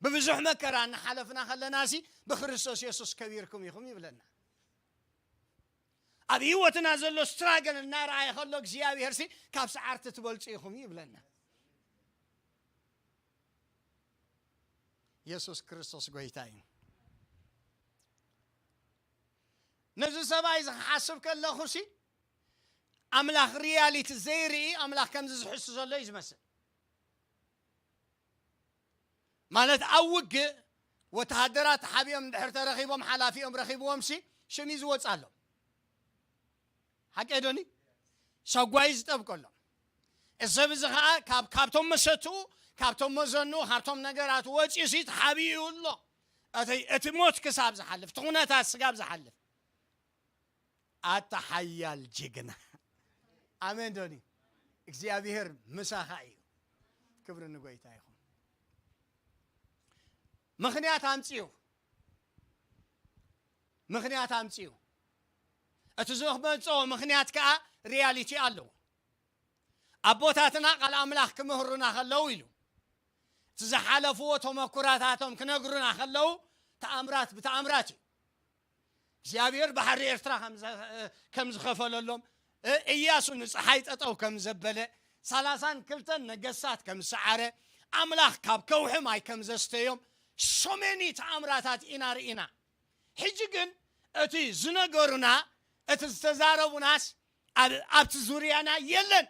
ብብዙሕ መከራ እናሓለፍና ከለናሲ ብክርስቶስ የሱስ ከቢርኩም ኢኹም ይብለና። ኣብ ህይወትና ዘሎ ስትራግል እናረኣየ ከሎ እግዚኣብሔርሲ ካብ ሰዓርቲ ትበልጹ ኢኹም ይብለና። የሱስ ክርስቶስ ጎይታ እዩ። ነዚ ሰብኣይ እዚ ክሓስብ ከለኹሲ ኣምላኽ ሪያሊቲ ዘይርኢ ኣምላኽ ከምዚ ዝሕሱ ዘሎ እዩ ዝመስል። ማለት ኣብ ውግእ ወተሃደራት ተሓቢኦም እንድሕር ተረኺቦም ሓላፊኦም ረኺብዎም ሲ ሽም እዩ ዝወፅኣሎም። ሓቂ ዶኒ? ሰጓይ ዝጠብቀሎም። እዚ ሰብ እዚ ከዓ ካብ፣ ካብቶም መሰትኡ፣ ካብቶም መዘንኡ፣ ካብቶም ነገራት ወፂኡ ሲ ተሓቢኡ ኣሎ። እቲ፣ እቲ ሞት ክሳብ ዝሓልፍ፣ እቲ ኩነታት ስጋብ ዝሓልፍ። ኣታ ሓያል ጅግና። ኣሜን ዶኒ? እግዚኣብሔር ምሳኻ እዩ። ክብሪ ንጎይታ ይኹን። ምኽንያት ኣምፅኡ። ምኽንያት ኣምፅኡ። እቲ ዝመፅኦ ምኽንያት ከዓ ሪያሊቲ ኣለዎ። ኣቦታትና ቃል ኣምላኽ ክምህሩና ከለዉ ኢሉ፣ እቲ ዝሓለፍዎ ተመኩራታቶም ክነግሩና ከለዉ ተኣምራት ብተኣምራት እዩ። እግዚኣብሔር ባሕሪ ኤርትራ ከም ዘ-፣ ከም ዝኸፈለሎም፣ እ-፣ እያሱ ንፀሓይ ጠጠው ከም ዘበለ፣ ሰላሳን ክልተን ነገስታት ከም ዝሰዓረ፣ ኣምላኽ ካብ ከውሒ ማይ ከም ዘስተዮም፣ so many ተኣምራታት ኢና ርኢና። ሕጂ ግን እቲ ዝነገሩና፣ እቲ ዝተዛረቡናስ ኣብ-፣ ኣብቲ ዙርያና የለን።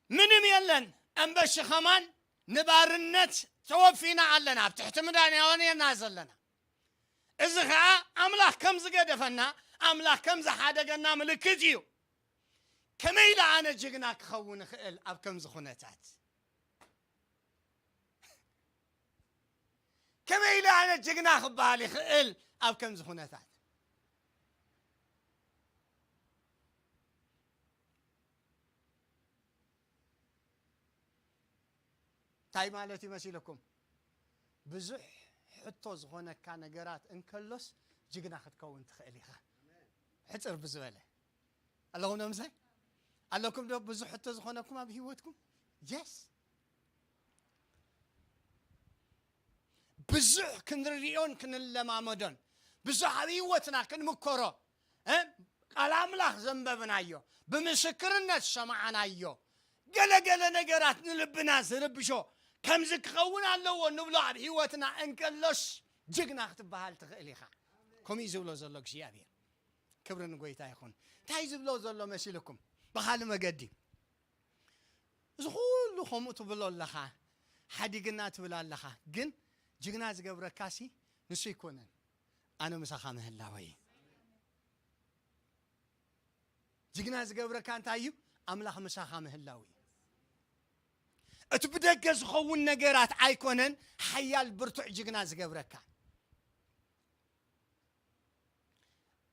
ምንም የለን። እምበሺ ከማን ንባርነት ተወፊና ኣለና። ኣብ ትሕቲ ምድያማውያን ኢና ዘለና። እዚ ኸዓ ኣምላኽ ከም ዝገደፈና፣ ኣምላኽ ከም ዝሓደገና ምልክት እዩ። ከመይ ኢለ ኣነ ጅግና ክኸውን እኽእል ኣብ ከምዚ ኩነታት? ከመይ ኢለ ኣነ ጅግና ክበሃል ይኽእል ኣብ ከምዚ ኩነታት? እንታይ ማለት እዩ መሲልኩም? ብዙሕ ሕቶ ዝኾነካ ነገራት እንከሎስ ጅግና ክትከውን ትኽእል ኢኻ። ሕፅር ብዝበለ ኣለኹም ዶ ምሳይ? ኣለኩም ዶ ብዙሕ ሕቶ ዝኾነኩም ኣብ ህይወትኩም? የስ። ብዙሕ ክንሪኦን ክንለማመዶን ብዙሕ ኣብ ህይወትና ክንምከሮ እ ቃል ኣምላኽ ዘንበብናዮ፣ ብምስክርነት ዝሰማዕናዮ፣ ገለገለ ነገራት ንልብና ዝርብሾ ከምዚ ክኸውን ኣለዎ ንብሎ ኣብ ህይወትና እንከሎስ ጅግና ክትበሃል ትኽእል ኢኻ። ከምኡ እዩ ዝብሎ ዘሎ እግዚኣብሔር። ክብሪ ንጎይታ ይኹን። እንታይ ዝብሎ ዘሎ መሲልኩም? ብኻሊ መገዲ እዚ ኩሉ ከምኡ ትብሎ ኣለኻ፣ ሓዲግና ትብል ኣለኻ፣ ግን ጅግና ዝገብረካሲ ንሱ ኣይኮነን፣ ኣነ ምሳኻ ምህላወይ። ጅግና ዝገብረካ እንታይ እዩ? ኣምላኽ ምሳኻ ምህላው እዩ። እቲ ብደገ ዝኸውን ነገራት ኣይኮነን ሓያል ብርቱዕ ጅግና ዝገብረካ።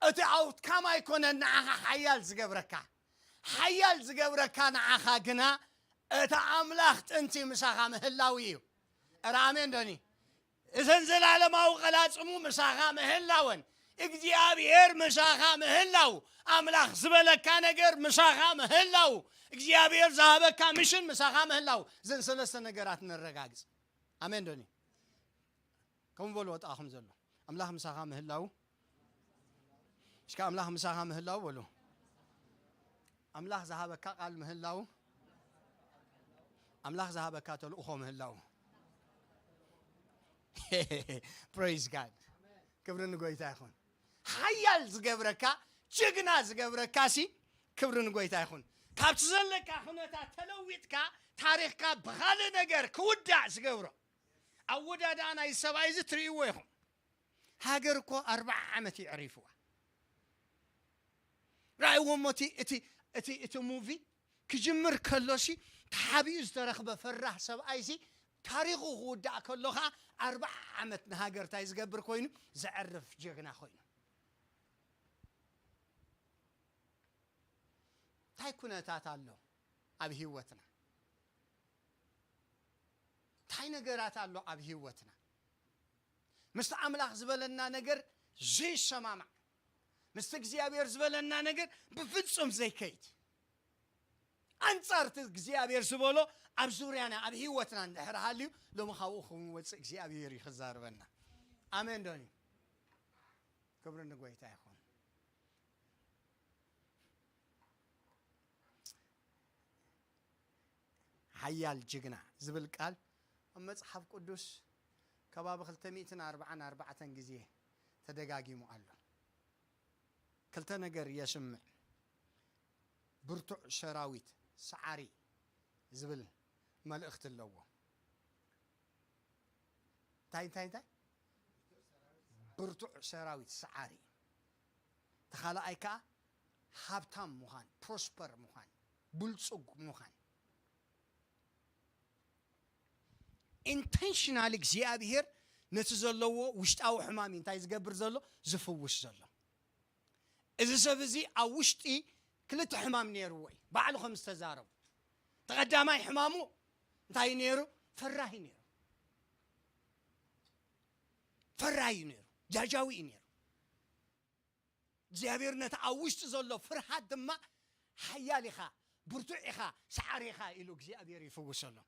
እቲ ኣውትካም ኣይኮነን ንዓኻ ሓያል ዝገብረካ። ሓያል ዝገብረካ ንዓኻ ግና እቲ ኣምላኽ ጥንቲ ምሳኻ ምህላው እዩ። ኧረ ኣሜን ዶኒ። እዘን ዘላለማዊ ቀላጽሙ ምሳኻ ምህላወን፣ እግዚኣብሔር ምሳኻ ምህላው፣ ኣምላኽ ዝበለካ ነገር ምሳኻ ምህላው፣ እግዚኣብሔር ዝሃበካ ምሽን ምሳኻ ምህላው፣ እዘን ሰለስተ ነገራት ነረጋግጽ። ኣሜን ዶኒ። ከምኡ በሉ ወጣኹም ዘሎ ኣምላኽ ምሳኻ ምህላው። እስከ ኣምላኽ ምሳኻ ምህላው በሉ። ኣምላኽ ዝሃበካ ቃል ምህላው፣ ኣምላኽ ዝሃበካ ተልእኾ ምህላው። ፕሬዝ ጋድ። ክብሪ ንጎይታ ይኹን። ሓያል ዝገብረካ፣ ጅግና ዝገብረካ ሲ ክብሪ ንጎይታ ይኹን። ካብቲ ዘለካ ኩነታት ተለዊጥካ ታሪኽካ ብኻልእ ነገር ክውዳእ ዝገብሮ ኣወዳድኣ ናይ ሰብኣይ እዚ ትርእይዎ ኢኹም። ሃገር እኮ ኣርብዓ ዓመት እዩ ዕሪፍዋ። ራእይዎ እሞ እቲ እቲ እቲ እቲ ሙቪ ክጅምር ከሎሲ ተሓቢኡ ዝተረኽበ ፈራህ ሰብኣይሲ ታሪኹ ክውዳእ ከሎ ኸዓ ኣርብዓ ዓመት ንሃገር እንታይ ዝገብር ኮይኑ ዘዕርፍ ጀግና ኮይኑ። እንታይ ኩነታት ኣሎ ኣብ ህይወትና? እንታይ ነገራት ኣሎ ኣብ ህይወትና? ምስቲ ኣምላኽ ዝበለና ነገር ዘይሰማማዕ፣ ምስቲ እግዚኣብሔር ዝበለና ነገር ብፍጹም ዘይከይድ፣ ኣንጻር እቲ እግዚኣብሔር ዝበሎ ኣብ ዙርያና ኣብ ህይወትና እንድሕር ሃልዩ ሎሚ ካብኡ ክንወፅእ እግዚኣብሔር እዩ ክዛርበና። ኣሜን ዶኒ? ክብሪ ንጎይታ ይኹን። ሓያል ጅግና ዝብል ቃል ኣብ መጽሓፍ ቅዱስ ከባቢ ክልተ ሚእትን ኣርባዓን ኣርባዕተን ግዜ ተደጋጊሙ ኣሎ። ክልተ ነገር የስምዕ። ብርቱዕ ሰራዊት ሰዓሪ ዝብል መልእኽቲ ኣለዎ። እንታይ እንታይ እንታይ? ብርቱዕ ሰራዊት ሰዓሪ። ተኻልኣይ ከዓ ሃብታም ምዃን፣ ፕሮስፐር ምዃን፣ ብልጹግ ምዃን። ኢንቴንሽናል እግዚኣብሔር ነቲ ዘለዎ ውሽጣዊ ሕማም እዩ እንታይ ዝገብር ዘሎ? ዝፍውስ ዘሎ። እዚ ሰብ እዚ ኣብ ውሽጢ ክልተ ሕማም ነይርዎ እዩ። ባዕሉ ከም ዝተዛረቡ። ተቐዳማይ ሕማሙ እንታይ እዩ ነይሩ? ፈራሂ ነይሩ። ፈራሂ እዩ ነይሩ። ጃጃዊ እዩ ነይሩ። እግዚኣብሔር ነቲ ኣብ ውሽጢ ዘሎ ፍርሃት ድማ ሓያል ኢኻ፣ ብርቱዕ ኢኻ፣ ሰዓሪ ኢኻ ኢሉ እግዚኣብሔር ይፍውሰሎም።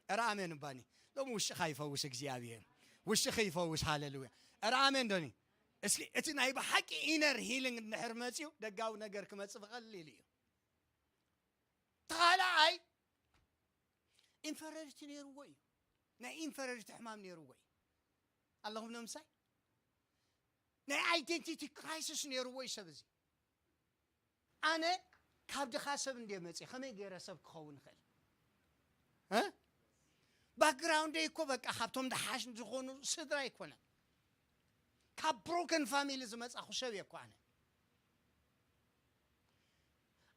ኧረ ኣሜን እባኒ። ሎሚ ውሽጥኻ ይፈውስ እግዚኣብሔር። ውሽጥኺ ይፈውስ። ሃሌሉያ። ኧረ ኣሜን ዶኒ። እስኪ እቲ ናይ ብሓቂ ኢነር ሂሊንግ እንድሕር መፅዩ ደጋዊ ነገር ክመፅእ ብቐሊል እዩ። ተኻልኣይ ኢንፈረሪቲ ነይርዎ እዩ። ናይ ኢንፈረሪቲ ሕማም ነይርዎ እዩ። ኣለኹም ንምሳይ? ናይ ኣይደንቲቲ ክራይሲስ ነይርዎ እዩ ሰብ እዚ። ኣነ ካብ ድኻ ሰብ እንደ መፅእ ከመይ ገይረ ሰብ ክኸውን ይኽእል? እ? ባክግራውንደይ እኮ በቃ ካብቶም ደሓሽ ዝኾኑ ስድራ ኣይኮነን። ካብ ብሮከን ፋሚሊ ዝመፃኹ ሰብ እየ እኮ ኣነ።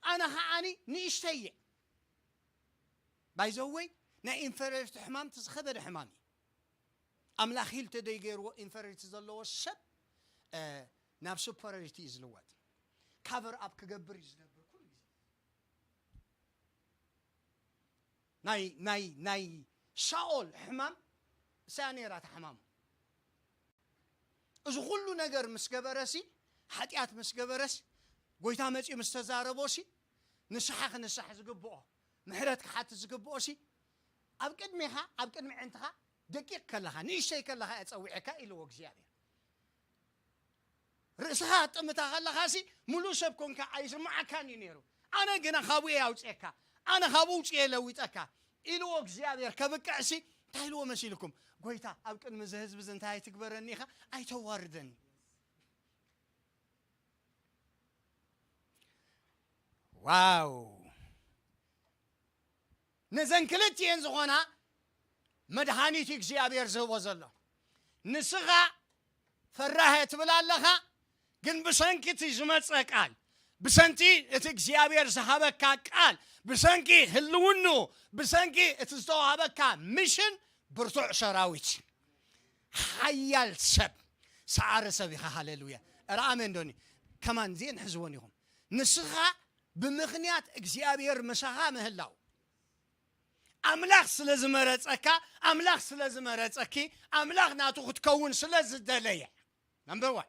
ኣነ ኸዓኒ ንእሽተይ እየ። ባይዘወይ ናይ ኢንፈረሪቲ ሕማም እቲ ዝኸበደ ሕማም እዩ። ኣምላኽ ሂል ተደይገይርዎ ኢንፈረሪቲ ዘለዎ ሰብ እ፣ ናብ ሱፐረሪቲ እዩ ዝልወጥ። ካቨር ኣፕ ክገብር እዩ ዝነብር ኩሉ ግዜ። ናይ ናይ ናይ ሳኦል ሕማም እሳ ነይራ እታ ሕማሙ። እዚ ኩሉ ነገር ምስ ገበረሲ፣ ሓጢኣት ምስ ገበረሲ፣ ጎይታ መጺኡ ምስ ተዛረቦሲ፣ ንስሓ ክንሳሕ ዝግብኦ፣ ምሕረት ክሓትት ዝግብኦሲ፣ ኣብ ቅድሜኻ፣ ኣብ ቅድሚ ዕንትኻ ደቂቕ ከለኻ፣ ንእሽተይ ከለኻ እየ ጸዊዐካ ኢልዎ እግዚኣብሔር። ርእስኻ ኣጥምታ ከለኻሲ፣ ምሉእ ሰብ ኮንካ ኣይስምዓካን እዩ ነይሩ። ኣነ ግና ካብኡ እየ ኣውፅኤካ፣ ኣነ ካብኡ ውፅኤ ለዊጠካ ኢልዎ እግዚኣብሔር ከብቅዕሲ፣ እንታይ ኢልዎ መሲልኩም? ጎይታ፣ ኣብ ቅድሚ እዚ ህዝቢ እዚ እንታይ ኣይትግበረኒ ኢኻ፣ ኣይተዋርደኒ። ዋው! ነዘን ክልቲኤን ዝኾና መድሃኒት እግዚኣብሔር ዝህቦ ዘሎ። ንስኻ ፈራህ ትብል ኣለኻ፣ ግን ብሰንኪ እቲ ዝመጸ ቃል፣ ብሰንኪ እቲ እግዚኣብሔር ዝሃበካ ቃል፣ ብሰንኪ ህልውኑ፣ ብሰንኪ እቲ ዝተዋሃበካ ሚሽን ብርቱዕ ሰራዊት፣ ሓያል ሰብ፣ ሰዓረ ሰብ ኢኻ። ሃሌሉያ! ኧረ ኣሜን ዶኒ። ከማን እዚኤን ሕዝወን ኢኹም። ንስኻ ብምኽንያት እግዚኣብሔር ምሳኻ ምህላው፣ ኣምላኽ ስለ ዝመረጸካ፣ ኣምላኽ ስለ ዝመረጸኪ፣ ኣምላኽ ናቱ ክትከውን ስለ ዝደለየ፣ ነምበር ዋን።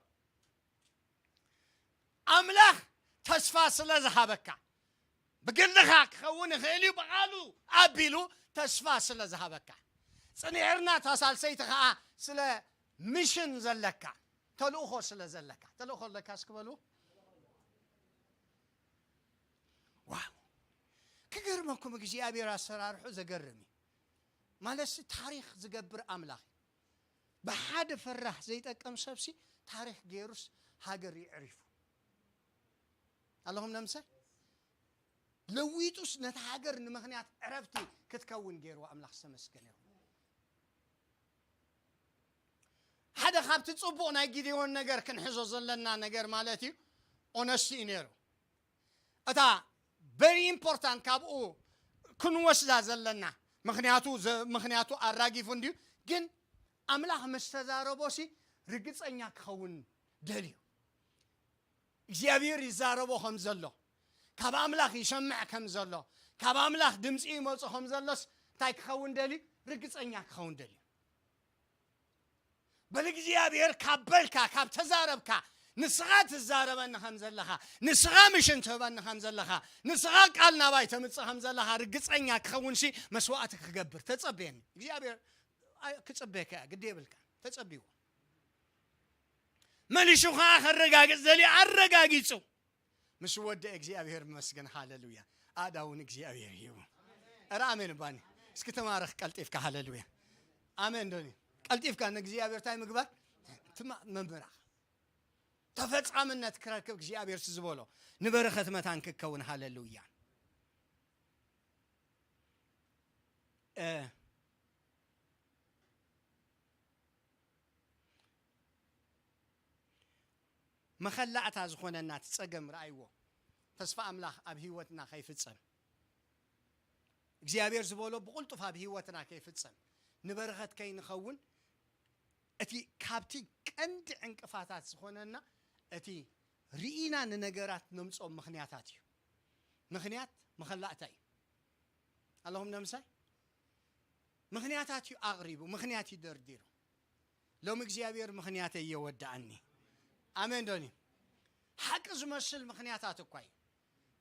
ኣምላኽ ተስፋ ስለ ዝሃበካ፣ ብግልኻ ክኸውን ይኽእል እዩ፣ ብቓሉ ኣቢሉ ተስፋ ስለ ዝሃበካ፣ ጽንዕርና እታ ሳልሰይቲ ኸኣ ስለ ሚሽን ዘለካ፣ ተልእኾ ስለ ዘለካ። ተልእኾ ኣለካ እስኪ በሉ። ዋው! ክገርመኩም፣ እግዚኣብሔር ኣሰራርሑ ዘገርም እዩ። ማለትሲ፣ ታሪኽ ዝገብር ኣምላኽ እዩ። ብሓደ ፈራህ ዘይጠቅም ሰብሲ ታሪኽ ገይሩስ ሃገር የዕሪፉ። ኣለኹም ነምሰ? ለዊጡስ ነታ ሃገር ንምኽንያት ዕረፍቲ ክትከውን ገይርዋ። ኣምላኽ ዝተመስገነ ይኹን። ሓደ ካብቲ ጽቡቕ ናይ ጊዴዎን ነገር ክንሕዞ ዘለና ነገር ማለት እዩ፣ ኦነስቲ እዩ ነይሩ። እታ very important ካብኡ ክንወስዳ ዘለና፣ ምኽንያቱ ዘ-፣ ምኽንያቱ ኣራጊፉ እንድዩ፣ ግን ኣምላኽ ምስ ተዛረቦሲ ርግጸኛ ክኸውን ደልዩ። እግዚኣብሔር ይዛረቦ ከም ዘሎ፣ ካብ ኣምላኽ ይሰምዕ ከም ዘሎ፣ ካብ ኣምላኽ ድምፂ ይመፁ ከም ዘሎስ እንታይ ክኸውን ደልዩ? ርግፀኛ ክኸውን ደልዩ። በል እግዚኣብሔር ካብ በልካ፣ ካብ ተዛረብካ፣ ንስኻ ትዛረበኒ ከም ዘለኻ፣ ንስኻ ምሽን ትህበኒ ከም ዘለኻ፣ ንስኻ ቃል ናባይ ተምፅእ ከም ዘለኻ ርግፀኛ ክኸውንሲ መስዋዕቲ ክገብር ተጸበየኒ። እግዚኣብሔር ኣይ-፣ ክጽበየካ እያ፣ ግዲ የብልካ። ተጸብይዎ። መሊሹ ኸዓ ከረጋግጽ ደልዩ ኣረጋጊጹ። ምስ ወደ እግዚኣብሔር ይመስገን። ሃሌሉያ። ኣእዳውን እግዚኣብሔር ይህቡ። ኧረ ኣሜን ባኒ። እስኪ ተማረኽ ቀልጢፍካ። ሃሌሉያ። ኣሜን ዶኒ። ቀልጢፍካ ንእግዚኣብሔር እንታይ ምግባር? ትማ-፣ ምምራኽ። ተፈጻምነት ክረክብ እግዚኣብሔር ዝበሎ ንበረኸት መታን ክከውን። ሃሌሉያ። እ፣ መኸላእታ ዝኾነና እቲ ጸገም ረኣይዎ። ተስፋ ኣምላኽ ኣብ ህይወትና ከይፍጸም፣ እግዚኣብሔር ዝበሎ ብቕልጡፍ ኣብ ህይወትና ከይፍጸም፣ ንበረኸት ከይንኸውን፣ እቲ ካብቲ ቀንዲ ዕንቅፋታት ዝኾነና እቲ ርኢና ንነገራት ነምጽኦም ምኽንያታት እዩ። ምኽንያት መኸላእታ እዩ። ኣለኹም ነምሳይ? ምኽንያታት እዩ ኣቕሪቡ፣ ምኽንያት እዩ ደርዲሩ። ሎሚ እግዚኣብሔር ምኽንያተይ እየወድኣኒ። ኣሜን ዶኒ? ሓቂ ዝመስል ምኽንያታት እኳ እዩ።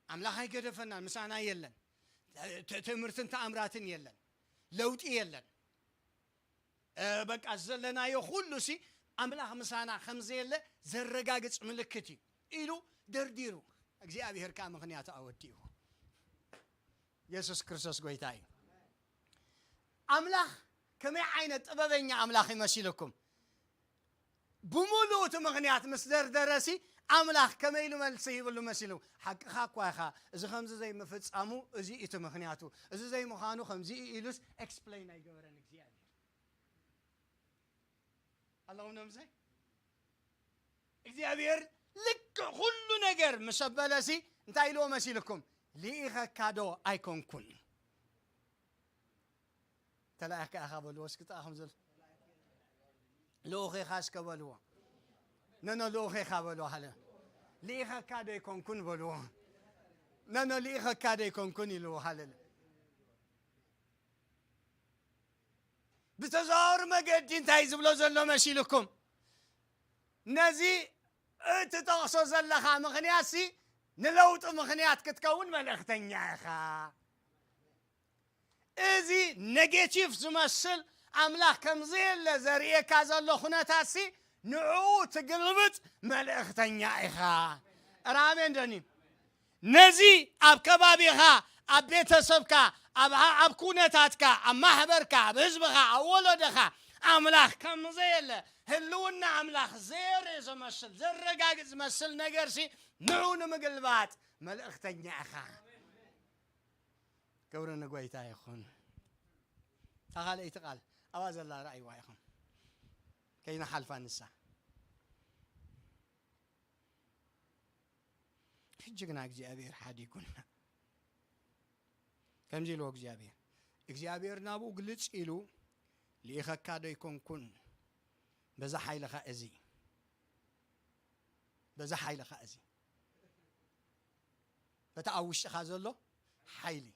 ኣምላኽ ኣይገደፈናን፣ ምሳና የለን። ት-፣ ትምህርትን ተኣምራትን የለን። ለውጢ የለን። እ፣ በቃ ዘለናዮ ኩሉ ሲ ኣምላኽ ምሳና ከም ዘየለ ዘረጋግጽ ምልክት እዩ ኢሉ ደርዲሩ። እግዚኣብሔር ከኣ ምኽንያቱ ኣወዲእዎ። የሱስ ክርስቶስ ጎይታ እዩ። ኣምላኽ ከመይ ዓይነት ጥበበኛ ኣምላኽ ይመሲልኩም? ብምሉእ እቲ ምኽንያት ምስ ደርደረሲ፣ ኣምላኽ ከመይ ኢሉ መልሲ ይብሉ መሲሉ? ሓቅኻ እኳ ኢኻ፣ እዚ ከምዚ ዘይምፍጻሙ፣ እዚ እቲ ምኽንያቱ፣ እዚ ዘይምዃኑ ከምዚ እዩ ኢሉስ ኤክስፕሌን ኣይገበረን እግዚኣብሔር። ኣለኹም ነምሰይ? እግዚኣብሔር ልክዕ ኩሉ ነገር ምስ ኣበለሲ እንታይ ኢልዎ መሲልኩም? ልኢኸካ ዶ ኣይኮንኩን? ተላኢኽካ ኢኻ በልዎ እስኪ፣ ጥቓኹም ዘሎ ልኡኽ ኢኻ እስከ በልዎ። ነኖ ልኡኽ ኢኻ በልዎ። ሃለ ልኢኸካ ዶ ኣይኮንኩን በልዎ። ነኖ ልኢኸካ ዶ ኣይኮንኩን ኢልዎ። ሃለ ብተዘዋወሪ መገዲ እንታይ ዝብሎ ዘሎ መሲልኩም? ነዚ እትጠቕሶ ዘለኻ ምኽንያትሲ ንለውጢ ምኽንያት ክትከውን መልእኽተኛ ኢኻ። እዚ ኔጌቲቭ ዝመስል ኣምላኽ ከም ዘየለ ዘርእየካ ዘሎ ኩነታትሲ ንዕኡ ትግልብጥ መልእኽተኛ ኢኻ። ራሜን ደኒ ነዚ ኣብ ከባቢኻ፣ ኣብ ቤተሰብካ፣ ኣብ ኣብ ኩነታትካ፣ ኣብ ማሕበርካ፣ ኣብ ህዝብኻ፣ ኣብ ወለዶኻ ኣምላኽ ከም ዘየለ፣ ህልውና ኣምላኽ ዘየርኢ ዝመስል፣ ዘረጋግጽ ዝመስል ነገርሲ ንዑ ንምግልባጥ መልእኽተኛ ኢኻ። ክብሪ ንጎይታ ይኹን። እታ ካልኣይቲ ቃል ኣብኣ ዘላ ረኣይዋ ኢኹም። ከይንሓልፋ ንሳ። ሕጂ ግና እግዚኣብሔር ሓዲጉና። ከምዚ ኢልዎ እግዚኣብሔር፣ እግዚኣብሔር ናብኡ ግልጽ ኢሉ፣ "ልኢኸካ ዶ ኣይኮንኩን? በዛ ሓይልኻ እዚ፣ በዛ ሓይልኻ እዚ፣ በቲ ኣብ ውሽጥኻ ዘሎ ሓይሊ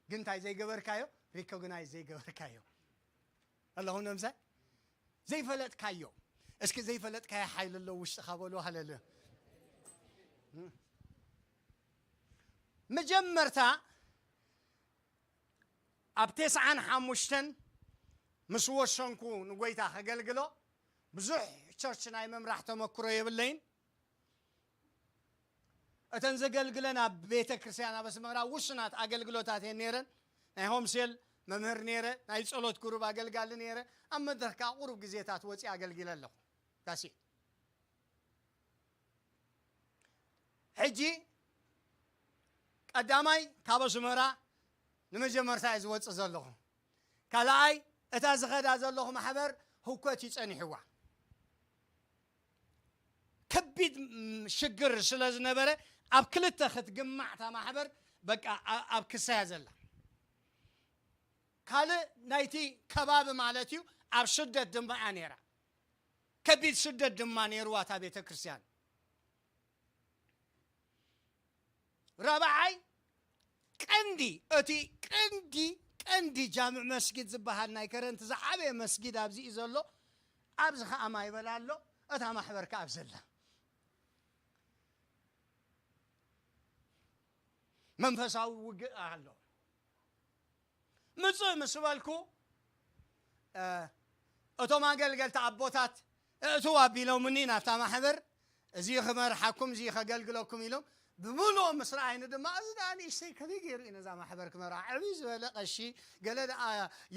ግን እንታይ ዘይገበርካዮ? ሪኮግናይዝ ዘይገበርካዮ ኣለኹም ንምሳይ ዘይፈለጥካዮ። እስኪ ዘይፈለጥካዮ ሓይሊ ኣለዎ ውሽጥኻ በሉ። ሃሌሉያ። መጀመርታ ኣብ ተስዓን ሓሙሽተን ምስ ወሰንኩ ንጎይታ ከገልግሎ ብዙሕ ቸርች ናይ ምምራሕ ተመክሮ የብለይን። እተን ዘገልግለን ኣብ ቤተ ክርስቲያን ኣብ ኣስመራ ውሱናት ኣገልግሎታት እየን ነይረን። ናይ ሆምሴል መምህር ነይረ፣ ናይ ጸሎት ግሩብ ኣገልጋሊ ነይረ። ኣብ መድረኽ ከኣ ቁሩብ ግዜታት ወጺ ኣገልጊለ ኣለኹ። ዳሲ ሕጂ ቀዳማይ ካብ ኣስመራ ንመጀመርታ እየ ዝወጽእ ዘለኹ። ካልኣይ እታ ዝኸዳ ዘለኹ ማሕበር ህውከት እዩ ጸኒሕዋ። ከቢድ ሽግር ስለ ዝነበረ ኣብ ክልተ ክትግማዕ እታ ማሕበር በቃ ኣብ ክሳያ ዘላ። ካልእ ናይቲ ከባቢ ማለት እዩ ኣብ ስደት ድማ እያ ነይራ። ከቢድ ስደት ድማ ነይርዋ እታ ቤተ ክርስቲያን። ራብዓይ ቀንዲ እቲ ቀንዲ ቀንዲ ጃምዕ መስጊድ ዝበሃል ናይ ከረንቲ ዝዓበየ መስጊድ ኣብዚ እዩ ዘሎ። ኣብዚ ኸዓ ማይ በላ ኣሎ። እታ ማሕበር ከኣ ኣብ ዘላ መንፈሳዊ ውግእ ኣሎ። ምጽእ ምስ በልኩ እቶም ኣገልገልቲ ኣቦታት እእትው ኣቢሎምኒ ናብታ ማሕበር። እዚ ክመርሓኩም፣ እዚ ከገልግለኩም ኢሎም ብምሉኦም ምስ ረኣይኒ ድማ፣ እዚ ደኣ ንእሽተይ ከመይ ገይሩ እዩ ነዛ ማሕበር ክመርዓ? ዕብይ ዝበለ ቀሺ ገለ ደኣ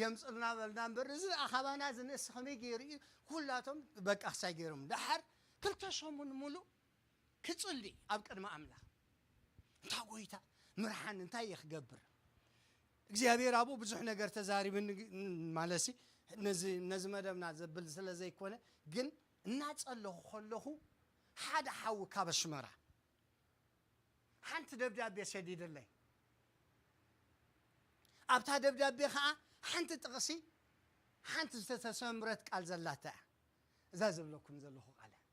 የምጽልና በልና እምበር፣ እዚ ደኣ ካባና ዝንእስ ከመይ ገይሩ እዩ? ኩላቶም በቃ ክሳይ ገይሮም። ደሓር ክልተ ሰሙን ሙሉእ ክጽሊ ኣብ ቅድሚ ኣምላኽ። እንታ ጎይታ ምርሓን እንታይ እየ ክገብር? እግዚኣብሔር ኣብኡ ብዙሕ ነገር ተዛሪብኒ፣ ማለትሲ ነዚ፣ ነዚ መደብና ዘብል ስለ ዘይኮነ፣ ግን እናጸለኹ ከለኹ ሓደ ሓዊ ካብ ኣስመራ ሓንቲ ደብዳቤ ሰዲድለይ። ኣብታ ደብዳቤ ኸዓ ሓንቲ ጥቕሲ፣ ሓንቲ ዝተሰምረት ቃል ዘላታ እያ። እዛ ዘብለኩም ዘለኹ ቃል እያ።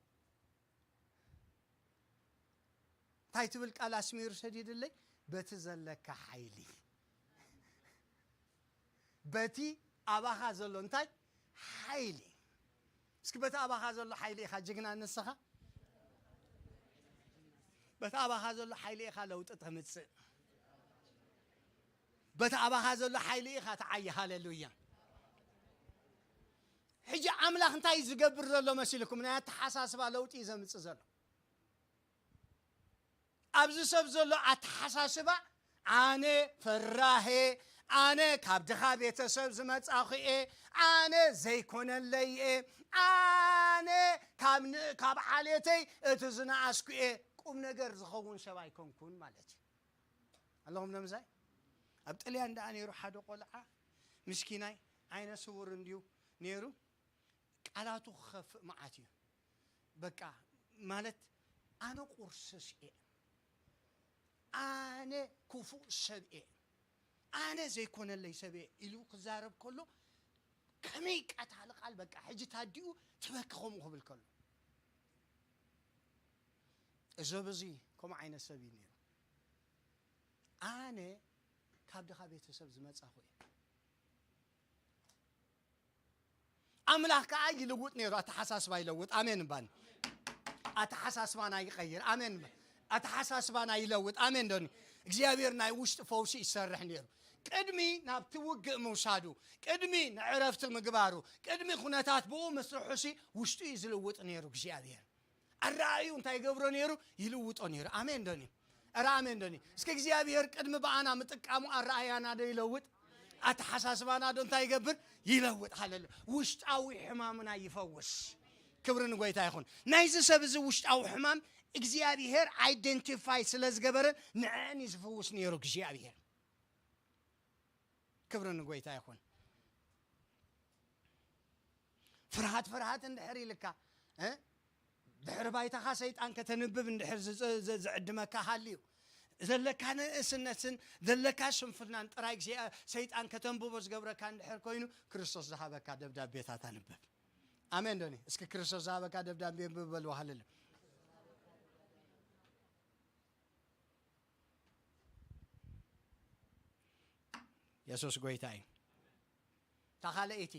እንታይ ትብል ቃል ኣስሚሩ ሰዲድለይ? በቲ ዘለካ ሓይሊ፣ በቲ ኣባኻ ዘሎ እንታይ ሓይሊ? እስኪ በቲ ኣባኻ ዘሎ ሓይሊ ኢኻ ጅግና ንስኻ። በቲ ኣባኻ ዘሎ ሓይሊ ኢኻ ለውጢ ተምጽእ። በቲ ኣባኻ ዘሎ ሓይሊ ኢኻ ትዓይ። ሃሌሉያ። ሕጂ ኣምላኽ እንታይ ዝገብር ዘሎ መሲልኩም? ናይ ኣተሓሳስባ ለውጢ እዩ ዘምጽእ ዘሎ። ኣብዚ ሰብ ዘሎ ኣተሓሳስባ፣ ኣነ ፈራሄ፣ ኣነ ካብ ድኻ ቤተሰብ ዝመጻኹ እየ፣ ኣነ ዘይኮነለይ እየ፣ ኣነ ካብ ን-፣ ካብ ዓሌተይ እቲ ዝነኣስኩ እየ። ቁም ነገር ዝኸውን ሰብ ኣይኮንኩን ማለት እዩ። ኣለኹም ነምሳይ? ኣብ ጥልያን ደኣ ነይሩ ሓደ ቆልዓ ምስኪናይ፣ ዓይነ ስውር እንድዩ ነይሩ። ቃላቱ ክኸፍእ መዓት እዩ። በቃ ማለት ኣነ ቁርስስ እየ፣ ኣነ ክፉእ ሰብ እየ፣ ኣነ ዘይኮነለይ ሰብ እየ ኢሉ ክዛረብ ከሎ ከመይ ቀታሊ ቃል በቃ ሕጂ ታዲኡ ትበኪ ከምኡ ክብል ከሎ። እዚ ሰብ እዚ ከምኡ ዓይነት ሰብ እዩ ነይሩ። ኣነ ካብ ድኻ ቤተሰብ ዝመጻኹ እየ። ኣምላኽ ከዓ ይልውጥ ነይሩ። ኣተሓሳስባ ይለውጥ። ኣሜን እባኒ። ኣተሓሳስባና ይቐይር። ኣሜን እባ። ኣተሓሳስባና ይለውጥ። ኣሜን ዶኒ። እግዚኣብሔር ናይ ውሽጢ ፈውሲ ይሰርሕ ነይሩ። ቅድሚ ናብቲ ውግእ ምውሳዱ፣ ቅድሚ ንዕረፍቲ ምግባሩ፣ ቅድሚ ኩነታት ብኡ ምስርሑሲ ውሽጡ እዩ ዝልውጥ ነይሩ እግዚኣብሔር። ኣረኣዩ እንታይ ይገብሮ ነይሩ? ይልውጦ ነይሩ። ኣሜን ዶኒ። ኧረ ኣሜን ዶኒ። እስኪ እግዚኣብሔር ቅድሚ ብኣና ምጥቃሙ ኣረኣያና ዶ ይለውጥ? ኣተሓሳስባና ዶ እንታይ ይገብር? ይለውጥ። ሃለሉ። ውሽጣዊ ሕማምና ይፈውስ። ክብሪ ንጎይታ ይኹን። ናይዚ ሰብ እዚ ውሽጣዊ ሕማም እግዚኣብሔር ኣይደንቲፋይ ስለ ዝገበረ ንዕን እዩ ዝፍውስ ነይሩ እግዚኣብሔር። ክብሪ ንጎይታ ይኹን። ፍርሃት ፍርሃት እንድሕር ኢልካ እ ድሕሪ ባይታኻ ሰይጣን ከተንብብ እንድሕር ዝጽ- ዝ- ዝዕድመካ ሃልዩ ዘለካ ንእስነትን ዘለካ ስንፍናን ጥራይ እግዚኣብ- ሰይጣን ከተንብቦ ዝገብረካ እንድሕር ኮይኑ ክርስቶስ ዝሃበካ ደብዳቤታት ኣንብብ። ኣሜን ዶኒ። እስኪ ክርስቶስ ዝሃበካ ደብዳቤ እንብብ በልዎ። ሃለሉ። የሱስ ጎይታ እዩ። እታ ካልኣይቲ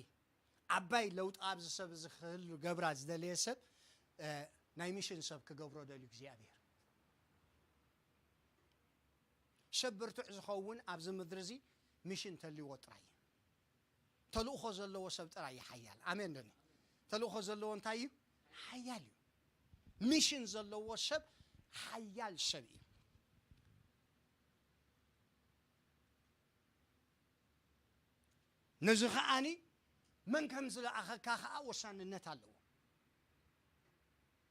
ዓባይ ለውጢ ኣብዚ ሰብ እዚ ክህሉ ገብራ ዝደለየ ሰብ እ፣ ናይ ሚሽን ሰብ ክገብሮ ደልዩ እግዚኣብሔር። ሰብ ብርቱዕ ዝኸውን ኣብዚ ምድሪ እዚ ሚሽን ተልዎ ጥራይ እዩ። ተልእኾ ዘለዎ ሰብ ጥራይ እዩ ሓያል። ኣሜን ዶኒ። ተልእኾ ዘለዎ እንታይ እዩ? ሓያል እዩ። ሚሽን ዘለዎ ሰብ ሓያል ሰብ እዩ። ነዚ ከዓኒ መን ከም ዝለኣኸካ ከዓ ወሳንነት ኣለዎ።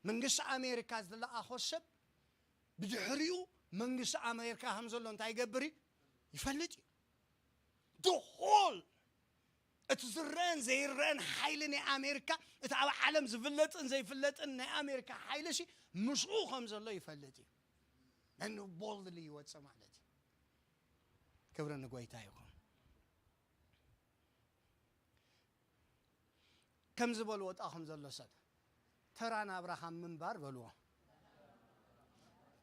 መንግስቲ ኣሜሪካ ዝለኣኾ ሰብ ብድሕሪኡ መንግስቲ ኣሜሪካ ከም ዘሎ እንታይ ይገብር እዩ? ይፈልጥ እዩ። The whole እቲ ዝረአን ዘይረአን ሓይሊ ናይ ኣሜሪካ፣ እቲ ኣብ ዓለም ዝፍለጥን ዘይፍለጥን ናይ ኣሜሪካ ሓይሊ ሲ ምስኡ ከም ዘሎ ይፈልጥ እዩ። ነኑ ቦልድሊ ይወፅእ ማለት እዩ። ክብሪ ንጎይታ ይኹን። ከም ዝበልዎ ጣኹም ዘሎ ሰብ ተራ ናብራኻ ምንባር በልዎ።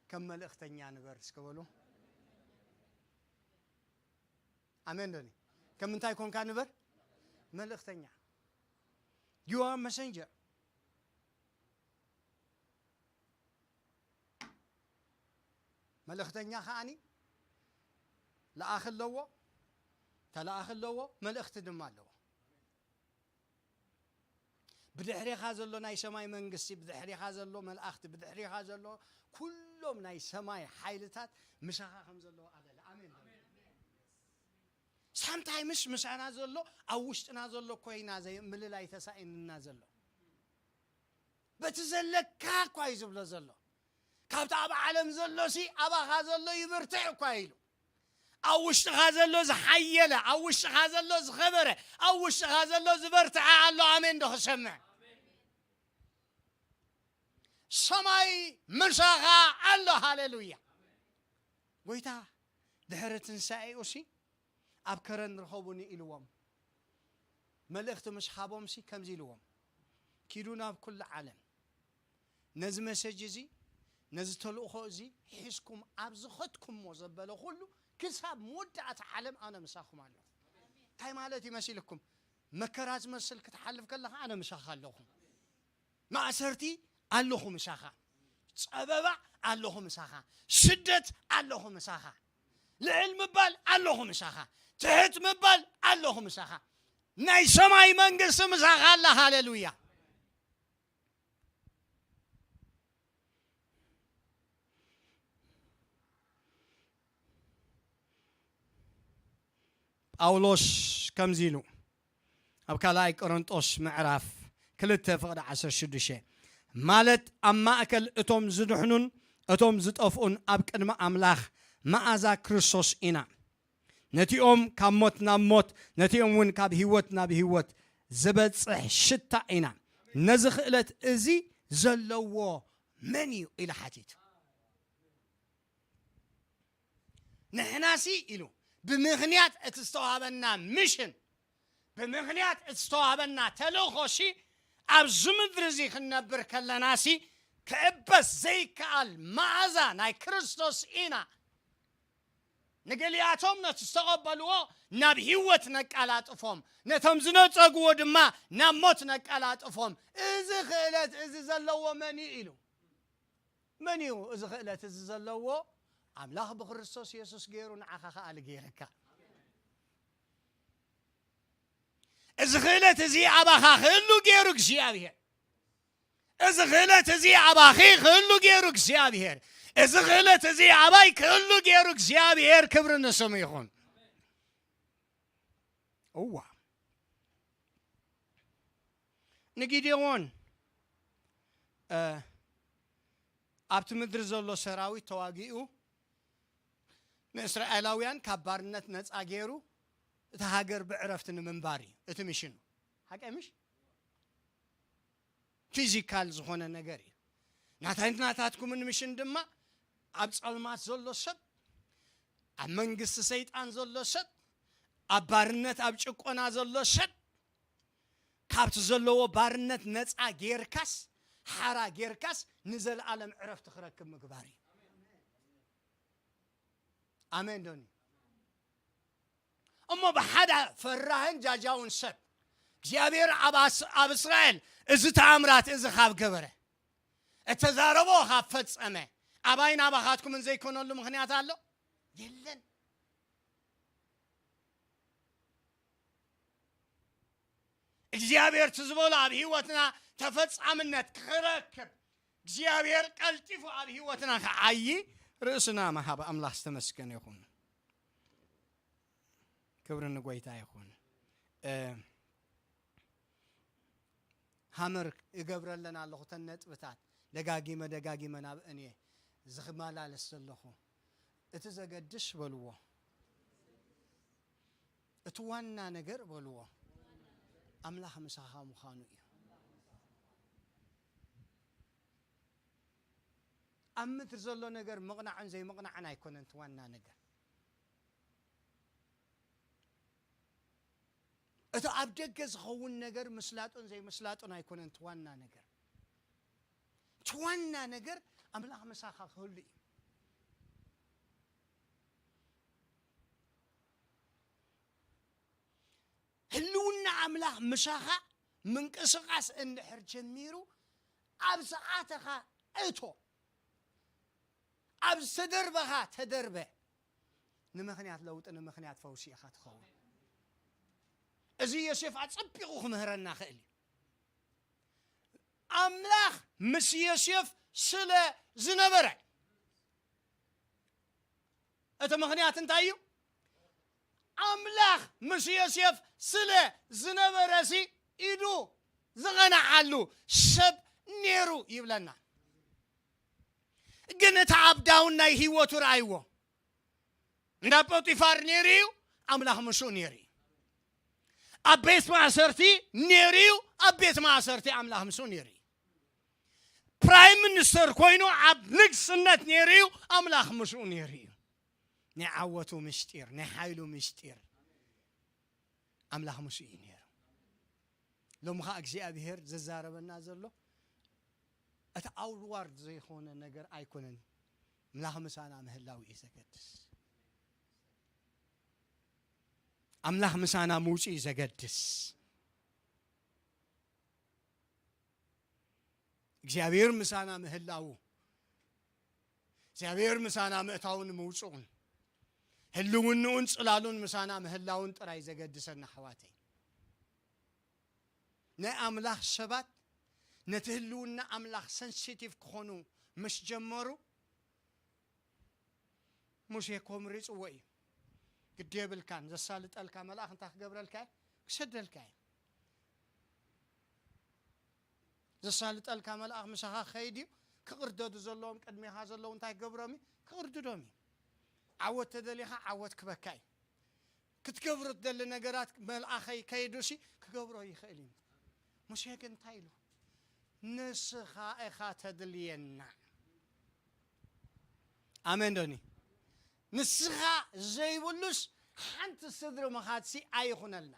ከም መልእኽተኛ ንበር እስከ በሉ። ኣሜን ዶኒ። ከም እንታይ ኮንካ ንበር? መልእኽተኛ። You are messenger። መልእኽተኛ ከዓኒ ለኣኺ ኣለዎ፣ ተለኣኺ ኣለዎ፣ መልእኽቲ ድማ ኣለዎ። ብድሕሬኻ ዘሎ ናይ ሰማይ መንግስቲ፣ ብድሕሬኻ ዘሎ መልኣኽቲ፣ ብድሕሬኻ ዘሎ ኩሎም ናይ ሰማይ ሓይልታት ምሳኻ ከም ዘለዉ ኣለለ። ኣሜን። ሳምታይምስ ምሳና ዘሎ ኣብ ውሽጥና ዘሎ ኮይና ዘይ- ምልላይ ተሳኢንና ዘሎ በቲ ዘለካ እኳ እዩ ዝብሎ ዘሎ። ካብቲ ኣብ ዓለም ዘሎ ሲ ኣባኻ ዘሎ ይብርትዕ እኳ ኢሉ። ኣብ ውሽጥኻ ዘሎ ዝሓየለ፣ ኣብ ውሽጥኻ ዘሎ ዝኸበረ፣ ኣብ ውሽጥኻ ዘሎ ዝበርትዐ ኣሎ። ኣሜን ዶ ክሰምዕ? ሰማይ ምሳኻ ኣሎ። ሃሌሉያ። ጎይታ ድሕሪ ትንሳኤኡ ሲ ኣብ ከረን ርኸቡኒ ኢልዎም። መልእኽቲ ምስ ሃቦም ሲ ከምዚ ኢልዎም፣ ኪዱ ናብ ኩሉ ዓለም ነዚ መሰጅ እዚ ነዚ ተልእኾ እዚ ሒዝኩም ኣብ ዝኸድኩሞ ዘበለ ኩሉ ክሳብ መወዳእታ ዓለም ኣነ ምሳኹም ኣለኹ። እንታይ ማለት ይመሲልኩም? መከራ ዝመስል ክትሓልፍ ከለኻ ኣነ ምሳኻ ኣለኹ። ማእሰርቲ ኣለኹ ምሳኻ። ጸበባ ኣለኹ ምሳኻ። ስደት ኣለኹ ምሳኻ። ልዕል ምባል ኣለኹ ምሳኻ። ትሕት ምባል ኣለኹ ምሳኻ። ናይ ሰማይ መንግስቲ ምሳኻ ኣላ። ሃሌሉያ። ጳውሎስ ከምዚ ኢሉ ኣብ ካልኣይ ቆሮንጦስ ምዕራፍ ክልተ ፍቕዲ ዓሰርተ ሽዱሽተ፣ ማለት ኣብ ማእከል እቶም ዝድሕኑን እቶም ዝጠፍኡን ኣብ ቅድሚ ኣምላኽ መኣዛ ክርስቶስ ኢና። ነቲኦም ካብ ሞት ናብ ሞት፣ ነቲኦም እውን ካብ ህይወት ናብ ህይወት ዝበጽሕ ሽታ ኢና። ነዚ ክእለት እዚ ዘለዎ መን እዩ? ኢሉ ሓቲቱ። ንሕናሲ ኢሉ ብምኽንያት እቲ ዝተዋህበና ሚሽን፣ ብምኽንያት እቲ ዝተዋህበና ተልእኾሲ ኣብዚ ምድሪ እዚ ክንነብር ከለናሲ ክዕበስ ዘይከኣል መኣዛ ናይ ክርስቶስ ኢና። ንገሊኣቶም ነቲ ዝተቐበልዎ ናብ ህይወት ነቀላጥፎም፣ ነቶም ዝነጸግዎ ድማ ናብ ሞት ነቀላጥፎም። እዚ ክእለት እዚ ዘለዎ መን እዩ ኢሉ? መን እዩ እዚ ክእለት እዚ ዘለዎ? ኣምላኽ ብክርስቶስ የሱስ ገይሩ ንዓኻ ከኣ ገይረካ። እዚ ክእለት እዚ ኣባኻ ክህሉ ገይሩ እግዚኣብሔር። እዚ ክእለት እዚ ኣባኺ ክህሉ ገይሩ እግዚኣብሔር። እዚ ክእለት እዚ ኣባይ ክህሉ ገይሩ እግዚኣብሔር። ክብሪ ንስሙ ይኹን። እዋ፣ ንጊዴዎን፣ እ፣ ኣብቲ ምድሪ ዘሎ ሰራዊት ተዋጊኡ ንእስራኤላውያን ካብ ባርነት ነጻ ገይሩ፣ እቲ ሃገር ብዕረፍቲ ንምንባር እዩ እቲ ሚሽኑ። ሓቀይ ምሽ? ፊዚካል ዝኾነ ነገር እዩ። ናታይ ናታትኩምን ሚሽን ድማ ኣብ ጸልማት ዘሎ ሰብ፣ ኣብ መንግስቲ ሰይጣን ዘሎ ሰብ፣ ኣብ ባርነት ኣብ ጭቆና ዘሎ ሰብ ካብቲ ዘለዎ ባርነት ነጻ ጌርካስ፣ ሓራ ጌርካስ ንዘለኣለም ዕረፍቲ ክረክብ ምግባር እዩ። ኣሜን ዶኒ? እሞ ብሓደ ፈራህን ጃጃውን ሰብ እግዚኣብሔር ኣብ ኣስ-፣ ኣብ እስራኤል እዚ ተኣምራት እዚ ካብ ገበረ፣ እተዛረቦ ካብ ፈጸመ፣ ኣባይን ኣባኻትኩምን ዘይኮነሉ ምኽንያት ኣሎ? የለን። እግዚኣብሔር እቲ ዝበሎ ኣብ ህይወትና ተፈጻምነት ክረክብ፣ እግዚኣብሔር ቀልጢፉ ኣብ ህይወትና ክዓዪ ርእስና ምሃብ ኣምላኽ ዝተመስገነ ይኹን። ክብሪ ንጎይታ ይኹን። እ፣ ሃመር እገብረለን ኣለኹ፣ እተን ነጥብታት ደጋጊመ ደጋጊመ ናብ እኔ ዝኽመላለስ ዘለኹ። እቲ ዘገድስ በልዎ፣ እቲ ዋና ነገር በልዎ፣ ኣምላኽ ምሳኻ ምዃኑ እዩ። ኣብ ምድሪ ዘሎ ነገር ምቕናዕን ዘይምቕናዕን ኣይኮነን እቲ ዋና ነገር። እቲ ኣብ ደገ ዝኸውን ነገር ምስላጡን ዘይምስላጡን ኣይኮነን እቲ ዋና ነገር። እቲ ዋና ነገር ኣምላኽ ምሳኻ ክህሉ እዩ። ህልውና ኣምላኽ ምሳኻ ምንቅስቓስ እንድሕር ጀሚሩ፣ ኣብ ዝኣተኻ እቶ፣ ኣብ ዝተደርበኻ ተደርበ። ንምኽንያት ለውጢ፣ ንምኽንያት ፈውሲ ኢኻ ትኸውን። እዚ ዮሴፍ ኣጸቢቑ ክምህረና ክእል እዩ። ኣምላኽ ምስ ዮሴፍ ስለ ዝነበረ፣ እቲ ምኽንያት እንታይ እዩ? ኣምላኽ ምስ ዮሴፍ ስለ ዝነበረሲ ኢዱ ዝቐንዓሉ ሰብ ነይሩ ይብለና። ግን እቲ ኣብ ዳውን ናይ ህይወቱ ረኣይዎ። እንዳ ጶጢፋር ነይሩ እዩ፣ ኣምላኽ ምስኡ ነይሩ እዩ። ኣብ ቤት ማእሰርቲ ነይሩ እዩ፣ ኣብ ቤት ማእሰርቲ ኣምላኽ ምስኡ ነይሩ እዩ። ፕራይም ሚኒስተር ኮይኑ ኣብ ንግስነት ነይሩ እዩ፣ ኣምላኽ ምስኡ ነይሩ እዩ። ናይ ዓወቱ ምስጢር፣ ናይ ሓይሉ ምስጢር ኣምላኽ ምስኡ እዩ ነይሩ። ሎሚ ኸዓ እግዚኣብሔር ዘዛረበና ዘሎ እቲ ኣውትዋርድ ዘይኮነ ነገር ኣይኮነን። ኣምላኽ ምሳና ምህላው እዩ ዘገድስ። ኣምላኽ ምሳና ምውፅኡ እዩ ዘገድስ። እግዚኣብሔር ምሳና ምህላው፣ እግዚኣብሔር ምሳና ምእታውን ምውፅኡን፣ ህልውንኡን ጽላሉን ምሳና ምህላውን ጥራይ ዘገድሰና ኣሕዋተይ። ናይ ኣምላኽ ሰባት ነቲ ህልውና ኣምላኽ ሰንሲቲቭ ክኾኑ ምስ ጀመሩ፣ ሙሴ ኮምሪጽዎ እዩ። ግዲ የብልካን፣ ዘሳልጠልካ መልኣኽ እንታይ ክገብረልካ እዩ? ክሰደልካ እዩ። ዘሳልጠልካ መልኣኽ ምሳኻ ክኸይድ እዩ። ክቕርደዱ ዘለዎም ቅድሜኻ ዘለዉ እንታይ ክገብሮም እዩ? ክቕርድዶም እዩ። ዓወት ተደሊኻ ዓወት ክበካ እዩ። ክትገብሮ ትደሊ ነገራት መልኣኸይ ከይዱሲ ክገብሮ ይኽእል እዩ። ሙሴ ግን እንታይ ኢሉ? ንስኻ ኢኻ ተድልየና። ኣሜን ዶኒ? ንስኻ ዘይብሉስ ሓንቲ ስድሪ ምኻድሲ ኣይኹነልና።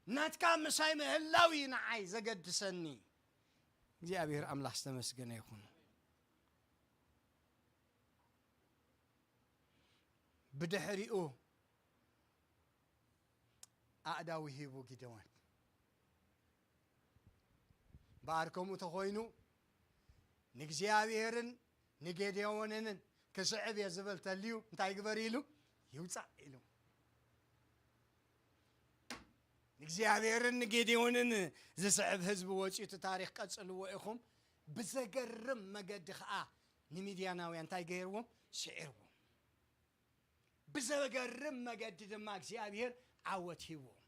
ናትካ ምሳይ ምህላው እዩ ንዓይ ዘገድሰኒ። እግዚኣብሔር ኣምላኽ ዝተመስገነ ይኹን። ብድሕሪኡ ኣእዳው ሂቡ ጊደዎን። እምበኣር ከምኡ ተኾይኑ ንእግዚኣብሔርን ንጌዴዎንን ክስዕብ እየ ዝበል ተልዩ እንታይ ግበር ኢሉ? ይውፃእ ኢሉ። ንእግዚኣብሔርን ንጌዴዎንን ዝስዕብ ህዝቢ ወፂኡ እቲ ታሪኽ ቀፅልዎ ኢኹም። ብዘገርም መገዲ ከዓ ንሚድያናውያን እንታይ ገይርዎም? ስዒርዎም። ብዘገርም መገዲ ድማ እግዚኣብሔር ዓወት ሂብዎም።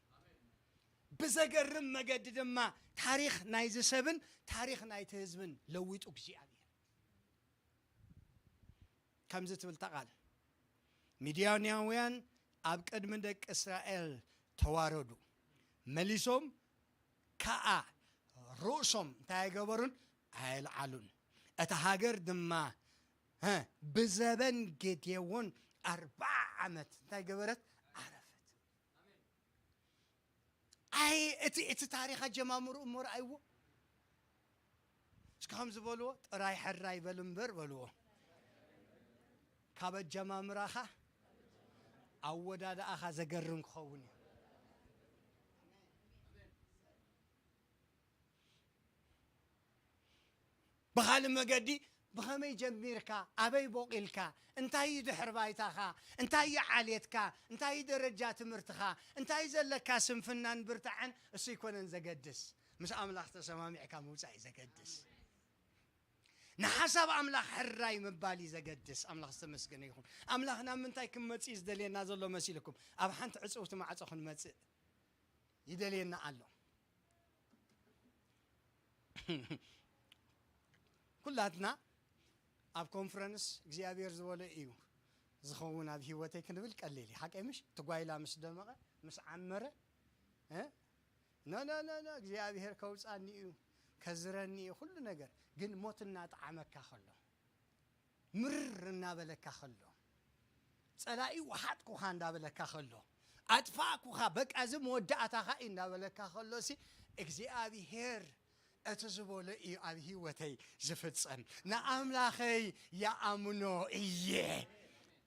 ብዘገርም መገዲ ድማ ታሪኽ ናይዚ ሰብን ታሪኽ ናይቲ ህዝብን ለዊጡ እግዚኣብሔር። ከምዚ ትብል እታ ቃል፣ ሚድያናውያን ኣብ ቅድሚ ደቂ እስራኤል ተዋረዱ፣ መሊሶም ከኣ ርእሶም እንታይ ኣይገበሩን? ኣየልዓሉን። እታ ሃገር ድማ፣ ሀ፣ ብዘበን ጌዴዎን ኣርብዓ ዓመት እንታይ ገበረት? ዓረፈት። ኣይ፣ እቲ፣ እቲ ታሪኽ ኣጀማምሩ እሞ ረኣይዎ። እስኪ ከምዚ በልዎ፣ ጥራይ ሕራይ በል እምበር በልዎ። ካብ ኣጀማምራኻ ኣወዳድኣኻ ዘገርም ክኸውን እዩ። ብኻልእ መገዲ ብኸመይ ጀሚርካ? ኣበይ ቦቒልካ? እንታይ እዩ ድሕሪ ባይታኻ? እንታይ እዩ ዓሌትካ? እንታይ እዩ ደረጃ ትምህርትኻ? እንታይ እዩ ዘለካ ስንፍናን ብርታዐን? እሱ ኣይኮነን ዘገድስ። ምስ ኣምላኽ ተሰማሚዕካ ምውጻእ እዩ ዘገድስ። ንሓሳብ ኣምላኽ ሕራይ ምባል እዩ ዘገድስ። ኣምላኽ ዝተመስገነ ይኹን። ኣምላኽ ናብ ምንታይ ክንመጽእ እዩ ዝደልየና ዘሎ መሲልኩም? ኣብ ሓንቲ ዕጽውቲ ማዕጾ ክንመጽእ ይደልየና ኣሎ። ኩላትና ኣብ ኮንፈረንስ እግዚኣብሔር ዝበሎ እዩ ዝኸውን ኣብ ህይወተይ ክንብል ቀሊል እዩ። ሓቀይ ምሽ? እቲ ጓይላ ምስ ደመቐ፣ ምስ ዓመረ፣ እ? ኖ፣ ኖ፣ ኖ፣ ኖ፣ እግዚኣብሔር ከውፃኒ እዩ፣ ከዝረኒ እዩ፣ ኩሉ ነገር። ግን ሞት እናጠዓመካ ከሎ፣ ምርር እናበለካ ከሎ፣ ጸላኢ ወሓጥኩኻ እንዳበለካ ከሎ፣ ኣጥፋእኩኻ፣ በቃ እዚ መወዳእታኻ እዩ እንዳበለካ ከሎ፣ ሲ እግዚኣብሔር እቲ ዝበሎ እዩ ኣብ ህይወተይ ዝፍጸም። ንኣምላኸይ ይኣምኖ እየ።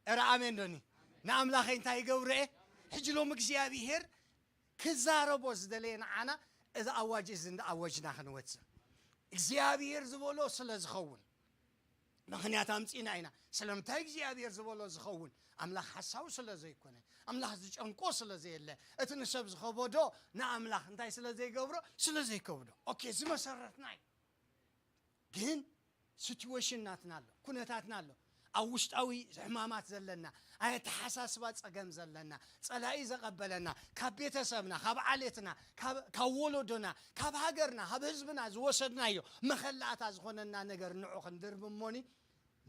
እረ ኣሜን ዶኒ? ንኣምላኸይ እንታይ ይገብሮ እየ? ሕጂ ሎም እግዚኣብሔር ክዛረቦ ዝደለየ ንዓና፣ እዚ ኣዋጅ እዚ እንዳኣወጅና ክንወጽእ፣ እግዚኣብሔር ዝበሎ ስለ ዝኸውን ምኽንያት ኣምጺእና ኢና። ስለምንታይ እግዚኣብሔር ዝበሎ ዝኸውን? ኣምላኽ ሓሳዊ ስለ ዘይኮነ፣ ኣምላኽ ዝጨንቆ ስለ ዘየለ፣ እቲ ንሰብ ዝኸበዶ ንኣምላኽ እንታይ ስለ ዘይገብሮ? ስለ ዘይከብዶ። ኦኬ፣ እዚ መሰረትና እዩ። ግን ሲትዌሽን ናትና ኣሎ፣ ኩነታትና ኣሎ። ኣብ ውሽጣዊ ሕማማት ዘለና፣ ኣተሓሳስባ ጸገም ዘለና፣ ጸላኢ ዘቐበለና፣ ካብ ቤተሰብና፣ ካብ ዓሌትና፣ ካብ፣ ካብ ወለዶና፣ ካብ ሃገርና፣ ካብ ህዝብና ዝወሰድናዮ መኸላእታ ዝኾነና ነገር ንዑ ክንድርብ እሞኒ፣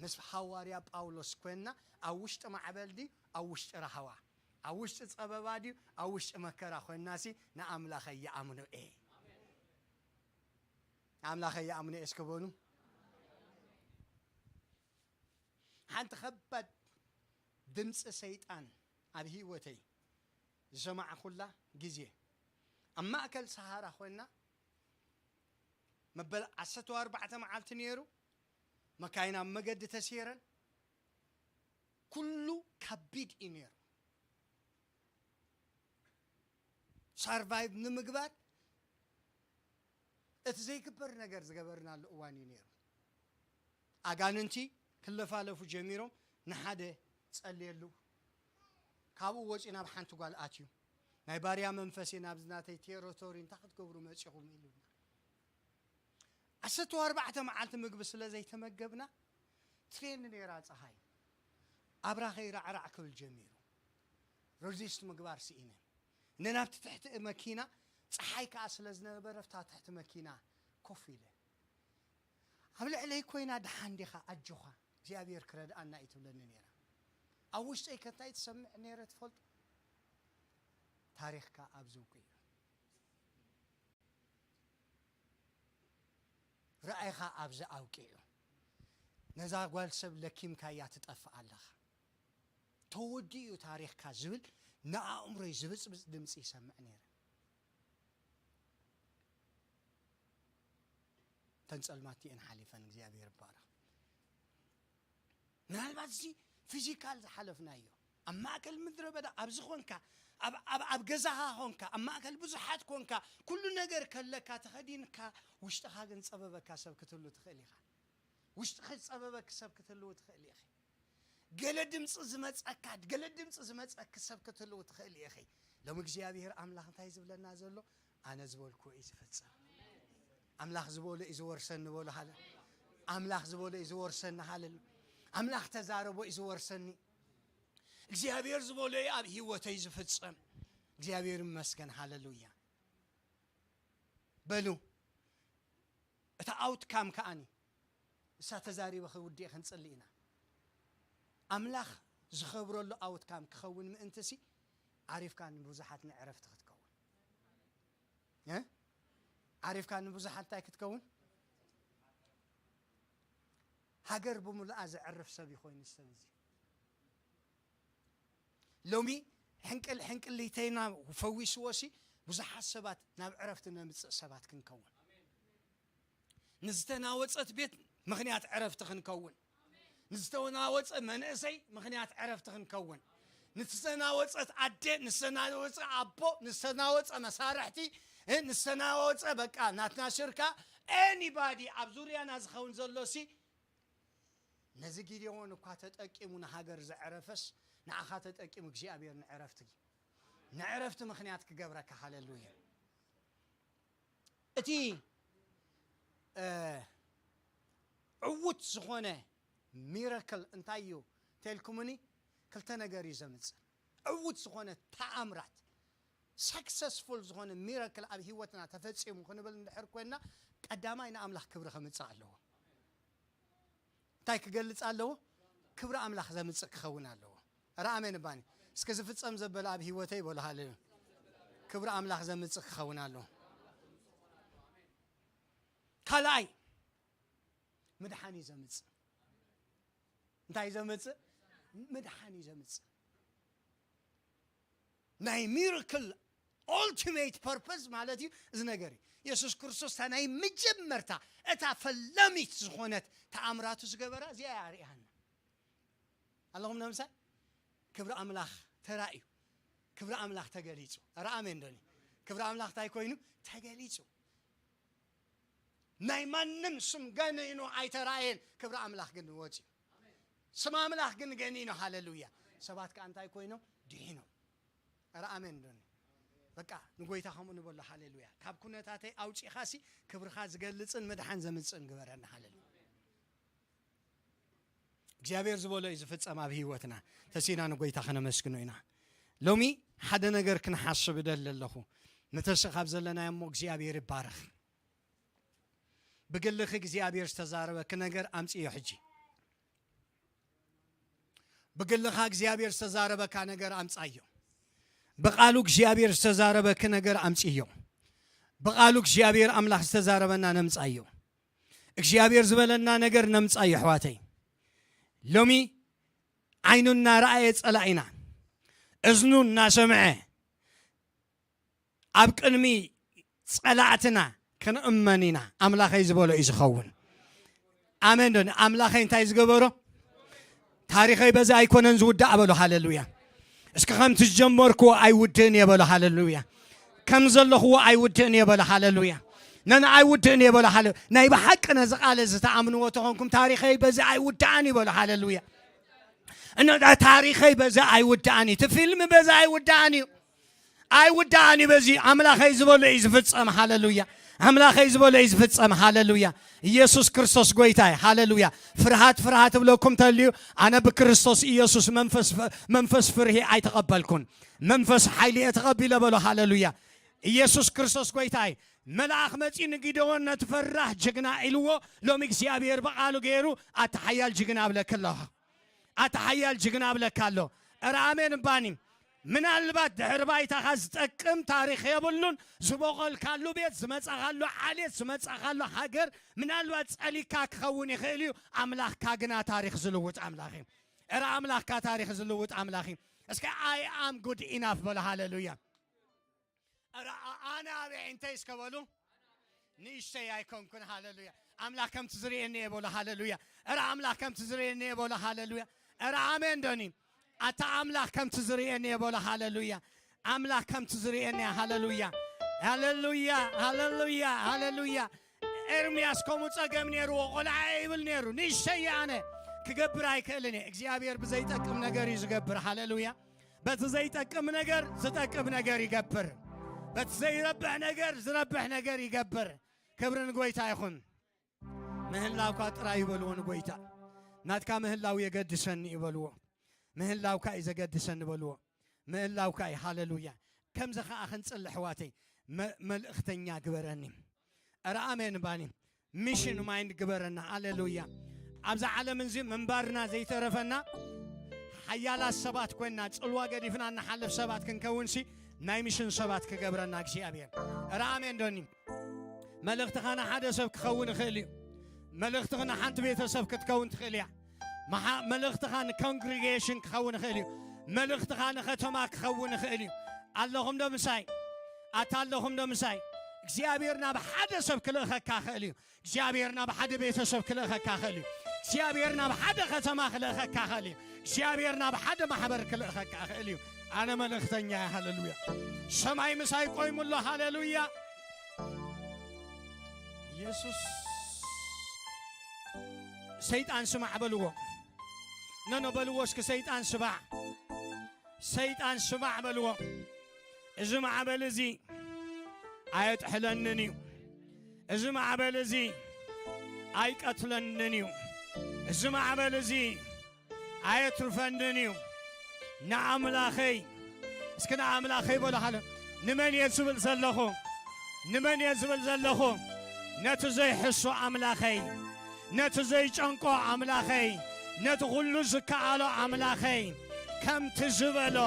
ምስ ሃዋርያ ጳውሎስ ኮይንና ኣብ ውሽጢ ማዕበል ድዩ ኣብ ውሽጢ ራህዋ፣ ኣብ ውሽጢ ጸበባ ድዩ ኣብ ውሽጢ መከራ ኮይንናሲ ንኣምላኸይ ይኣምኖ እየ። ንኣምላኸይ ይኣምኖ እየ እስከ በሉ። ሓንቲ ከባድ ድምፂ ሰይጣን ኣብ ህይወተይ ዝሰማዕኩላ ግዜ፣ ኣብ ማእከል ሰሃራ ኮይና፣ መበል ዓሰርተ ኣርባዕተ መዓልቲ ነይሩ። መካይን ኣብ መገዲ ተሲረን፣ ኩሉ ከቢድ እዩ ነይሩ። ሳርቫይቭ ንምግባር እቲ ዘይግበር ነገር ዝገበርናሉ እዋን እዩ ነይሩ። ኣጋንንቲ ክለፋለፉ ጀሚሮም፣ ንሓደ ጸልየሉ፣ ካብኡ ወፂኡ ናብ ሓንቲ ጓል ኣትዩ፣ ናይ ባርያ መንፈስ እዩ ናብዚ ናተይ ቴሪቶሪ እንታይ ክትገብሩ መፂኹም ኢሉና። ዓሰርተ ኣርባዕተ መዓልቲ ምግቢ ስለ ዘይተመገብና፣ ትሬን ነይራ ፀሓይ፣ ኣብራኸይ ራዕራዕ ክብል ጀሚሩ። ሬዚስት ምግባር ስኢነ። ነናብቲ ትሕቲ መኪና፣ ፀሓይ ከዓ ስለ ዝነበረ፣ ኣብታ ትሕቲ መኪና ኮፍ ኢለ፣ ኣብ ልዕለይ ኮይና፣ "ደሓን ዲኻ? ኣጆኻ፣ እግዚኣብሔር ክረድኣና እዩ" ትብለኒ ነይራ። ኣብ ውሽጠይ ከ እንታይ ትሰምዕ ነይረ ትፈልጡ? ታሪኽካ ኣብዚ ውቁ እዩ። ራእይኻ ኣብዚ ኣብቂዑ። ነዛ ጓል ሰብ ለኪምካያ ትጠፍእ ኣለኻ። ተወዲኡ ታሪኽካ ዝብል ንኣእምሮይ ዝብጽብጽ ድምጺ ይሰምዕ ነይረ። እተን ጸልማት እየን ሓሊፈን፣ እግዚኣብሔር ይባረኽ። ምናልባት እዚ ፊዚካል ዝሓለፍናዮ፣ ኣብ ማእከል ምድረ በዳ ኣብዚ ኾንካ፣ ኣብ ኣብ ኣብ ገዛኻ ኾንካ፣ ኣብ ማእከል ብዙሓት ኮንካ፣ ኩሉ ነገር ከለካ ተኸዲንካ፣ ውሽጥኻ ግን ጸበበካ ሰብ ክትህሉ ትኽእል ኢኻ። ውሽጥኺ ጸበበኪ ሰብ ክትህልው ትኽእል ኢኺ። ገለ ድምፂ ዝመፀካ፣ ገለ ድምፂ ዝመፀኪ ሰብ ክትህልው ትኽእል ኢኺ። ሎም እግዚኣብሔር ኣምላኽ እንታይ ዝብለና ዘሎ? ኣነ ዝበልኩ እዩ ዝፍጸም። ኣምላኽ ዝበሎ እዩ ዝወርሰኒ በሉ። ሃለ ኣምላኽ ዝበሎ እዩ ዝወርሰኒ። ሃለ ኣምላኽ ተዛረቦ እዩ ዝወርሰኒ። እግዚኣብሔር ዝበሎ እዩ ኣብ ህይወተይ ዝፍጸም። እግዚኣብሔር ይመስገን። ሃለሉያ። በሉ። እቲ ኣውትካም ከኣኒ እሳ ተዛሪበ ክውድእ ክንጽሊ ኢና። ኣምላኽ ዝኸብረሉ ኣውትካም ክኸውን ምእንትሲ ዓሪፍካ ንብዙሓት ንዕረፍቲ ክትከውን እ? ዓሪፍካ ንብዙሓት እንታይ ክትከውን? ሃገር ብምሉኣ ዘዕርፍ ሰብ ይኾይኑ ሰብ እዚ። ሎሚ ሕንቅል ሕንቅሊተይና ፈዊስዎ ሲ ብዙሓት ሰባት ናብ ዕረፍቲ ነምጽእ ሰባት ክንከውን። ንዝተናወጸት ቤት ምኽንያት ዕረፍቲ ክንከውን። ንዝተናወጸ መንእሰይ ምኽንያት ዕረፍቲ ክንከውን። ንዝተናወጸት ኣደ፣ ንዝተናወጸ ኣቦ፣ ንዝተናወጸ መሳርሕቲ፣ እ፣ ንዝተናወጸ በቃ ናትና ሽርካ፣ ኤኒባዲ ኣብ ዙርያና ዝኸውን ዘሎ ሲ ነዚ ጊዴዎን እኳ ተጠቂሙ ንሃገር ዘዕረፈስ፣ ንዓኻ ተጠቂሙ እግዚኣብሔር ንዕረፍቲ፣ ንዕረፍቲ ምኽንያት ክገብረካ። ሃሌሉያ። እቲ፣ እ፣ ዕዉት ዝኾነ ሚረክል እንታይ እዩ? ተልኩምኒ ክልተ ነገር እዩ ዘምጽእ። ዕዉት ዝኾነ ተኣምራት፣ ሰክሰስፉል ዝኾነ ሚረክል ኣብ ህይወትና ተፈጺሙ ክንብል እንድሕር ኮይንና፣ ቀዳማይ ንኣምላኽ ክብሪ ከምጽእ ኣለዎ። እንታይ ክገልጽ ኣለዎ? ክብሪ ኣምላኽ ዘምጽእ ክኸውን ኣለዎ። ኧረ ኣሜን እባኒ። እስከ ዝፍጸም ዘበለ ኣብ ህይወተይ በሉ። ሃሌሉያ። ክብሪ ኣምላኽ ዘምጽእ ክኸውን ኣለዎ። ካልኣይ ምድሓን እዩ ዘምጽእ። እንታይ ዘምጽእ? ምድሓን እዩ ዘምጽእ። ናይ ሚራክል ኦልቲሜት ፐርፐስ ማለት እዩ እዚ ነገር እዩ። የሱስ ክርስቶስ እታ ናይ መጀመርታ እታ ፈላሚት ዝኾነት ተኣምራቱ ዝገበራ እዚኣ እያ ኣርእያና። ኣለኹም ነምሳይ? ክብሪ ኣምላኽ ተራእዩ። ክብሪ ኣምላኽ ተገሊጹ። ኧረ ኣሜን ዶኒ። ክብሪ ኣምላኽ እንታይ ኮይኑ? ተገሊጹ። ናይ ማንም ስም ገኒኑ ኣይተራእየን። ክብሪ ኣምላኽ ግን ወጺኡ። ስም ኣምላኽ ግን ገኒኑ። ሃሌሉያ። ሰባት ከኣ እንታይ ኮይኖም? ድሒኖም። ኧረ ኣሜን ዶኒ። በቃ ንጎይታ ከምኡ ንበሎ። ሃሌሉያ። ካብ ኩነታተይ ኣውጺኻሲ ክብርኻ ዝገልጽን ምድሓን ዘምጽእን ግበረና። ሃሌሉያ። እግዚኣብሔር ዝበሎ እዩ ዝፍጸም ኣብ ህይወትና። ተሲና ንጎይታ ከነመስግኖ ኢና። ሎሚ ሓደ ነገር ክንሓስብ እደሊ ኣለኹ። ምተስእ ካብ ዘለናዮ እሞ እግዚኣብሔር ይባረኽ። ብግልኺ እግዚኣብሔር ዝተዛረበኪ ነገር ኣምጽዮ ሕጂ። ብግልኻ እግዚኣብሔር ዝተዛረበካ ነገር ኣምጻዮ። ብቓሉ እግዚኣብሔር ዝተዛረበኪ ነገር ኣምጽዮ። ብቓሉ እግዚኣብሔር ኣምላኽ ዝተዛረበና ነምጻዮ። እግዚኣብሔር ዝበለና ነገር ነምጻዮ ኣሕዋተይ። ሎሚ ዓይኑ እናረኣየ ጸላኢና፣ እዝኑ እናሰምዐ ኣብ ቅድሚ ጸላእትና ክንእመን ኢና። ኣምላኸይ ዝበሎ እዩ ዝኸውን። ኣሜን ዶ? ኣምላኸይ እንታይ ዝገበሮ? ታሪኸይ በዚ ኣይኮነን ዝውዳእ በሎ። ሃሌሉያ። እስኪ ከምቲ ዝጀመርክዎ ኣይውድእን እየ በሎ። ሃሌሉያ። ከም ዘለኽዎ ኣይውድእን እየ በሎ። ሃሌሉያ። ነን ኣይውድእን እየ በሎ። ሃሌ-፣ ናይ ብሓቂ ነዚ ቃል እዚ ተኣምንዎ ተኾንኩም ታሪኸይ በዚ ኣይውዳእን እዩ በሎ። ሃሌሉያ። እነ ታሪኸይ በዚ ኣይውዳእን እዩ። እቲ ፊልም በዚ ኣይውዳእን እዩ። ኣይውዳእን እዩ በዚ። ኣምላኸይ ዝበሎ እዩ ዝፍጸም። ሃሌሉያ። ኣምላኸይ ዝበሎ እዩ ዝፍጸም። ሃሌሉያ። ኢየሱስ ክርስቶስ ጎይታ እዩ። ሃሌሉያ። ፍርሃት ፍርሃት እብለኩም ተልዩ፣ ኣነ ብክርስቶስ ኢየሱስ መንፈስ፣ መንፈስ ፍርሂ ኣይተቐበልኩን። መንፈስ ሓይሊ እየ ተቐቢለ በሎ። ሃሌሉያ። ኢየሱስ ክርስቶስ ጎይታ እዩ። መልኣኽ መጺኡ ንጊደዎን ነቲ ፈራሕ ጅግና ኢልዎ፣ ሎሚ እግዚኣብሔር ብቓሉ ገይሩ ኣታ ሓያል ጅግና እብለኪ ኣለኹ። ኣታ ሓያል ጅግና እብለካ ኣሎ። ኧረ ኣሜን እባኒ። ምናልባት ድሕሪ ባይታኻ ዝጠቅም ታሪኽ የብሉን። ዝበቖልካሉ ቤት፣ ዝመጻኻሉ ዓሌት፣ ዝመጻኻሉ ሃገር ምናልባት ጸሊካ ክኸውን ይኽእል እዩ። ኣምላኽካ ግና ታሪኽ ዝልውጥ ኣምላኽ እዩ። ኧረ ኣምላኽካ ታሪኽ ዝልውጥ ኣምላኽ እዩ። እስከ I am good enough በሉ። ሃሌሉያ። ኧረ ኣ-፣ ኣነ ኣብ ኣዒንተይ እስከ በሉ። ንእሽተይ ኣይኮንኩን። ሃሌሉያ። ኣምላኽ ከምቲ ዝርእየኒ እየ በሉ። ሃሌሉያ። ኧረ ኣምላኽ ከምቲ ዝርእየኒ እየ በሉ። ሃሌሉያ። ኧረ ኣሜን ዶኒ። ኣታ ኣምላኽ ከምቲ ዝርእየኒ እየ በሎ። ሃለሉያ። ኣምላኽ ከምቲ ዝርእየኒ እየ። ሃለሉያ፣ ሃለሉያ፣ ሃለሉያ፣ ሃለሉያ። ኤርምያስ ከምኡ ጸገም ነይርዎ፣ ቆልዓ እየ ይብል ነይሩ። ንእሽተይ እየ ኣነ፣ ክገብር ኣይክእልን እየ። እግዚኣብሔር ብዘይጠቅም ነገር እዩ ዝገብር። ሃለሉያ። በቲ ዘይጠቅም ነገር ዝጠቅም ነገር ይገብር። በቲ ዘይረብሕ ነገር ዝረብሕ ነገር ይገብር። ክብሪ ንጎይታ ይኹን። ምህላውካ ጥራይ ይበልዎ ንጎይታ። ናትካ ምህላው የገድሰኒ ይበልዎ። ምህላውካ እዩ ዘገድሰኒ በልዎ። ምህላውካ እዩ። ሃለሉያ። ከምዚ ኸዓ ክንጽሊ ኣሕዋተይ፣ መ-፣ መልእኽተኛ ግበረኒ። ኧረ ኣሜን ባኒ። ሚሽን ማይንድ ግበረና። ሃለሉያ። ኣብዛ ዓለም እዚ ምንባርና ዘይተረፈና ሓያላት ሰባት ኮይንና፣ ጽልዋ ገዲፍና እንሓልፍ ሰባት ክንከውንሲ፣ ናይ ሚሽን ሰባት ክገብረና እግዚኣብሔር። ኧረ ኣሜን ዶኒ። መልእኽትኻ ንሓደ ሰብ ክኸውን ይኽእል እዩ። መልእኽትኻ ንሓንቲ ቤተሰብ ክትከውን ትኽእል እያ። መሓ-፣ መልእኽትኻ ንኮንግሪጌሽን ክኸውን ይኽእል እዩ። መልእኽትኻ ንኸተማ ክኸውን ይኽእል እዩ። ኣለኹም ዶ ምሳይ? ኣታ ኣለኹም ዶ ምሳይ? እግዚኣብሔር ናብ ሓደ ሰብ ክልእኸካ ይኽእል እዩ። እግዚኣብሔር ናብ ሓደ ቤተሰብ ክልእኸካ ይኽእል እዩ። እግዚኣብሔር ናብ ሓደ ከተማ ክልእኸካ ይኽእል እዩ። እግዚኣብሔር ናብ ሓደ ማሕበር ክልእኸካ ይኽእል እዩ። ኣነ መልእኽተኛ እየ። ሃለሉያ። ሰማይ ምሳይ ቆይሙ ኣሎ። ሃለሉያ። ኢየሱስ። ሰይጣን ስማዕ በልዎ። ኖ፣ ኖ በልዎ እስኪ፣ ሰይጣን ስማዕ። ሰይጣን ስማዕ በልዎ። እዚ ማዕበል እዚ ኣየጥሕለንን እዩ። እዚ ማዕበል እዚ ኣይቀትለንን እዩ። እዚ ማዕበል እዚ ኣየትርፈንን እዩ። ንኣምላኸይ፣ እስኪ ንኣምላኸይ በሉ። ሃለ-፣ ንመን እየ ዝብል ዘለኹ? ንመን እየ ዝብል ዘለኹ? ነቲ ዘይሕሱ ኣምላኸይ፣ ነቲ ዘይጨንቆ ኣምላኸይ፣ ነቲ ኩሉ ዝከኣሎ ኣምላኸይ፣ ከምቲ ዝበሎ፣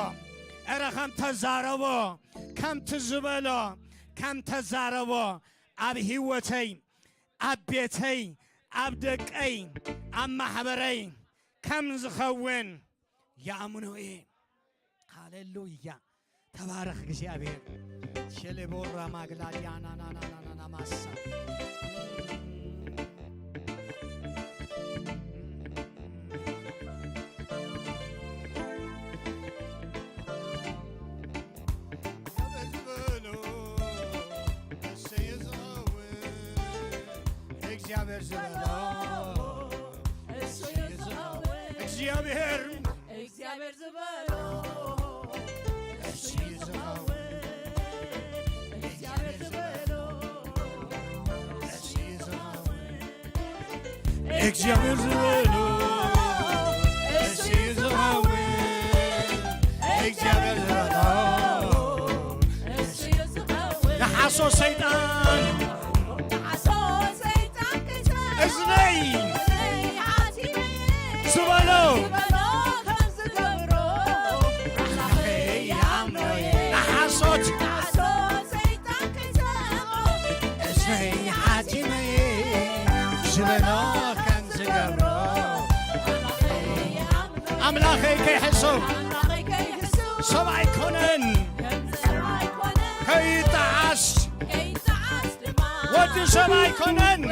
እረ ከም ተዛረቦ፣ ከምቲ ዝበሎ፣ ከም ተዛረቦ፣ ኣብ ህይወተይ፣ ኣብ ቤተይ፣ ኣብ ደቀይ፣ ኣብ ማሕበረይ ከም ዝኸውን ይኣምኖ እየ። ሃሌሉያ። ተባረኽ እግዚኣብሔር። ሸሌቦራ ማግላዲያናናናናናና ማሳ። እግዚኣብሔር ዝበሎ፣ እሰይ ዝበሎ፣ እግዚኣብሔር ዝበሎ፣ እሰይ ዝበሎ፣ እግዚኣብሔር፣ እግዚኣብሔር ዝበሎ፣ እሰይ ዝበሎ፣ እግዚኣብሔር ዝበሎ፣ እሰይ ዝበሎ። እግዚኣብሔር ዝበሎ፣ እሱ እዩ ዝኸውን። እግዚኣብሔር ዝበሎ፣ እሱ እዩ ዝኸውን። ንሓሶት ሰይጣን፣ ንሓሶት ሰይጣን ከይሰምዖ፣ እዝነይ፣ እዝነይ ሓሲበ፣ ዝበሎ፣ ዝበሎ ከም ዝገብሮ፣ ኣምላኸይ ይኣምኖ እየ። ንሓሶት፣ ንሓሶት ሰይጣን ከይሰምዖ፣ እዝነይ ሓሲበ፣ ዝበሎ ከም ዝገብሮ፣ ኣምላኸይ ከይሕሱ፣ ሰብ ኣይኮነን፣ ከይጠዓስ፣ ወዲ ሰብ ኣይኮነን።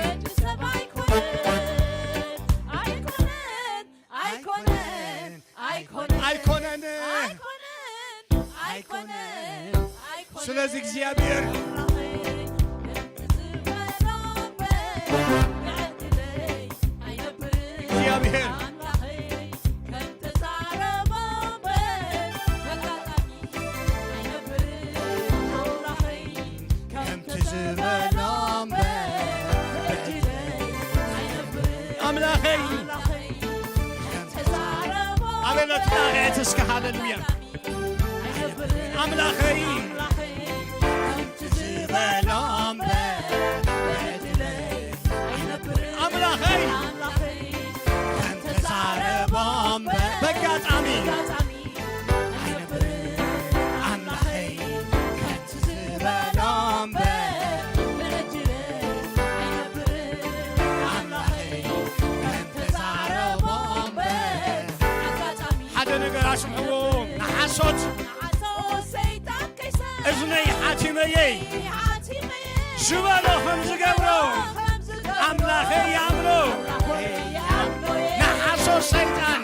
ኣይኮነን፣ ኣይኮነን፣ ኣይኮነን፣ ኣይኮነን፣ ኣይኮነን። ስለዚ እግዚኣብሔር፣ እግዚኣብሔር ከምቲ ዝበሎ እምበር ኣምላኸይ ኣበለት ዳሬት እስከ ሃሌሉያ ኣምላኸይ ዝበሎ እምበር ኣምላኸይ ተዛረቦ እምበር በጋጣሚ ኣምላኸይ ዝበሎ እምበር ኣምላኸይ ከም ተዛረቦ እምበር ሓደ ነገር ኣስምዕዎ ንሓሶት እዝነይ ሓቲመየይ ዝበሎ ከም ዝገብሮ ኣምላኸይ ይኣምኖ ንሓሶት ሰይጣን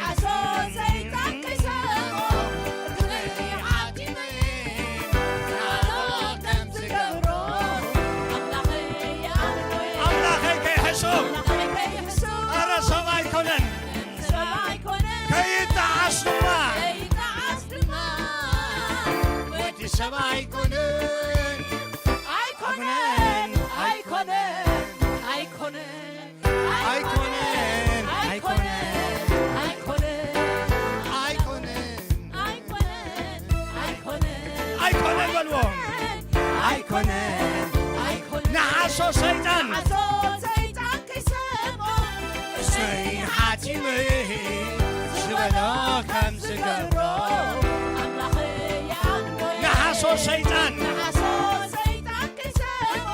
ሰይጣን ንሓሶት ሰይጣን ከይሰምዖ፣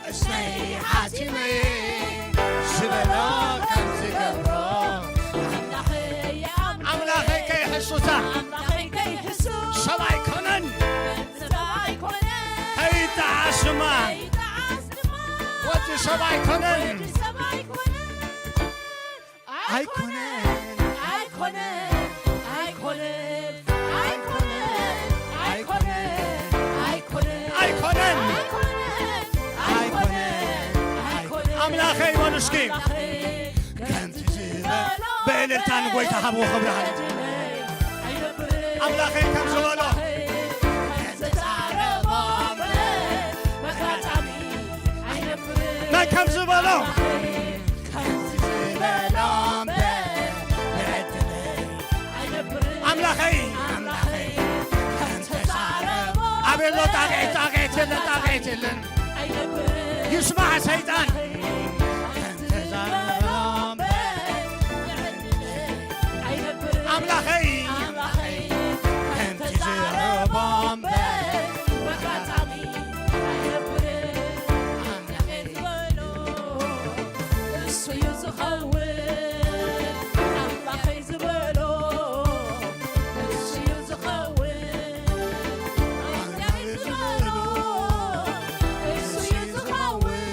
እሰይ ሓቲመ ዝበሎ ከም ዝገብሮ፣ ኣምላኸይ ይኣምኖ። ኣምላኸይ ከይሕሱታ ኣምላኸይ ከይሕሱ ሰብ ኣይኮነን። ሰብ ኣይኮነን። ከይጠዓስ ድማ ከይጠዓስ ድማ ወዲ ሰብ ኣይኮነን። ወዲ ሰብ ኣይኮነን። ኣይኮነን፣ ኣይኮነን፣ ኣይኮነን፣ ኣይኮነን፣ ኣይኮነን፣ ኣይኮነን፣ ኣይኮነን፣ ኣይኮነን። ኣምላኸይ በሉ እስኪ። ኣምላኸይ ከምቲ ዝበሎ ብእልልታ ንጎይታ ሃብዎ ክብሪ ሃለ። ኣይነብርን። ኣምላኸይ ከም ዝበሎ። ኣምላኸይ ከም ዝተዛረቦ እምበር በኣጋጣሚ ኣይነብርን። መን ከም ዝበሎ። ኣምላኸይ ከምዚ ዝበሎ እምበር ብዕድለይ ኣይነብርን። ኣምላኸይ፣ ኣምላኸይ ከም ተዛረቦ ኣቤት ኣሎ ጣቕዒት፣ ጣቕዒት የለን፣ ጣቕዒት የለን። ኣይነብርን። ይስማዕ ሰይጣን። ከም ተዛረቦ እምበር ብዕድለይ ኣይነብርን። ኣምላኸይ ኣምላኸይ ከም ተዛረቦ እምበር በኣጋጣሚ ኣይነብርን። ኣምላኸይ ዝበሎ እሱ እዩ ዝኸውን። ኣምላኸይ ዝበሎ እሱ እዩ ዝኸውን። ኣምላኸይ ዝበሎ እሱ እዩ ዝኸውን።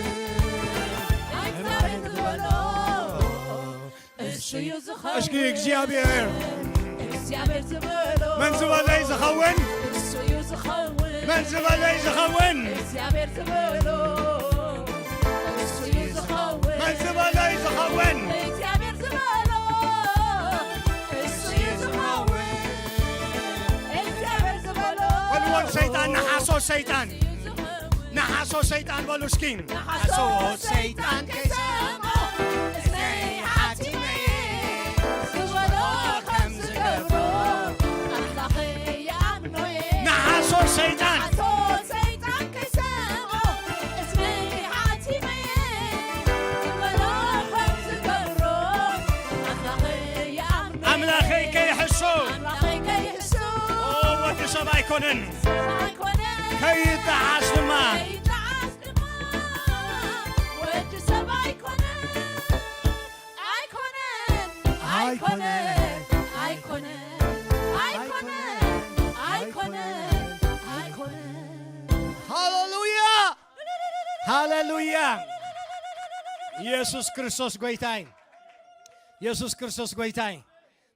ኣምላኸይ ዝበሎ እሱ እዩ ዝኸውን። እስኪ እግዚኣብሔር። እግዚኣብሔር ዝበሎ መን ዝበሎ እዩ ዝኸውን? እሱ እዩ ዝኸውን። መን ዝበሎ እዩ ዝኸውን? እግዚኣብሔር ዝበሎ እሱ እዩ ዝኸውን። መን ዝበሎ እዩ ዝኸውን? እግዚኣብሔር ዝበሎ እሱ እዩ ዝኸውን። እግዚኣብሔር ዝበሎ በልዎን ሰይጣን፣ ንሓሶ ሰይጣን። ንሓሶ ሰይጣን በሉ እስኪ። ንሓሶ ሰይጣን ከይሰምዖ እዝነይ ሓቲመ እየ ዝበሎ ከም ዝገብሮ ኣምላኸይ ይኣምኖ እየ። ንሓሶ ሰይጣን ንሓሶ ሰይጣን ከይሰምዖ እዝነይ ሓቲመ እየ ዝበሎ ከም ዝገብሮ ኣምላኸይ ይኣምኖ እየ። ኣምላኸይ ከይሕሱ ኣምላኸይ ከይሕሱ ኦ፣ ወዲ ሰብ ኣይኮነን። ሰብ ኣይኮነን። ከይጠዓስ ድማ ከይጠዓስ ወዲ ሰብ ኣይኮነን፣ ኣይኮነን፣ ኣይኮነን፣ ኣይኮነን፣ ኣይኮነን፣ ኣይኮነን፣ ኣይኮነን። ሃሌሉያ፣ ሃሌሉያ። ኢየሱስ ክርስቶስ ጎይታይ፣ ኢየሱስ ክርስቶስ ጎይታይ።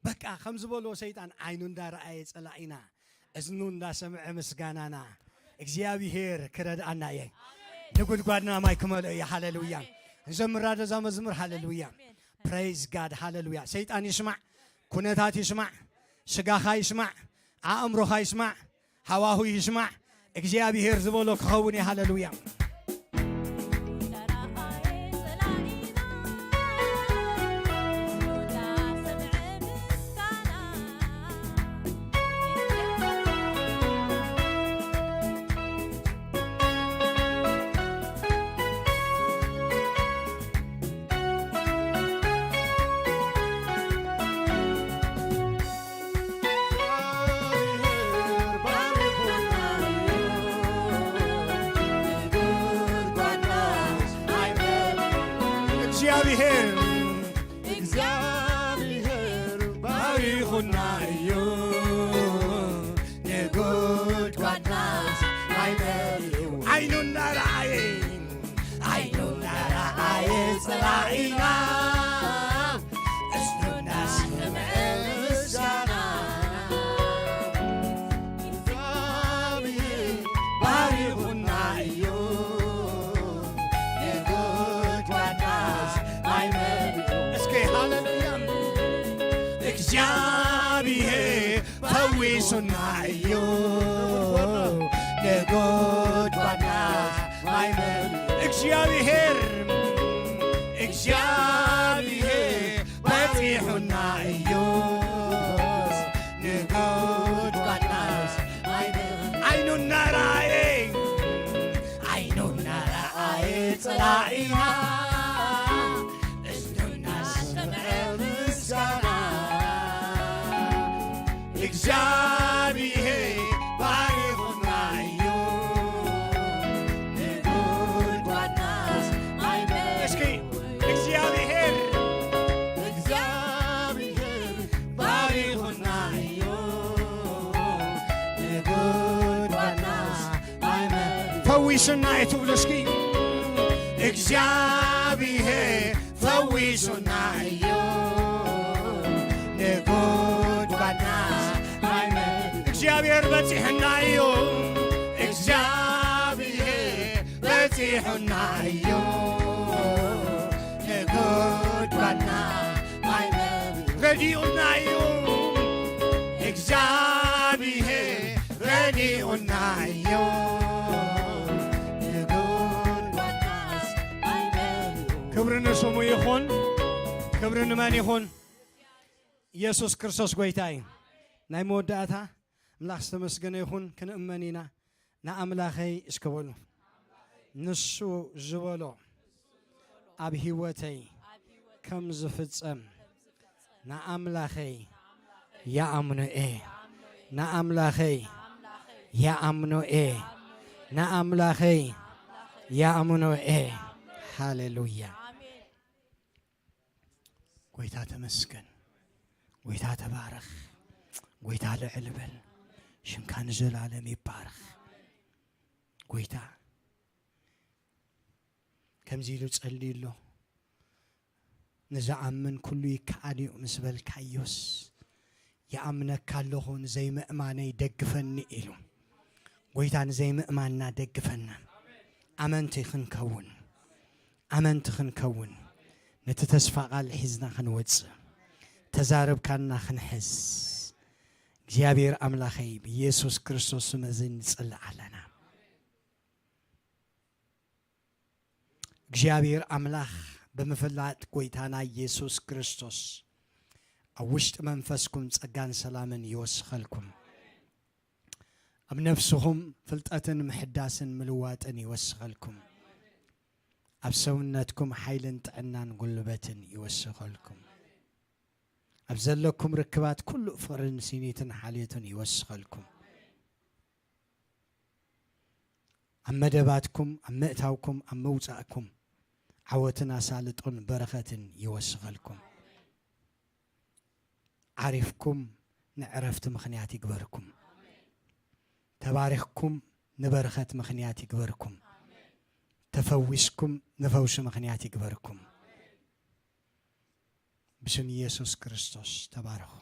በቃ ከም ዝበልዎ ሰይጣን ዓይኑ እንዳረኣየ ጸላኢና እዝኑ እንዳሰምዐ ምስጋናና እግዚኣብሄር ክረድኣና እየ። ንጉድጓድና ማይ ክመልኦ እየ። ሃሌሉያ። ንዘምራ ደዛ መዝሙር ሃሌሉያ። ፕሬዝ ጋድ ሃሌሉያ። ሰይጣን ይስማዕ፣ ኩነታት ይስማዕ፣ ስጋኻ ይስማዕ፣ ኣእምሮኻ ይስማዕ፣ ሃዋሁ ይስማዕ። እግዚኣብሄር ዝበሎ ክኸውን እየ። ሃሌሉያ። እግዚኣብሔር እግዚኣብሔር ባሪኹና እዩ፣ ንጉድጓድናስ ማይ መሊኡ። ዓይኑ እናረኣየ፣ ዓይኑ እናረኣየ ጸላኢና፣ እዝኑ እናሰምዐ ምስጋና። እግዚኣብሔር ባሪኹና እዩ፣ ንጉድጓድናስ ማይ መሊኡ። እስኪ ሃሌሉያ። እግዚኣብሔር ፈዊሱና እዩ፣ ንጉድጓድና ማይ መሊኡ። እግዚኣብሔር፣ እግዚኣብሔር በጺሑና እዩ፣ ንጉድጓድናስ ማይ መሊኡ። ዓይኑ እናረኣየ፣ ዓይኑ እናረኣየ ጸላኢና፣ እዝኑ እናሰምዐ ምስጋና። እግዚኣብሔር ባሪኹና ፈዊሱና እዩ ትብሉ እስኪ። እግዚኣብሔር ፈዊሱና እዩ፣ ንጉድጓድና ማይመ እግዚኣብሔር በጺሑና እዩ፣ እግዚኣብሔር በጺሑና እዩ፣ ንጉድጓድና ማይመ ረዲኡና እዩ፣ እግዚኣብሔር ረዲኡና እዩ፣ ንጉድጓድናስ ማይመ ክብሪ ንስሙ ይኹን። ክብሪ ንመን ይኹን? ኢየሱስ ክርስቶስ ጎይታ እዩ። ናይ መወዳእታ ኣምላኽ ዝተመስገነ ይኹን። ክንእመን ኢና። ንኣምላኸይ እስከ በሉ። ንሱ ዝበሎ ኣብ ህይወተይ ከም ዝፍጸም ንኣምላኸይ ይኣምኖ እየ። ንኣምላኸይ ይኣምኖ እየ። ንኣምላኸይ ይኣምኖ እየ። ሃሌሉያ። ጎይታ ተመስገን። ጎይታ ተባረኽ። ጎይታ ልዕል በል። ሽምካ ንዘላለም ይባረኽ። ጎይታ ከምዚ ኢሉ ጸልዩ ኣሎ። "ንዝኣምን ኩሉ ይከኣል እዩ" ምስ በልካዮስ፣ "ይኣምነካ ኣለኹ፣ ንዘይምእማነይ ደግፈኒ" ኢሉ። ጎይታ ንዘይምእማንና ደግፈና። ኣመንቲ ክንከውን፣ ኣመንቲ ክንከውን፣ ነቲ ተስፋ ቃል ሒዝና ክንወጽእ፣ ተዛረብካና ክንሕዝ፣ እግዚኣብሔር ኣምላኸይ፣ ብኢየሱስ ክርስቶስ ስም እዚ ንጽሊ ኣለና። እግዚኣብሔር ኣምላኽ፣ ብምፍላጥ ጎይታና ኢየሱስ ክርስቶስ ኣብ ውሽጢ መንፈስኩም ጸጋን ሰላምን ይወስኸልኩም። ኣብ ነፍስኹም ፍልጠትን ምሕዳስን ምልዋጥን ይወስኸልኩም። ኣብ ሰውነትኩም ሓይልን ጥዕናን ጉልበትን ይወስኸልኩም። ኣብ ዘለኩም ርክባት ኩሉ ፍቕርን ስኒትን ሓልዮትን ይወስኸልኩም። ኣብ መደባትኩም፣ ኣብ ምእታውኩም፣ ኣብ ምውጻእኩም ዓወትን ኣሳልጦን በረኸትን ይወስኸልኩም። ዓሪፍኩም ንዕረፍቲ ምኽንያት ይግበርኩም። ተባሪኽኩም ንበረኸት ምኽንያት ይግበርኩም። ተፈዊስኩም ንፈውሲ ምኽንያት ይግበርኩም። ብስም ኢየሱስ ክርስቶስ ተባረኹ።